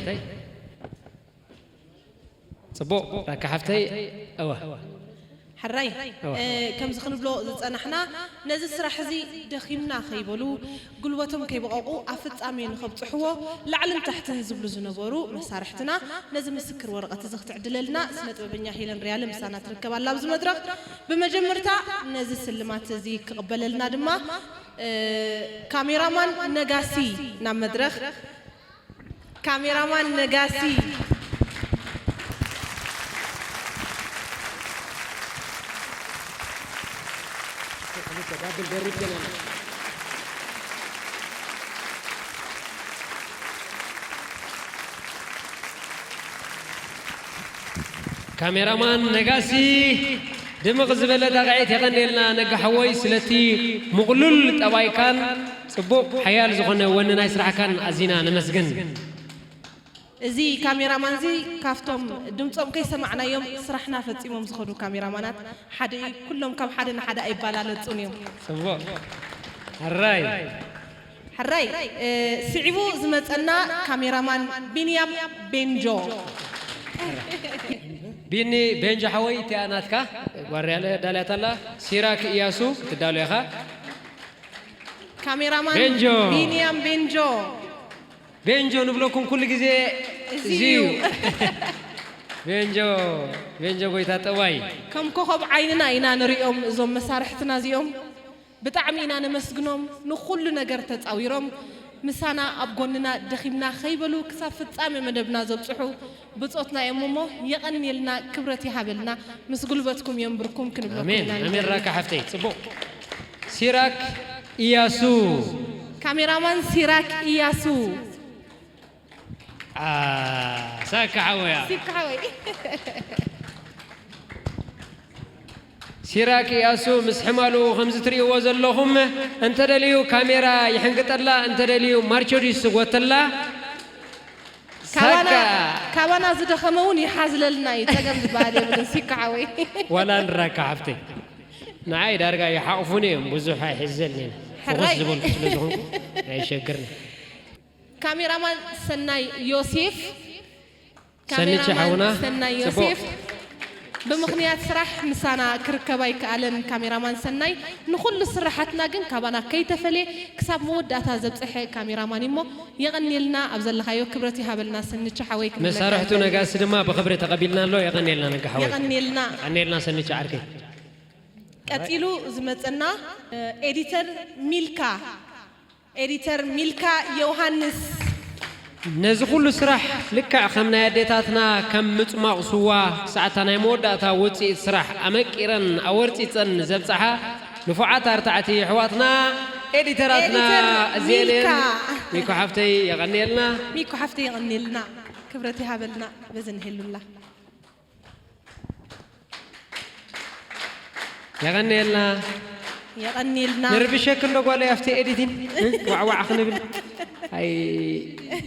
ጽቡቕ፣ ራካ ሓፍተይ፣ እወ። ሕራይ፣ እወ። እ፣ ከምዚ ክንብሎ ዝጸናሕና፣ ነዚ ስራሕ እዚ ደኺምና ከይበሉ፣ ጉልበቶም ከይበቐቑ፣ ኣብ ፍጻሜ ንኸብጽሕዎ፣ ላዕልን ታሕትን ዝብሉ ዝነበሩ መሳርሕትና፣ ነዚ ምስክር ወረቐት እዚ ክትዕድለልና፣ ስነ ጥበበኛ ሄለን ሪያለ ምሳና ትርከብ ኣላ ኣብዚ መድረኽ። ብመጀመርታ፣ ነዚ ስልማት እዚ ክቕበለልና ድማ፣ እ፣ ካሜራማን ነጋሲ ናብ መድረኽ። ካሜራማን ነጋሲ። ካሜራማን ነጋሲ፣ ድምቕ ዝበለ ጣቕዒት የቐንየልና ነጋ ሓወይ፣ ስለቲ ምቕሉል ጠባይካን ጽቡቕ ሓያል ዝኾነ ወኒ ናይ ስራሕካን ኣዚና ነመስግን። እዚ ካሜራማን እዚ ካብቶም ድምፆም ከይሰማዕናዮም ስራሕና ፈፂሞም ዝኸዱ ካሜራማናት ሓደ እዩ። ኩሎም ካብ ሓደ ንሓደ ኣይባላለፁን እዮም። ፅቡቕ። ሕራይ። ሕራይ። ስዒቡ ዝመፀና ካሜራማን ቢንያም ቤንጆ። ቢኒ ቤንጆ ሓወይ፣ እቲኣ ናትካ ጓርያለ ዳልያታላ። ሲራክ እያሱ ክትዳሉ ኢኻ። ካሜራማን ቢንያም ቤንጆ። ቤንጆ ንብለኩም ኩሉ ግዜ እዚ እዩ። ቤንጆ፣ ቤንጆ ጎይታ ጠባይ። ከም ኮኸብ ዓይንና ኢና ንሪኦም እዞም መሳርሕትና እዚኦም። ብጣዕሚ ኢና ነመስግኖም፣ ንኹሉ ነገር ተጻዊሮም ምሳና ኣብ ጎንና ደኺምና ከይበሉ ክሳብ ፍጻመ መደብና ዘብጽሑ ብጾትና እዮም እሞ የቐንየልና፣ ክብረት ይሃበልና፣ ምስ ጉልበትኩም የንብርኩም ክንብለኩም ኣሜን ኢና ኣሜን። ንደሊ። ራካ ሓፍተይ ጽቡቕ። ሲራክ ኢያሱ። ካሜራማን ሲራክ ኢያሱ። ሳካ ሓወያ። ሲካ ሓወይ። ሲራክ ኢያሱ ምስ ሕማሉ ከምዚ ትርእይዎ ዘለኹም፣ እንተደልዩ ካሜራ ይሕንግጠላ፣ እንተደልዩ ማርቸዲስ ይጎተላ። ካባና ሳካ ካባና ዝደኸመ እውን ይሓዝለልና እዩ፣ ጸገም ዝበሃል የብሉን። ሲካ ሓወይ። ዋላ ንራካ ሓፍተይ ንዓይ ዳርጋ ይሓቕፉኒ እዮም፣ ብዙሕ ኣይሕዘልንን። ሕራይ። ፈኾስ ዝበልኩ ስለ ዝኾንኩ ኣይሸግርኒ። ካሜራማን ሰናይ ዮሴፍ። ሰኒቼ ካሜራማን ሓውና፣ ሰናይ ጽቡቕ። ዮሴፍ ብምኽንያት ስራሕ ምሳና ክርከብ ኣይከኣለን። ካሜራማን ሰናይ ንኹሉ ስራሓትና ግን ካባና ከይተፈለየ ክሳብ መወዳእታ ዘብፀሐ ካሜራማን እሞ የቐንየልና። ኣብ ዘለኻዮ ክብረት ይሃበልና ሰኒቼ ሓወይ። ክንብለካ መሳርሕቱ ንደሊ። ነጋሲ ድማ ብኽብሪ ተቐቢልና ኣሎ። የቐንየልና ነጋ ሓወይ። የቐንየልና። የቐንየልና ሰኒቼ ዓርከይ። ቀፂሉ ዝመፀና ኤዲተር ሚልካ ኤዲተር ሚልካ ዮሃንስ። ነዚ ኩሉ ስራሕ ልክዕ ከም ናይ ኣዴታትና ከም ምጽማቕ ስዋ ክሳዕ እታ ናይ መወዳእታ ውጽኢት ስራሕ ኣመቂረን ኣወርጺጸን ዘብጽሓ ንፉዓት ኣርታዕቲ ኣሕዋትና ኤዲተራትና ኤዲተር እዚኤን እየን። ሚልካ። ሚኮ ሓፍተይ የቐንየልና። ሚኮ ሓፍተይ የቐንየልና፣ ክብረት ይሃበልና። በዚ ንህሉላ። የቐንየልና። የቐንየልና። ንርብሸክ እንዶ ጓለይ ኣብቲ ኤዲቲን ዋዕዋዕ ክንብል። ኣይ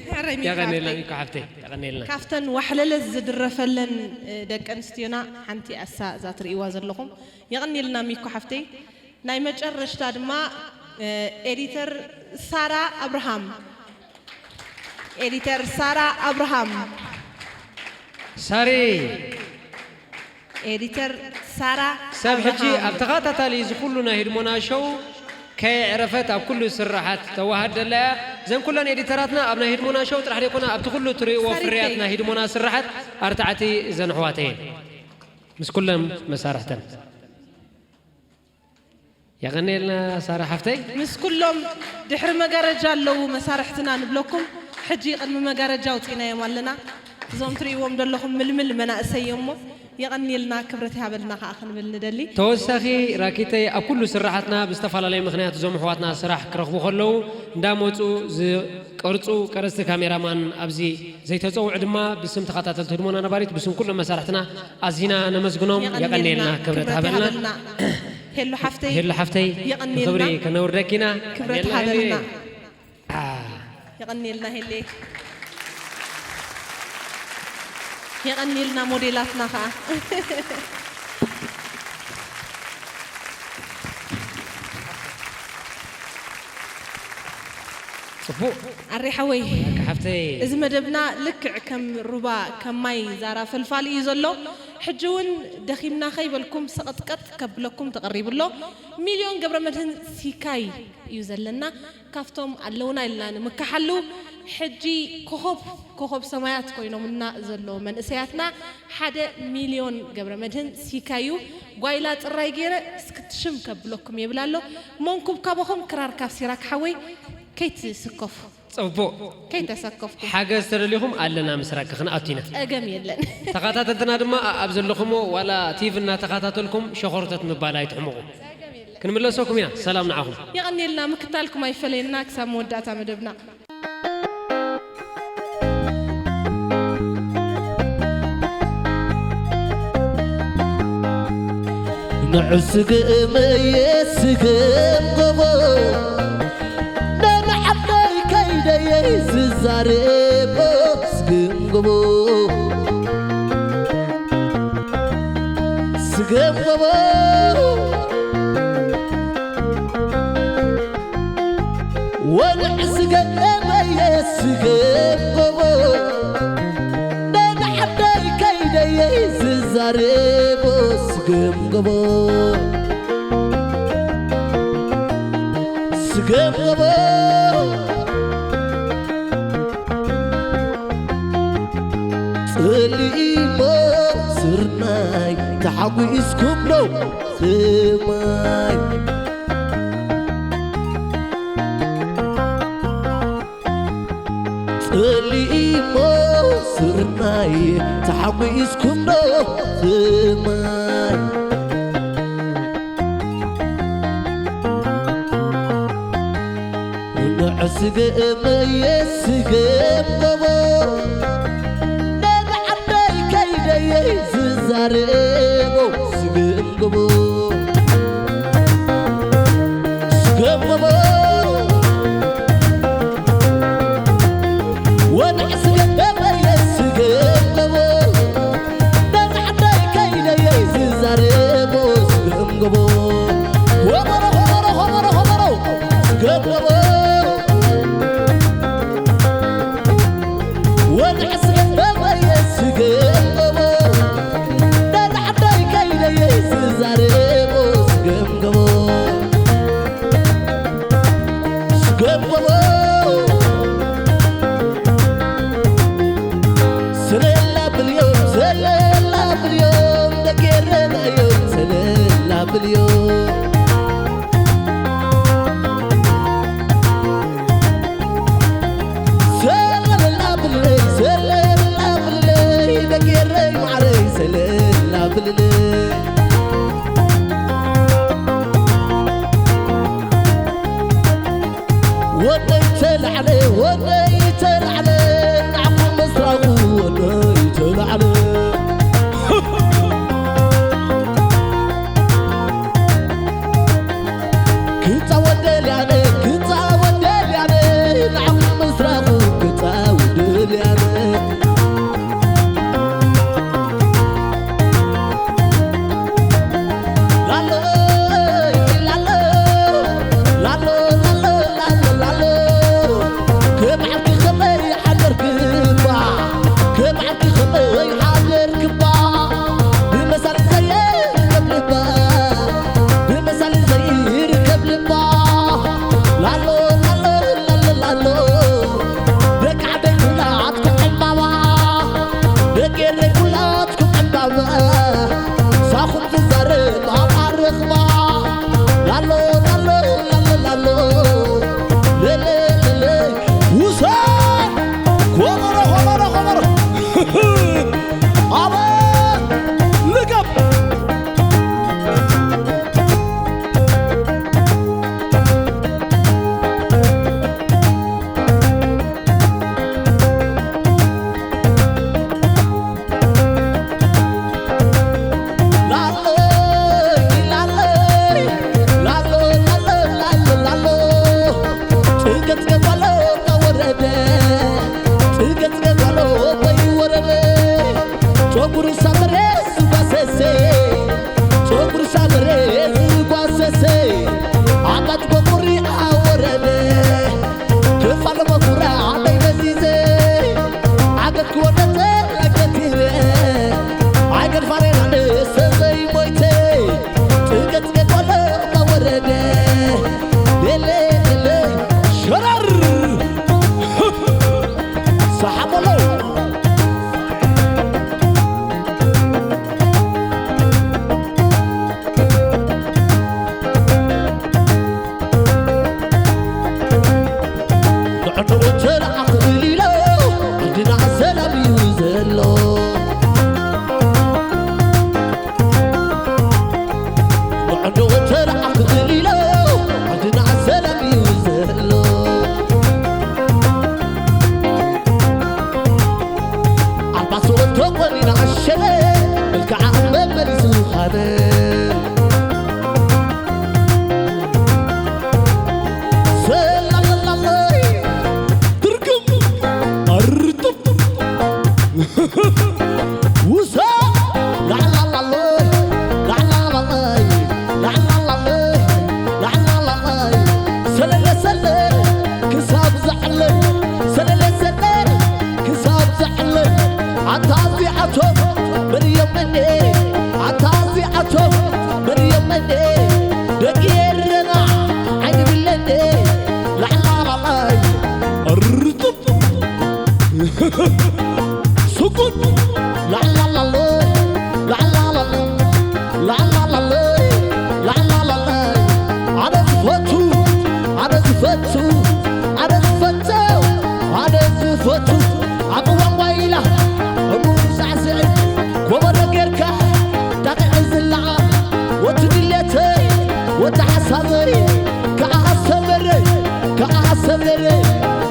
ሕራይ ሚኮ የቐንየልና ሓፍተይ። ሚኮ ሓፍተይ የቐንየልና። ካብተን ዋሕለለት ዝድረፈለን እ፣ ደቂ ኣንስትዮና ሓንቲ ኣሳ እዛ ትርእይዋ ዘለኹም። የቐንየልና ሚኮ ሓፍተይ። ናይ መጨረሽታ ድማ እ፣ ኤዲተር ሳራ ኣብርሃም። ኤዲተር ሳራ ኣብርሃም። ሳሪ ኤዲተር ሳራ ሰብ ሕጂ ኣብርሃም። ኣብ ተኸታታሊ እዚ ኩሉ ናይ ህድሞና ሾው ከየዕረፈት ኣብ ኩሉ ስራሓት ተዋሃድ ደላ እያ። እዘን ኩለን ኤዲተራትና ኣብ ናይ ህድሞና ሾው ጥራሕ ዘይኮነ ኣብቲ ኩሉ ትርእይዎ ሳሪተይ። ፍርያት ናይ ህድሞና ስራሓት ኣርታዕቲ እዘን ኣሕዋተይ እየን ምስ ኩለን መሳርሕተን። የቐንየልና ሳራ ሓፍተይ። ምስ ኩሎም ድሕሪ መጋረጃ ኣለዉ መሳርሕትና ንብለኩም። ሕጂ ቅድሚ መጋረጃ ኣውፂእናዮም ኣለና። እዞም ትርእይዎም ዘለኹም ምልምል መናእሰይ እዮም እሞ የቐንየልና፣ ክብረት ይሃበልና ከዓ ክንብል ንደሊ። ተወሳኺ ራኪተይ ኣብ ኩሉ ስራሓትና ብዝተፈላለየ ምኽንያት እዞም ኣሕዋትና ስራሕ ክረኽቡ ከለዉ እንዳመፁ ዝቀርፁ ቀረፅቲ ካሜራማን ኣብዚ ዘይተፀውዑ ድማ ብስም ተኸታተልቲ ህድሞና ነባሪት ብስም ኩሎም መሳርሕትና ኣዚና ነመስግኖም። የቐንየልና፣ ክብረት ሃበልና። ሄሉ ሓፍተይ ሄሉ ሓፍተይ የቐንየልና። ብኽብሪ ከነውርደኪና። ክብረት የቐንየልና ሃበልና። ሄሉ። የቐንየልና ሄሌ። የቐንየልና ሞዴላትና ከዓ። ፅቡቕ ኣሬ ሓወይ ሓፍተይ። እዚ መደብና ልክዕ ከም ሩባ ከም ማይ ዛራ ፈልፋል እዩ ዘሎ። ሕጂ እውን ደኺምና ከይበልኩም ሰቐጥቀጥ ከብለኩም ተቐሪቡ ኣሎ። ሚልዮን ገብረ መድህን ሲካይ እዩ ዘለና። ካብቶም ኣለውና ኢልና ንምካሓሉ ሕጂ ኮኾብ ኮኾብ ሰማያት ኮይኖምና ዘሎ መንእሰያትና ሓደ ሚልዮን ገብረ መድህን ሲካዩ ጓይላ ጽራይ ገይረ እስክትሽም ከብለኩም የብል ኣሎ። መንኩብ ካባኹም ክራር ካብ ሲራክ ሓወይ ከይትስከፉ። ጽቡቕ። ከይተሰከፍኩም። ሓገዝ ተደሊኹም ኣለና ምስራክ ክንኣቱ ኢና። ጸገም የለን። ተኸታተልትና ድማ ኣብ ዘለኹሞ ዋላ ቲቪ እናተኸታተልኩም ሸኾርተት ምባል ኣይትሕምቑ። ክንምለሰኩም ኢና። ሰላም ንዓኹም። የቐንየልና፣ ምክታልኩም ኣይፈለየና ክሳብ መወዳእታ መደብና። ንዑ ስግእም እየ ስግም ጎቦ ነንዓደይ ከይደየ ዝዛረቦ ስግም ስገመየ ስገም ጎቦ፣ ነንዓደይ ከይደየ ዝዛረቦ ስገም ጎቦ፣ ስገም ጎቦ። ጸሊእሞ ስርናይ ተሓጒስኩም ዶ ሰማይ? ጸሊእሞ ስርናይ ተሓጒስኩም ዶ ሰማይ? ንዕስገ እመየ ስገም ጎቦ፣ ነንዓደይ ከይደየ ዝዛረቦ ስገም ጎቦ፣ ስገም ጎቦ። ወንዕ ስገም እመየ ስገም ጎቦ፣ ነንዓደይ ከይደየ ዝዛረቦ ስገም ጎቦ። ሆበሮ፣ ሆበሮ፣ ሆበሮ፣ ሆበሮ። ስገም ጎቦ። ወንዕ ስገም እመየ ስገም ጎቦ፣ ነንዓደይ ከይደየ ዝዛረቦ ስገም ጎቦ፣ ስገም ጎቦ። ሰለላ ብልዮም፣ ሰለላ ብልዮም፣ ደቂ ኤረና እዮም፣ ሰለላ ብልዮም። ሰለላ ብለይ፣ ሰለላ ብለይ፣ ደቂ ኤረይ ማዓረይ፣ ሰለላ ብለይ። ወደይ ተላዕለ፣ ወደይ ተላዕለ፣ ንዓኹም ምስራኹ ወደይ ተላዕለ። ክጻወት ደልያነ፣ ክጻወት ደልያነ፣ ንዓኹም ምስራኹ ክጻወት ደልያነ። ላሎ፣ ላሎ፣ ላሎ፣ ላሎ፣ ላሎ፣ ላሎ። ከመዓልቲ ከመይ ሓደርክባ፣ ከመዓልቲ ከመይ ሓደርክባ፣ ብመሳሊ ዘይርከብ ልባ፣ ብመሳሊ ዘይርከብ ልባ።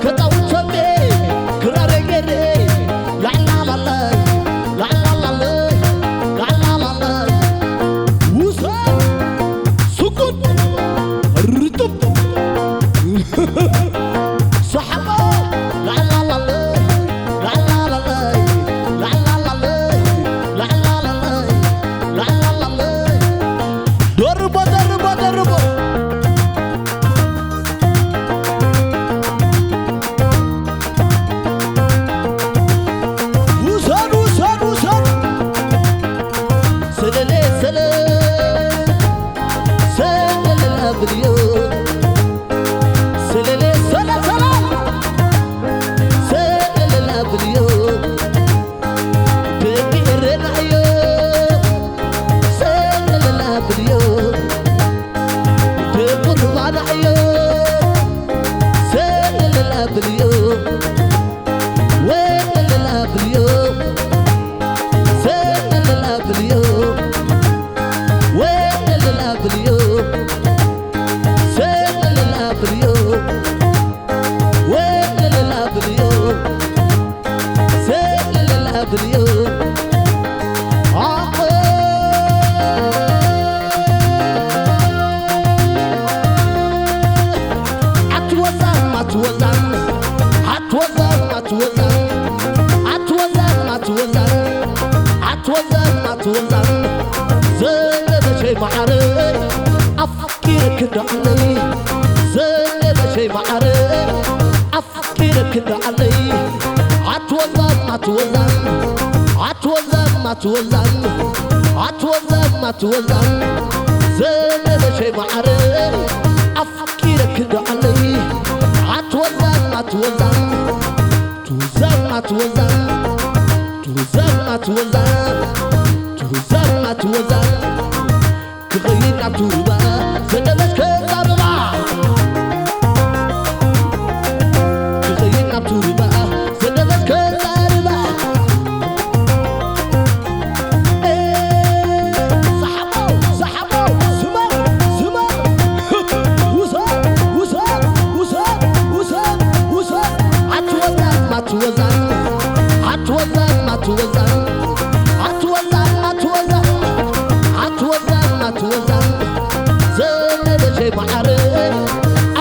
ከጻውት ሰምየ ክራረይ ገይረ ላዕላላለይ ላዕላላለይ ላዕላላለይ ውሰድ ስጉድ ርጥብ ሰሓቦ ላዕላላለይ ላዕላላለይ ላዕላላለይ ላዕላላለይ ላዕላላለይ ደርቦ ደርቦ ደርቦ ውሰድ ውሰድ ውሰድ ሰለለ ሰለ ሰለለ ብልዮ ሰለለ ሰለ ሰለ ሰለለ ብልዮ ደቂ ኤረናዮ ሰለለ ብልዮ ደቂ ሩባናዮ ሰለለ ብልዮ ወለለ ብልዮ ሰለለ ብልዮ ወለለ ብልዮ ሰለለ ብልዮ ወለለ ብልዮ ሰለለ ብልዮ ኣኾ ኣትወዛም ኣትወዛም ኣትወዛም ኣትወዛም ኣትወዛም ኣትወዛም ኣትወዛም ኣትወዛም ዘነበሸይ መዓረይ ኣፍቂረኪ እንዳዓለይ ዘነበሸይ መዓረይ ኣፍቂረኪ እንዳዓለይ ኣትወዛም ኣትወዛም ኣትወዛም ኣትወዛም ኣትወዛም ኣትወዛም ዘነበሸይ መዓረይ ኣፍቂረኪ እንዳዓለይ ኣትወዛም ኣትወዛም ትውዛም ኣትወዛም ትውዛም ኣትወዛም ትውዛም ኣትወዛም ክኸይድ ናብ ቱርባ ዘነበሽ ከዛርባ ክኸይድ ናብ ቱርባ ዘነበሽ ከዛርባ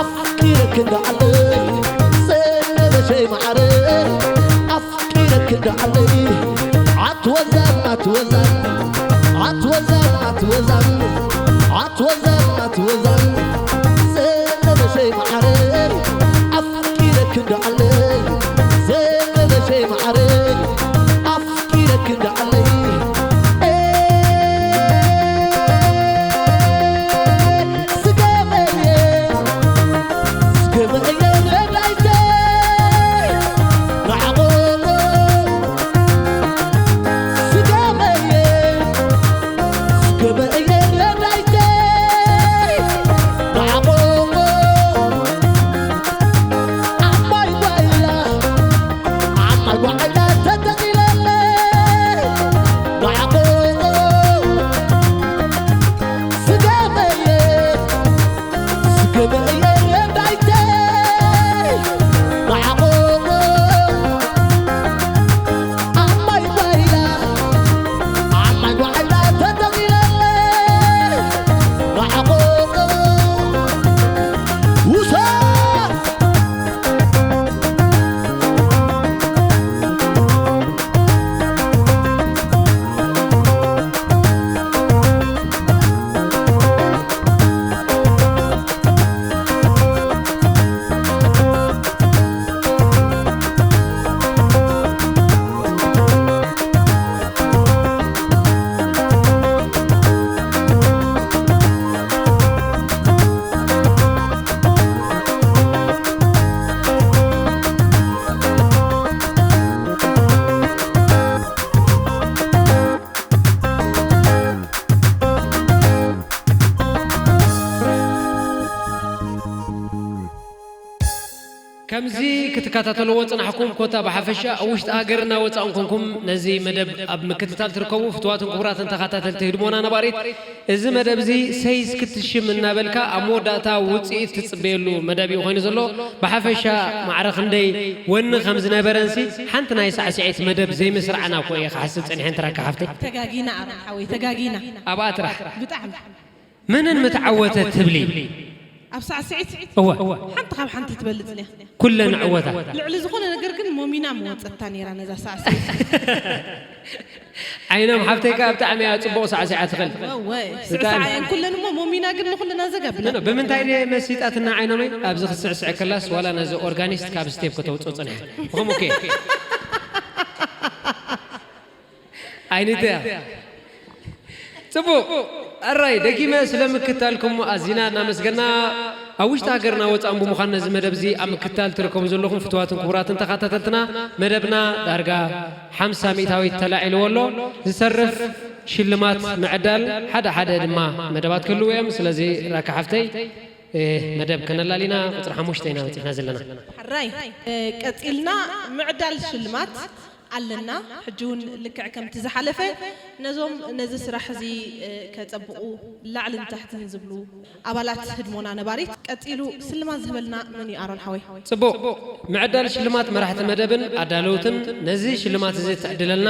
ኣፍቂረኪ እንዳዓለይ ዘነበሸይ መዓረይ ኣፍቂረኪ እንዳዓለይ ኣትወዛም ኣትወዛም ኣትወዛም ኣትወዛም ኣትወዛም ኣትወዛም ዘነበሸይ መዓረይ ኣፍቂረኪ እንዳዓለይ ዘነበሸይ መዓረይ ኣፍቂረኪ እንዳዓለይ ከምዚ ክትከታተልዎ ጽናሕኩም፣ ኮታ ብሓፈሻ ኣብ ውሽጢ ሃገርና ወጻእን ኮንኩም ነዚ መደብ ኣብ ምክትታል ትርከቡ ፍቱዋትን ክቡራትን ተኸታተልቲ ህድሞና ነባሪት፣ እዚ መደብ እዚ ሰይስ ክትሽም እናበልካ ኣብ መወዳእታ ውጽኢት ትጽበየሉ መደብ እዩ ኮይኑ ዘሎ። ብሓፈሻ ማዕረ ክንደይ ወኒ ከም ዝነበረንሲ ሓንቲ ናይ ሳዕስዒት መደብ ዘይምስራዕና እኮ እየ ክሓስብ ጸኒሐ፣ እንተ ራካ ሓፍተይ። ተጋጊና ኣሮን ሓወይ፣ ተጋጊና። ኣብኣ ጥራሕ። ብጣዕሚ። መነን ምተዓወተ ትብሊ? ኣብ ሳዕስዒት እወ። ሓንቲ ካብ ሓንቲ ትበልጽ ድያ? ኩለን ዕወታ። ልዕሊ ዝኾነ ነገር ግን ሞሚና ምወጸታ ነይራ ነዛ ሳዕስዒት። ዓይኖም ሓፍተይ ከኣ ብጣዕሚ እያ ጽቡቕ ሳዕሲዓ ትኽእል። እወ፣ ብጣዕሚ። ስዕሳዕ እየን ኩለን እሞ ሞሚና ግን ንኹልና ዘገብለ። ኖ፣ ኖ፣ ብምንታይ ድየ መሲጣትና ዓይኖመይ? ኣብዚ ክትስዕስዕ ከላስ ዋላ ነዚ ኦርጋኒስት ካብ ስቴፕ ከተውጽኦ ጽንሐ። ብኸምኡ ከ? ኣይንተያ። ጽቡቕ። ኣራይ፣ ደጊመ ስለ ምክታልኩም ኣዚና እናመስገና፣ ኣብ ውሽጢ ሃገርና ወጻእን ብምዃን ነዚ መደብ እዚ ኣብ ምክታል ትርከቡ ዘለኹም ፍቱዋትን ክቡራትን ተኸታተልትና፣ መደብና ዳርጋ ሓምሳ ሚእታዊት ተላዒልዎ ኣሎ። ዝተርፍ ሽልማት ምዕዳል ሓደ ሓደ ድማ መደባት ክህልዉ እዮም። ስለዚ ራካ ሓፍተይ፣ እ፣ መደብ ከነላሊና ቁጽሪ ሓሙሽተ ኢና በጺሕና ዘለና። ሕራይ፣ እ፣ ቀጺልና ምዕዳል ሽልማት ኣለና። ሕጂ እውን ልክዕ ከምቲ ዝሓለፈ ነዞም ነዚ ስራሕ እዚ፣ እ፣ ከጸብቑ ላዕልን ታሕትን ዝብሉ ኣባላት ህድሞና ነባሪት ቀጺሉ ስልማት ዝህበልና መን እዩ ኣሮን ሓወይ? ጽቡቕ። ምዕዳል ሽልማት መራሕቲ መደብን ኣዳለውትን ነዚ ሽልማት እዚ ትዕድለልና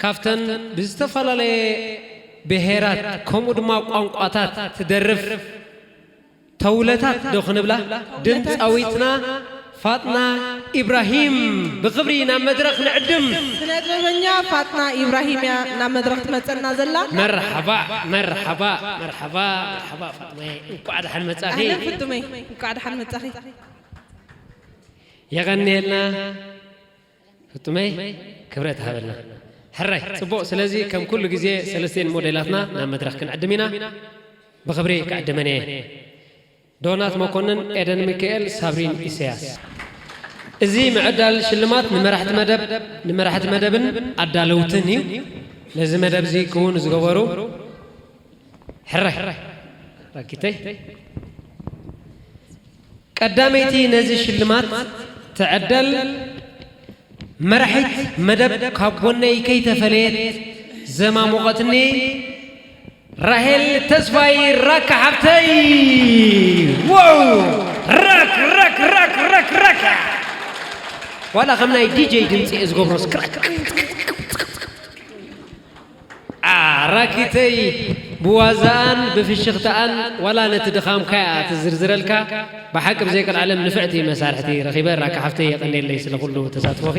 ካብተን ብዝተፈላለየ ብሄራት ከምኡ ድማ ቋንቋታት ትደርፍ ተውለታት ዶ ክንብላ? ድምፃዊትና ፋጥና ኢብራሂም ብኽብሪ ናብ መድረኽ ንዕድም። ስነ ጥበበኛ ፋጥና ኢብራሂም እያ ናብ መድረኽ ትመፀና ዘላ። መርሓባ፣ መርሓባ፣ መርሓባ፣ መርሓባ ፋጥመይ፣ እንኳዕ ደሓን መጻኺ። ኣህለን ፍጡመይ፣ እንኳዕ ደሓን መጻኺ። የቐንየልና። ፍጡመይ፣ ክብረት ሃበልና። ሕራይ፣ ጽቡቕ። ስለዚ ከም ኩሉ ግዜ ሰለስቴን ሞዴላትና ናብ መድረኽ ክንዕድም ኢና። ብኽብሪ ክዕድመን እየ። ዶናት መኮንን፣ ኤደን ሚካኤል፣ ሳብሪን ኢሳያስ። እዚ ምዕዳል ሽልማት ንመራሕቲ መደብ፣ ንመራሕቲ መደብን ኣዳለውትን እዩ። ነዚ መደብ እዚ ክውን ዝገበሩ ሕራይ ራኪተይ። ቀዳመይቲ ነዚ ሽልማት ትዕደል መራሒት መደብ ካብ ጎነይ ከይተፈለየት ዘማሞቐትኒ ራሄል ተስፋይ ራካ ሓብተይ። ዋው! ራክ፣ ራክ፣ ራክ፣ ራክ፣ ራክ። ዋላ ከም ናይ ዲጀይ ድምፂ እየ ዝገብሮ፣ ስክራክ። ኣራኪተይ ብዋዛኣን ብፍሽኽታኣን ዋላ ነቲ ድኻምካ እያ ትዝርዝረልካ። ብሓቂ ብዘይ ቀልዓለም ንፍዕቲ መሳርሕቲ ረኺበ። ራካ ሓፍተይ የቐንየለይ ስለ ኩሉ ተሳትፎኺ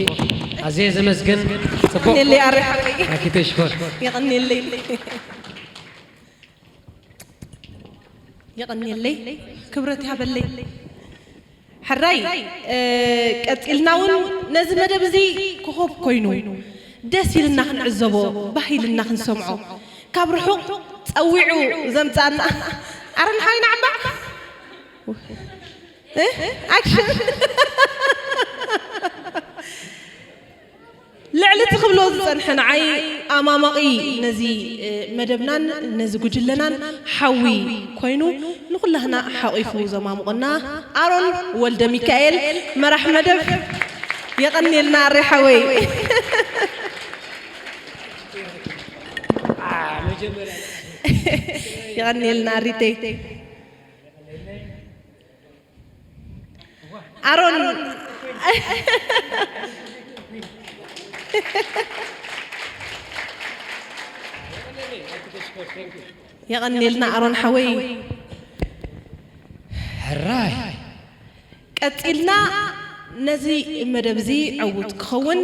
ኣዝየ ዘመስግን። ጽቡቕ። የቐንየለይ ኣረ ሓወይ። ራኪተይ ሽኮር። የቐንየለይ። የቐንየለይ፣ ክብረት ይሃበለይ። ሕራይ፣ እ፣ ቀጺልና እውን ነዚ መደብ እዚ ኮኾብ ኮይኑ ደስ ኢልና ክንዕዘቦ፣ ባህ ኢልና ክንሰምዖ፣ ካብ ርሑቕ ጸዊዑ ዘምጻና ኣረን ሓይና ዓምባዕ። እ? ኣክሽን። ልዕሊ እቲ ክብሎ ዝጸንሐ ንዓይ ኣማማቒ ነዚ፣ እ፣ መደብናን ነዚ ጉጅለናን ሓዊ ኮይኑ ንኹላህና ሓቒፉ ዘማሙቐና ኣሮን ወልደ ሚካኤል መራሕ መደብ የቐንየልና ኣሬ ሓወይ። የቐንየልና ኣሪተይ። ኣሮን። የቐንየልና ኣሮን ሓወይ። ሕራይ። ቀጺልና ነዚ መደብ እዚ ዕዉት ክኸውን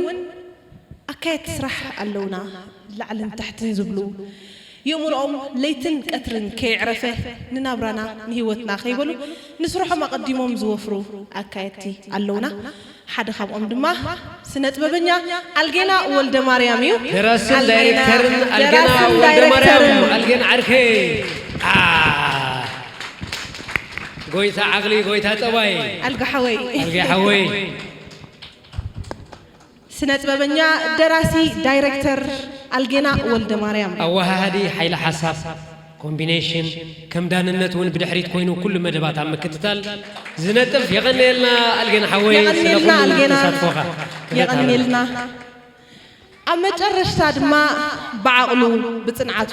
ኣካየድቲ ስራሕ ኣለውና፣ ላዕልን ታሕትን ዝብሉ፣ የእምሮኦም ለይትን ቀትርን ከየዕረፈ ንናብራና ንህይወትና ከይበሉ ንስርሖም ኣቐዲሞም ዝወፍሩ ኣካየድቲ ኣለውና። ሓደ ካብኦም ድማ ስነ ጥበበኛ ኣልጌና ወልደ ማርያም እዩ። ደራስን ኣልጌና፣ ዳይሬክተርን ኣልጌና ደራስን ወልደ ማርያም፣ ዳይሬክተርን። ኣልጌና ዓርከይ። ኣ፣ ጎይታ ዓቕሊ፣ ጎይታ ጠባይ። ኣልጋ ሓወይ። ኣልጌ ሓወይ። ስነ ጥበበኛ፣ ደራሲ፣ ዳይሬክተር ኣልጌና ወልደ ማርያም። ኣወሃሃዲ ሓይሊ ሓሳብ። ኮምቢኔሽን ከም ዳንነት እውን ብድሕሪት ኮይኑ ኩሉ መደባት ኣብ ምክትታል ዝነጥፍ። የቐንየልና ኣልጌና ሓወይ፣ ስለ የቐንየልና ኩሉ ኣልጌና። ተሳትፎኻ። የቐንየልና። ኣብ መጨረሽታ ድማ ብዓቕሉ፣ ብጽንዓቱ፣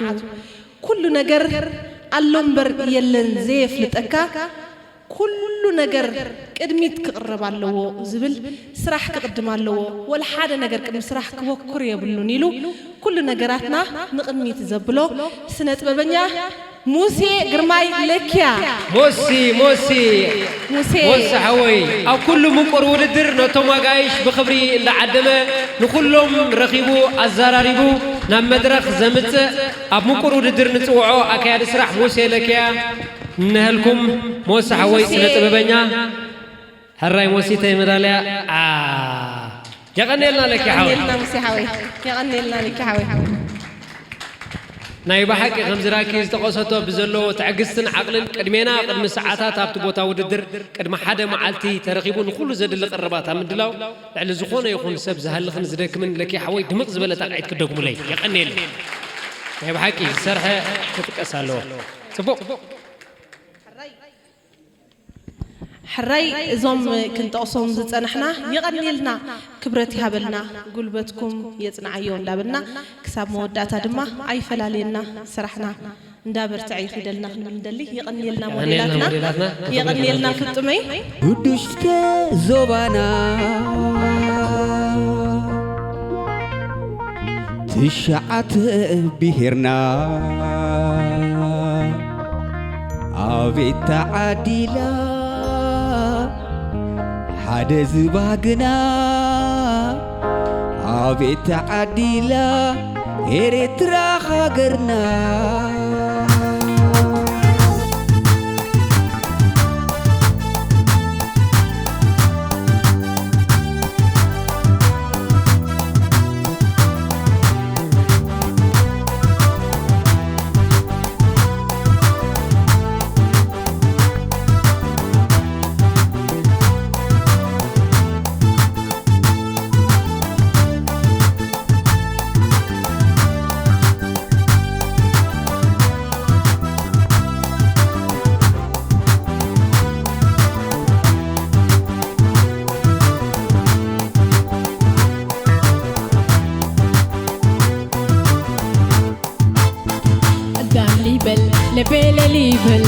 ኩሉ ነገር ኣሎ እምበር የለን ዘየፍልጠካ፣ ኩሉ ነገር ቅድሚት ክቕረብ ኣለዎ ዝብል፣ ስራሕ ክቕድም ኣለዎ፣ ወላ ሓደ ነገር ቅድሚ ስራሕ ክበኩር የብሉን ኢሉ ኩሉ ነገራትና ንቕድሚት ዘብሎ ስነ ጥበበኛ ሙሴ ግርማይ ለኪያ። ሞሲ፣ ሞሲ፣ ሙሴ። ሞሲ ሓወይ፣ ኣብ ኩሉ ምቁር ውድድር ነቶም ኣጋይሽ ብኽብሪ እንዳዓደመ ንኹሎም ረኺቡ ኣዘራሪቡ ናብ መድረኽ ዘምጽእ ኣብ ምቁር ውድድር ንጽውዖ ኣካያዲ ስራሕ ሙሴ ለኪያ። እንሀልኩም ሞሲ ሓወይ ሙሴ። ስነ ጥበበኛ። ሕራይ ሞሲተይ መዳልያ። ዓ። የቐንየልና ለኪ ሓወይ። የቐንየልና ሙሴ ሓወይ። የቐንየልና ለኪ ሓወይ። ናይ ብሓቂ ከምዚ ራኪ ዝጠቐሰቶ ብዘለዎ ትዕግስትን ዓቕልን ቅድሜና ቅድሚ ሰዓታት ኣብቲ ቦታ ውድድር ቅድሚ ሓደ መዓልቲ ተረኺቡ ንኹሉ ዘድሊ ቅርባት ኣብ ምድላው ልዕሊ ዝኾነ ይኹን ሰብ ዝሃልኽን ዝደክምን ለኪ ሓወይ ድምቕ ዝበለ ጣቕዒት ክደግሙለይ። የቐንየለይ። ናይ ብሓቂ ዝሰርሐ ክጥቀስ ኣለዎ። ጽቡቕ። ሕራይ እዞም ክንጠቕሶም ዝጸናሕና የቐንየልና፣ ክብረት ይሃበልና፣ ጉልበትኩም የጽንዓዮ እንዳበልና ክሳብ መወዳእታ ድማ ኣይፈላልየና ስራሕና እንዳበርትዐ ይኺደልና ክንብል ንደሊ። የቐንየልና የቐንየልና ሞዴላትና፣ ሞዴላትና። የቐንየልና ፍጡመይ። ውዱሽከ ዞባና ትሽዓተ ብሄርና ኣቤት ተዓዲላ ሓደ ዝባግና ኣቤት ተዓዲላ ኤርትራ ሃገርና። ዳም ሊበል ለቤለ ሊበል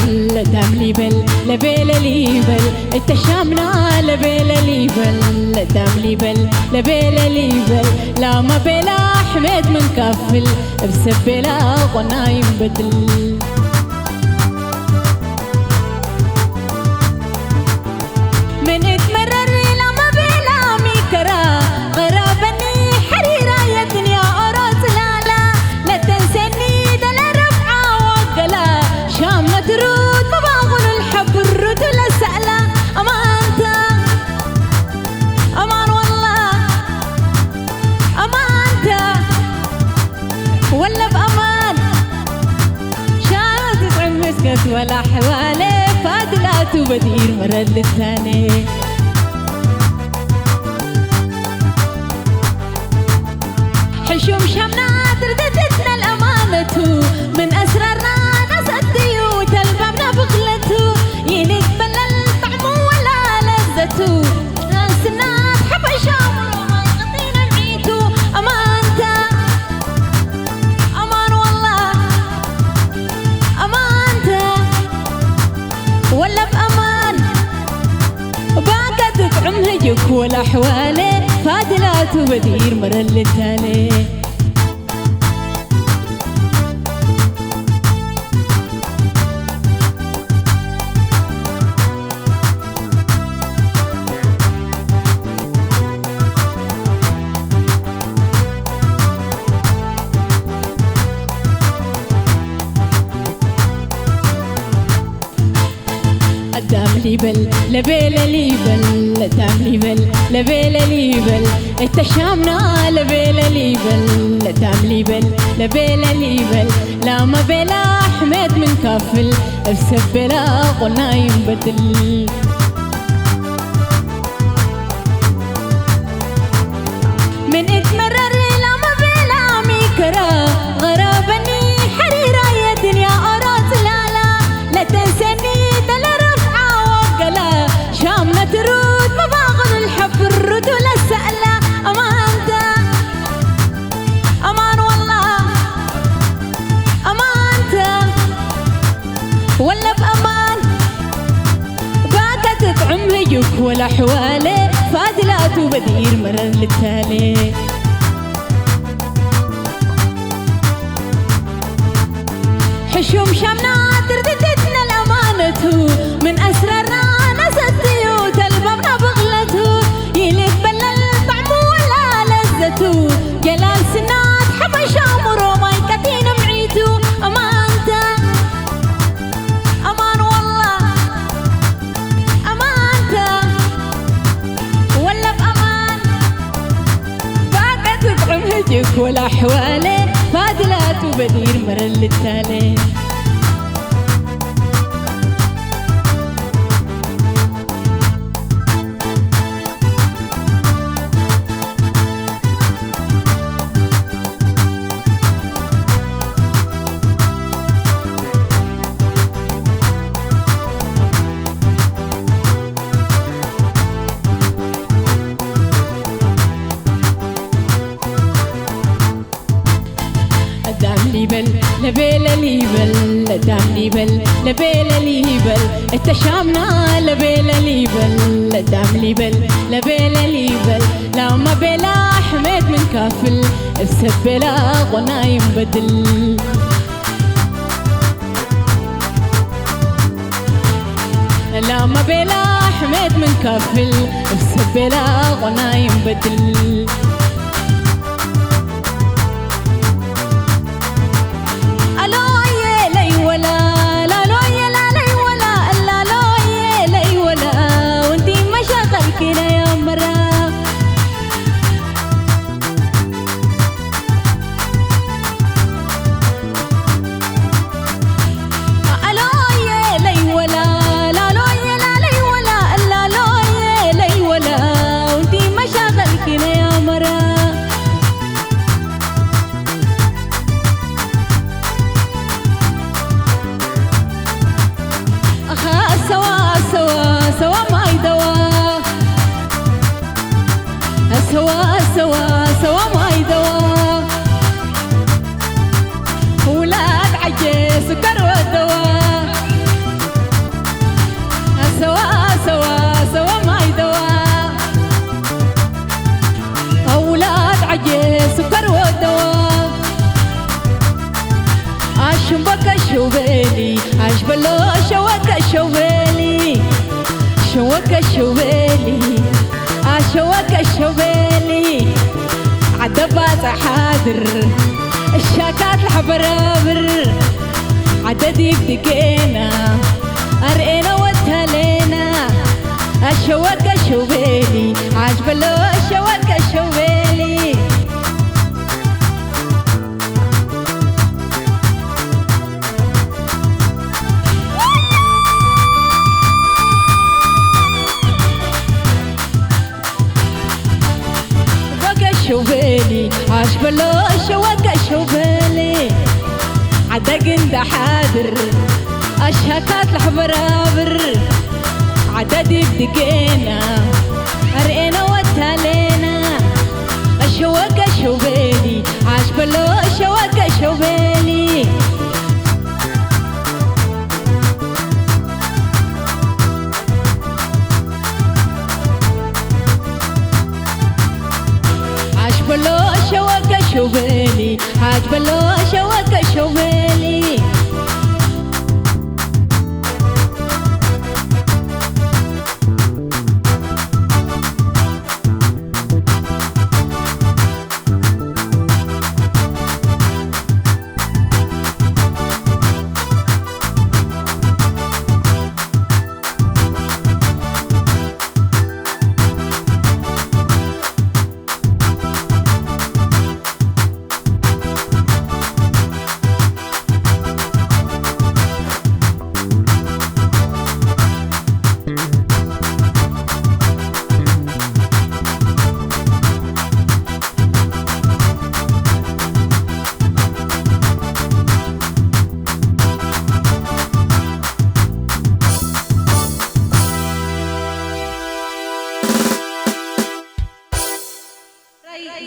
ዳም ሊበል ለቤለ ሊበል እተሻምና ለቤለ ሊበል ዳም ሊበል ለቤለ ሊበል ላማ ቤላ ሕመት ምንካፍል እብ ሰብ ቤላ ቆናይ እምበትል ምን እትመረር ላማ ቤላ ሚከራ ቐረበኒ ሕሪራ የትንያ ኦሮ ጽላላ ለተንሰኒ ደለ ረብዓ ወገላ ሻም መትሩት መባቑሉ ልሐብሩቱ ለሰእላ ኣማንታ ኣማን ወላ ኣማንታ ወለ ብኣማን ሻም ትጽዕም መስገት ወላ ሕዋለ ፋድላቱ በዲር መረልታኔ ሕሹም ሻምና ትርድድትና ለኣማነቱ ምን ኣስራርና ናሰድዩ ተልባምና ብኽለቱ ይንትመለል ጣዕሙ ወላ ለዘቱ ናንስናት ሓበሻ ሙሉማይ ቀጢነ ምዒቱ ኣማንታ ኣማን ወላ ኣማንታ ወላ ብኣማን ባካ ትጥዕም ህጅክ ወላ ኣሕዋለ ፋድላቱ በዲር መረልታለ ዳም ሊበል ለቤለ ሊበል ዳም ሊበል ለቤለ ሊበል እተሻምና ለቤለ ሊበል ዳም ሊበል ለቤለ ሊበል ላማ ቤላ ኣሕመድ ምን ካፍል እብ ሰብ ቤላ ቆናይ እምበትል ምን እትመረር ላማ ቤላ ሚከራ ቐረበኒ ሓሪራ የድንያ ኦሮ ወላ ሕዋለ ፋድላቱ በዲር መረር ልታለ ሕሹም ሻምና ትርትትት ነልኣማነቱ ምን ኣስራርና ነሰትዩ ተልባብና ብቕለቱ ይልበለል ጣዕሙ ወላ ለዘቱ ገላል ስናት ሓመሻ ሙሮ ማይ ቀቲነ ምዒቱ ኣማንታ ኣማን ወላ ኣማንታ ወላ ብኣማን ባቀ ትጥዕም ህጅክ ወላ ኣሕዋለ ፋድላቱ በዲር መረልታለ ዳም ሊበል ለቤለ ሊበል ዳም ሊበል ለቤለ ሊበል እተሻምና ለቤለ ሊበል ዳም ሊበል ለቤለ ሊበል ላማ ቤላ ኣሕመድ ምን ካፍል እሰቤላ ቆናይም በድል ላማ ቤላ ኣሕመድ ምን ካፍል እሰቤላ ቆናይም በድል ኣሎየ ለይወላ ላሎየ ላለይወላ እላሎየ ለይወላ ወንቲ መሻኸልኪ ናይ ኣመራ ኣሎየ ለይወላ ላሎየ ላለይወላ እላሎየ ለይወላ ወንቲ መሻኸልኪ ናይ ኣመራ ኣኻ ኣሰዋ ኣሰዋ ኣሰዋ ማይ ደዋ ኣሰዋ ኣሰዋ ኣሰዋ ማይ ደዋ ውላድ ዓጀ ስከር ወደዋ ኣሰዋ ኣሰዋ ኣሰዋ ማይ ደዋ ኣውላድ ዓጀ ስከር ወደዋ ኣሽምበከ ሸውበሊ ኣሽበሎ ሸወከ ሸውበሊ ሸወከ ሸውበሊ ኣሸወከ ሸውበሊ ዓደባፀ ሓድር እሻካት ለሕበረብር ዓደዲግ ድጌና ኣርኤና ወታሌና ኣሸወከ ሸውበሊ ኣሽበሎ ሸወከ ሸውበሊ ሸውበሊ ኣሽበሎ ሸወቀ ሸውበሊ ዓደግን ዳሓድር ኣሻካት ለሕበራብር ዓደዲብ ድጌና ኣርኤና ወታሌና ኣሸወቀ ሸውበሊ ኣሽበሎ ሸወቀ ሸውበሊ ኣሽበሎ ሸወቀ ሸውበሊ ኣሽበሎ ሸወቀ ሸውበሊ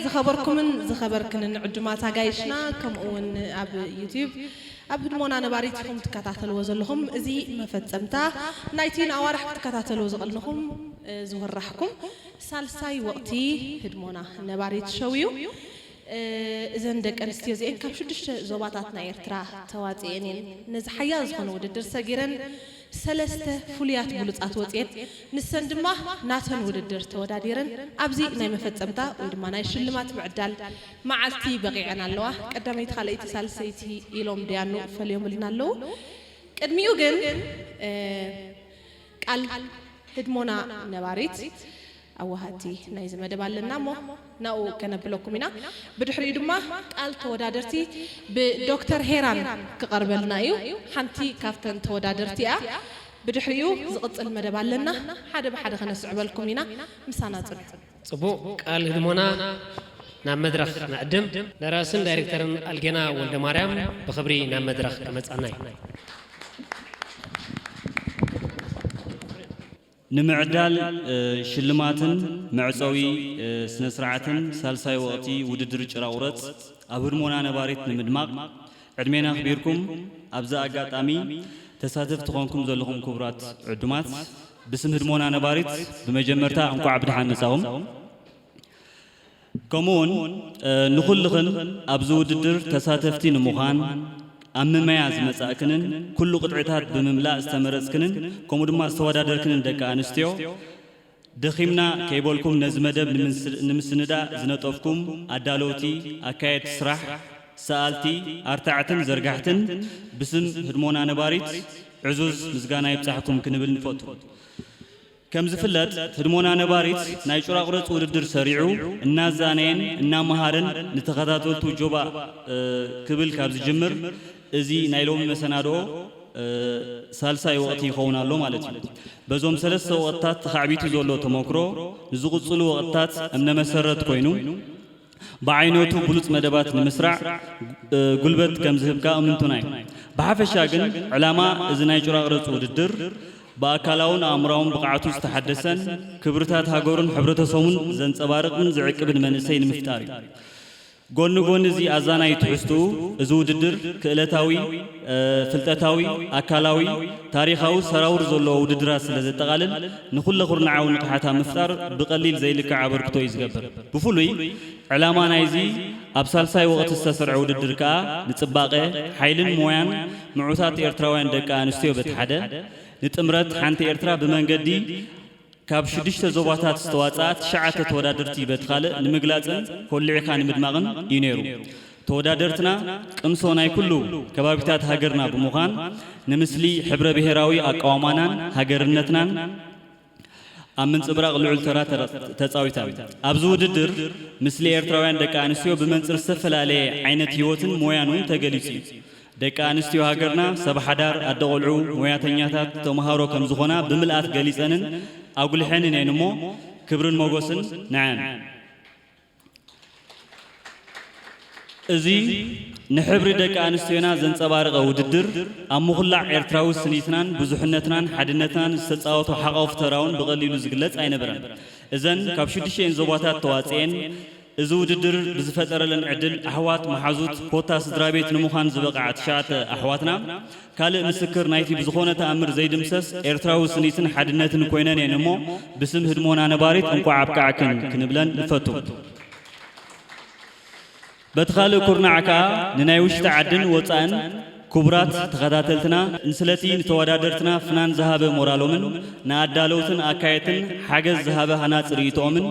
ዝኸበርኩምን ዝኸበርክንን ዕዱማት ኣጋይሽና ከምኡ እውን ኣብ ዩቲዩብ ኣብ ህድሞና ነባሪት ኢኹም ትከታተልዎ ዘለኹም። እዚ መፈጸምታ ናይቲ ንኣዋርሕ ክትከታተልዎ ዝቐልንኹም፣ እ፣ ዝወራሕኩም ሳልሳይ ወቕቲ ህድሞና ነባሪት ሸው እዩ። እ፣ እዘን ደቂ ኣንስትዮ እዚኤን ካብ ሽዱሽተ ዞባታት ናይ ኤርትራ ተዋጺኤን እየን ነዚ ሓያል ዝኾነ ውድድር ሰጊረን ሰለስተ ፍሉያት ብሉጻት ወጺኤን። ንሰን ድማ ናተን ውድድር ተወዳዲረን ኣብዚ ናይ መፈጸምታ ወይ ድማ ናይ ሽልማት ምዕዳል መዓልቲ በቒዐን ኣለዋ። ቀዳመይቲ፣ ካልኣይቲ፣ ሳልሰይቲ ኢሎም ደያኑ ፈልዮምልና ኣለዉ። ቅድሚኡ ግን፣ እ፣ ቃል ህድሞና ነባሪት ኣዋሃቲ ናይዚ መደብ ኣለና እሞ ናብኡ ከነብለኩም ኢና። ብድሕሪኡ ድማ ቃል ተወዳደርቲ ብዶክተር ሄራን ክቐርበልና እዩ። ሓንቲ ካብተን ተወዳደርቲ እያ። ብድሕሪኡ ዝቕጽል መደብ ኣለና። ሓደ ብሓደ ከነስዕበልኩም ኢና። ምሳና ጽንሑ። ጽቡቕ፣ ቃል ህድሞና ናብ መድረኽ ንዕድም። ደራስን ዳይሬክተርን ኣልጌና ወልደ ማርያም ብኽብሪ ናብ መድረኽ ክመጻና እዩ። ንምዕዳል፣ እ፣ ሽልማትን መዕጸዊ፣ እ፣ ስነ ስርዓትን ሳልሳይ ወቕቲ ውድድር ጭራቑረጽ ኣብ ህድሞና ነባሪት ንምድማቕ ዕድሜና ኣኽቢርኩም ኣብዚ ኣጋጣሚ ተሳተፍቲ ኮንኩም ዘለኹም ክቡራት ዕዱማት ብስም ህድሞና ነባሪት ብመጀመርታ እንቋዕ ብደሓን መጻኹም። ከምኡውን፣ እ፣ ንኹልኽን ኣብዚ ውድድር ተሳተፍቲ ንምዃን ኣብ ምመያ ዝመጻእክንን ኩሉ ቅጥዕታት ብምምላእ ዝተመረጽክንን ከምኡ ድማ ዝተወዳደርክንን ደቂ ኣንስትዮ ደኺምና ከይበልኩም ነዚ መደብ ንምስ-፣ ንምስንዳእ ዝነጠፍኩም ኣዳለውቲ፣ ኣካየድቲ ስራሕ፣ ሰኣልቲ፣ ኣርታዕትን ዘርጋሕትን ብስም ህድሞና ነባሪት ዕዙዝ ምስጋና ይብጻሕኩም ክንብል ንፈቱ። ከም ዝፍለጥ ህድሞና ነባሪት ናይ ጭራቑረጽ ውድድር ሰሪዑ እናዛነየን እናመሃረን ንተኸታተልቱ ጆባ፣ እ፣ ክብል ካብ ዝጅምር እዚ ናይ ሎሚ መሰናድኦ፣ እ፣ ሳልሳይ ወቕቲ ይኸውን ኣሎ ማለት እዩ። በዞም ሰለስተ ወቕትታት ተኻዕቢቱ ዘሎ ተመክሮ ንዝቕጽሉ ወቕትታት እምነ መሰረት ኮይኑ ብዓይነቱ ብሉጽ መደባት ንምስራዕ፣ እ፣ ጉልበት ከም ዝህብ ከኣ እምንቶና እዩ። ብሓፈሻ ግን ዕላማ እዚ ናይ ጭራቕረጽ ውድድር ብኣካላውን ኣእምራውን ብቕዓቱ ዝተሓደሰን ክብርታት ሃገሩን ሕብረተሰቡን ዘንጸባርቕን ዝዕቅብን መንእሰይ ንምፍጣር እዩ። ጎኒ ጎኒ እዚ ኣዛናይ ትሕዝትኡ፣ እዚ ውድድር ክእለታዊ፣ እ፣ ፍልጠታዊ፣ ኣካላዊ፣ ታሪኻዊ ሰራውር ዘለዎ ውድድራት ስለ ዘጠቓልል፣ ንኹለ ኩርናዓዊ ንቕሓት ኣብ ምፍጣር ብቐሊል ዘይልካዕ ኣበርክቶ እዩ ዝገብር። ብፍሉይ ዕላማ ናይዚ ኣብ ሳልሳይ ወቕቲ ዝተሰርዐ ውድድር ከኣ ንጽባቐ፣ ሓይልን ሞያን ምዑታት ኤርትራውያን ደቂ ኣንስትዮ በቲ ሓደ፣ ንጥምረት ሓንቲ ኤርትራ ብመንገዲ ካብ ሽዱሽተ ዞባታት ዝተዋጽኣ ትሽዓተ ተወዳደርቲ በቲ ካልእ ንምግላጽን ኮሊዕካ ንምድማቕን እዩ ነይሩ። ተወዳደርትና ቅምሶ ናይ ኩሉ ከባቢታት ሃገርና ብምዃን ንምስሊ ሕብረ ብሄራዊ ኣቃውማናን ሃገርነትናን ኣብ ምንጽብራቕ ልዑል ተራ ተራ-፣ ተጻዊተን። ኣብዚ ውድድር ምስሊ ኤርትራውያን ደቂ ኣንስትዮ ብመንጽር ዝተፈላለየ ዓይነት ህይወትን ሞያን እውን ተገሊጹ እዩ። ደቂ ኣንስትዮ ሃገርና ሰብ ሓዳር፣ ኣደ ቆልዑ፣ ሞያተኛታት፣ ተምሃሮ ከም ዝኾና ብምልኣት ገሊጸንን ኣጉልሐንን እየን እሞ ክብርን ሞገስን ንዐን። እዚ ንሕብሪ ደቂ ኣንስትዮና ዘንጸባረቐ ውድድር፣ ኣብ ምኹላዕ ኤርትራዊ ስኒትናን ብዙሕነትናን ሓድነትናን ዝተጻወቶ ሓቋፊ ተራ እውን ብቐሊሉ ዝግለጽ ኣይነበረን። እዘን ካብ ሽዱሽተን ዞባታት ተዋጽኤን እዚ ውድድር ብዝፈጠረለን ዕድል ኣሕዋት መሓዙት ኮታ ስድራ ቤት ንምዃን ዝበቕዓ ትሽዓተ ኣሕዋትና ካልእ ምስክር ናይቲ ብዝኾነ ተኣምር ዘይድምሰስ ኤርትራዊ ስኒትን ሓድነትን ኮይነን እየን እሞ ብስም ህድሞና ነባሪት እንቋዕ ኣብቅዓክን ክንብለን ንፈቱ። በቲ ካልእ ኩርናዕ ከኣ ንናይ ውሽጢ ዓድን ወጻእን ክቡራት ተኸታተልትና፣ ንስለቲ ንተወዳደርትና ፍናን ዝሃበ ሞራሎምን ንኣዳለውትን ኣካየድትን ሓገዝ ዝሃበ ሃናጺ ርእይቶኦምን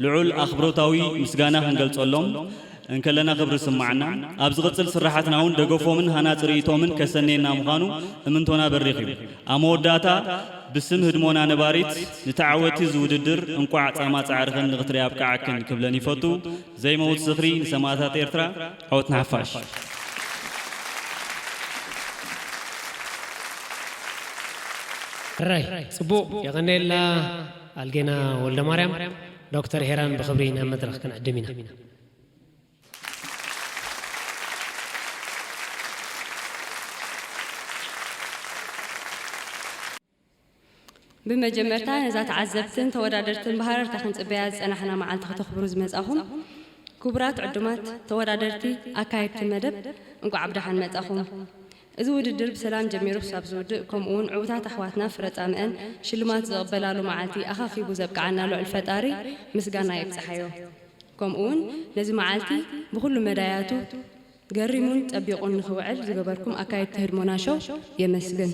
ልዑል ኣኽብሮታዊ ምስጋና ክንገልጸሎም እንከለና ክብሪ ይስምዓና። ኣብ ዝቕጽል ስራሓትና እውን ደገፎምን ሃናጺ ርእይቶምን ከሰንየና ምዃኑ እምንቶና በሪኽ እዩ። ኣብ መወዳእታ ብስም ህድሞና ነባሪት ንተዓወቲ እዚ ውድድር እንቋዕ ጻማ ጻዕርኽን ንኽትሪኣ ኣብቅዓክን ክብለን ይፈቱ። ዘይመውት ዝኽሪ ንሰማእታት ኤርትራ። ዓወት ንሓፋሽ። ሕራይ፣ ጽቡቕ፣ የቐንየልና ኣልጌና ወልደማርያም። ዶክተር ሄራን ብኽብሪ ናብ መድረኽ ክንዕድም ኢና። ብመጀመርታ ነዛ ተዓዘብትን ተወዳደርትን ብሃረርታ ክንጽበያ ዝጸናሕና መዓልቲ ከተኽብሩ ዝመጻኹም ክቡራት ዕዱማት ተወዳደርቲ ኣካየድቲ መደብ እንቋዕ ብደሓን መጻኹም። እዚ ውድድር ብሰላም ጀሚሩ ክሳብ ዝውድእ፣ ከምኡውን ዕዉታት ኣሕዋትና ፍረ ጻምአን ሽልማት ዝቕበላሉ መዓልቲ ኣኻኺቡ ዘብቅዓና ልዑል ፈጣሪ ምስጋና የብጽሓዮ። ከምኡውን ነዚ መዓልቲ ብኹሉ መዳያቱ ገሪሙን ጸቢቑን ንኽውዕል ዝገበርኩም ኣካየድቲ ህድሞና ሾው የመስግን።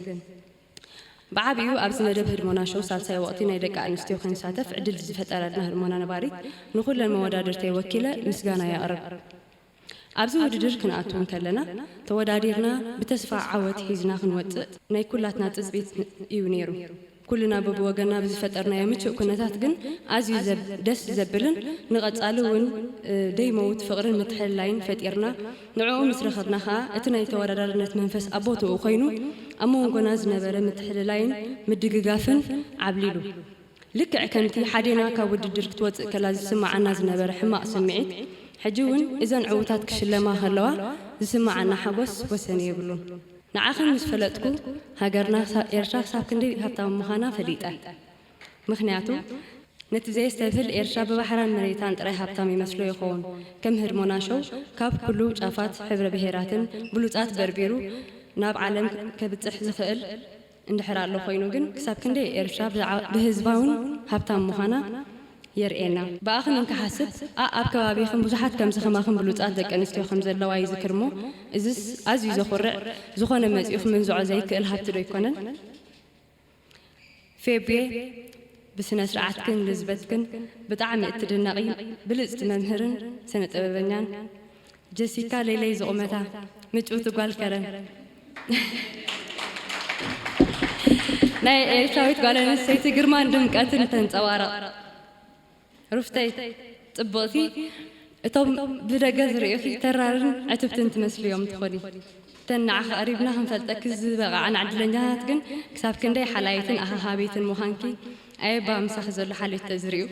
ብዓቢኡ ኣብዚ መደብ ህድሞና ሾው ሳልሳይ ወቕቲ ናይ ደቂ ኣንስትዮ ክንሳተፍ ዕድል ዝፈጠረልና ህድሞና ነባሪት ንኹለን መወዳድርተይ ወኪለ ምስጋና የቕርብ። ኣብዚ ውድድር ክንኣቱ እንከለና ተወዳዲርና ብተስፋ ዓወት ሒዝና ክንወጽእ ናይ ኩላትና ትጽቢት እዩ ነይሩ። ኩልና በብወገና ብዝፈጠርናዮ ምቹእ ኩነታት ግን ኣዝዩ ዘብ-፣ ደስ ዘብልን ንቐጻሊ እውን፣ እ፣ ደይመውት ፍቕርን ምትሕልላይን ፈጢርና። ንዕኡ ምስ ረኸብና ኸኣ እቲ ናይ ተወዳዳርነት መንፈስ ኣብ ቦትኡ ኮይኑ ኣብ መንጎና ዝነበረ ምትሕልላይን ምድግጋፍን ዓብሊሉ። ልክዕ ከምቲ ሓዴና ካብ ውድድር ክትወጽእ ከላ ዝስምዓና ዝነበረ ሕማቕ ስምዒት፣ ሕጂ እውን እዘን ዕዉታት ክሽለማ ከለዋ ዝስምዓና ሓጎስ ወሰን የብሉን። ንዓኽን ምስ ፈለጥኩ፣ ሃገርና ክሳ-፣ ኤርትራ ክሳብ ክንደይ ሃብታም ምዃና ፈሊጠ። ምኽንያቱ፣ ነቲ ዘየስተብህል ኤርትራ ብባሕራን መሬታን ጥራይ ሃብታም ይመስሎ ይኸውን። ከም ህድሞና ሾው ካብ ኩሉ ጫፋት ሕብረ ብሄራትን ብሉጻት በርቢሩ ናብ ዓለም ከብጽሕ ዝኽእል እንድሕር ኣሎ ኮይኑ ግን፣ ክሳብ ክንደይ ኤርትራ ብዝዓ-፣ ብህዝባውን ሃብታም ምዃና የርእየና። ብኣኽን እንክሓስብ፣ ኣ-፣ ኣብ ከባቢኽን ብዙሓት ከምዚ ከማኽን ብሉጻት ደቂ ኣንስትዮ ከም ዘለዋ ይዝክር እሞ፣ እዝስ ኣዝዩ ዘኹርዕ ዝኾነ መጺኡ ክምንዝዖ ዘይክእል ሃብቲ ዶ ኣይኮነን? ፌቤ፣ ብስነ ስርዓትክን ልዝበትክን ብጣዕሚ እትድነቒ ብልጽቲ መምህርን ስነ ጥበበኛን፣ ጀሲካ ለይለይ ዝቑመታ ምጭውቲ ጓል ከረን፣ ናይ ኤርትራዊት ጓል ኣንስተይቲ ግርማን ድምቀትን ተንጸባርቕ። ሩፍተይ ጽብቕቲ፣ እቶም ብደገ ዝርእዩኺ ተራርን ዕትብትን ትመስሊ እዮም ትኾኒ። እተን ንዓኺ ቀሪብና ክንፈልጠኪ ዝበቓዕና ዕድለኛታት ግን ክሳብ ክንደይ ሓላይትን ኣኻኻቢትን ምዃንኪ ኣየባ ምሳኺ ዘሎ ሓልዮት ተዝርእዩ።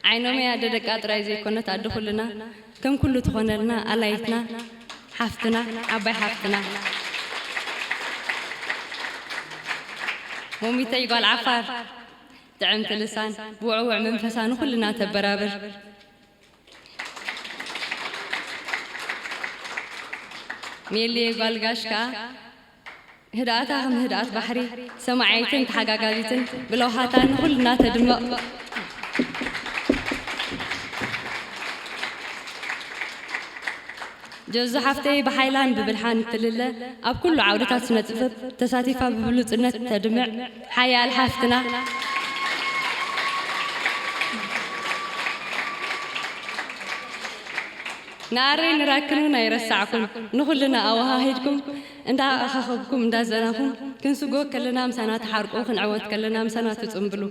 ዓይኖመይ ኣደ ደቃ ጥራይ ዘይኮነት ኣደ ኩልና፣ ከም ኩሉ ትኾነልና ኣላይትና፣ ሓፍትና፣ ዓባይ ሓፍትና። ሞሚተይ ጓል ዓፋር፣ ጥዕምቲ ልሳን፣ ብውዕውዕ መንፈሳ ንኹልና ተበራብር። ሜልየ ጓል ጋሽ ከኣ፣ ህድኣታ ከም ህድኣት ባሕሪ፣ ሰማዓይትን ተሓጋጋዚትን፣ ብለውሃታ ንኹልና ተድምቕ። ጀዙ ሓፍተይ ብሓይላን ብብልሓን እትልለ፣ ኣብ ኩሉ ዓውድታት ስነ ጥበብ ተሳቲፋ ብብሉጽነት ተድምዕ ሓያል ሓፍትና። ንኣረይ ንራክን እውን ኣይረሳዕኩን። ንኹልና ኣወሃሂድኩም፣ እንዳ ኣኻኸብኩም፣ እንዳ ዘናኹም፣ ክንስጎ ከለና ምሳና ትሓርቁ፣ ክንዕወት ከለና ምሳና ትጽምብሉ።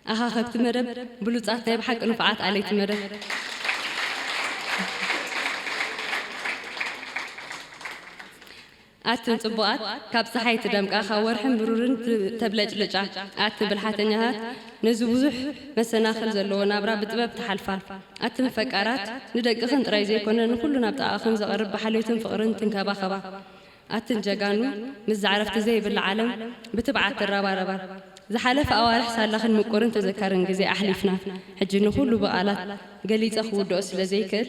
ኣኻኸብቲ መደብ፣ ብሉጻት ናይ ብሓቂ ንፉዓት ኣለይቲ መደብ። ኣትን ጽቡቓት፣ ካብ ጸሓይ ትደምቃ፣ ካብ ወርሕን ብሩርን ት-፣ ተብለጭልጫ። ኣትን ብልሓተኛታት፣ ነዚ ብዙሕ መሰናኽል ዘለዎ ናብራ ብጥበብ ትሓልፋ። ኣትን ፈቃራት፣ ንደቅኽን ጥራይ ዘይኮነ፣ ንኹሉ ናብ ጥቓኽን ዘቐርብ ብሓልዮትን ፍቕርን ትንከባኸባ። ኣትን ጀጋኑ፣ ምስ ዛዕረፍቲ ዘይብላ ዓለም ብትብዓት ትረባረባ። ዝሓለፈ ኣዋርሕ ሳላኽን ምቁርን ተዘካርን ግዜ ኣሕሊፍና። ሕጂ ንኹሉ ብቓላት ገሊጸ ክውድኦ ስለ ዘይክእል፣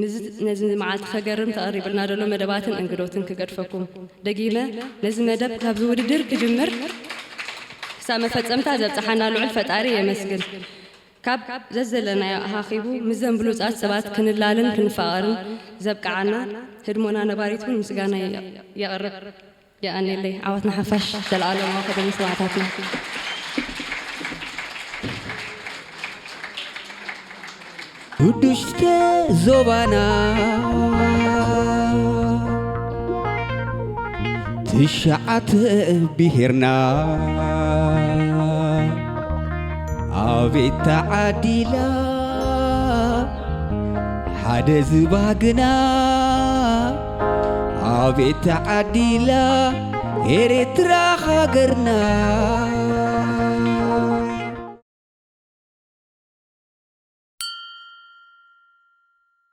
ምዝ-፣ ነዚ መዓልቲ ከገርም ተቐሪብልና ዘሎ መደባትን እንግዶትን ክገድፈኩም። ደጊመ፣ ነዚ መደብ ካብዚ ውድድር ክጅምር ክሳብ መፈጸምታ ዘብጽሓና ልዑል ፈጣሪ የመስግን። ካብ ዘዘለናዮ ኣኻኺቡ፣ ምስዘን ብሉጻት ሰባት ክንላልን ክንፋቐርን ዘብቅዓና ህድሞና ነባሪት እውን ምስጋና የቕርብ። የቐንየለይ። ዓወት ንሓፋሽ፣ ዘለኣለማዊ ክብሪ ንሰማእታትና። ውዱሽተ ዞባና ትሽዓተ ብሄርና ኣቤት ተዓዲላ ሓደ ዝባግና ኣቤት ተዓዲላ ኤርትራ ሃገርና።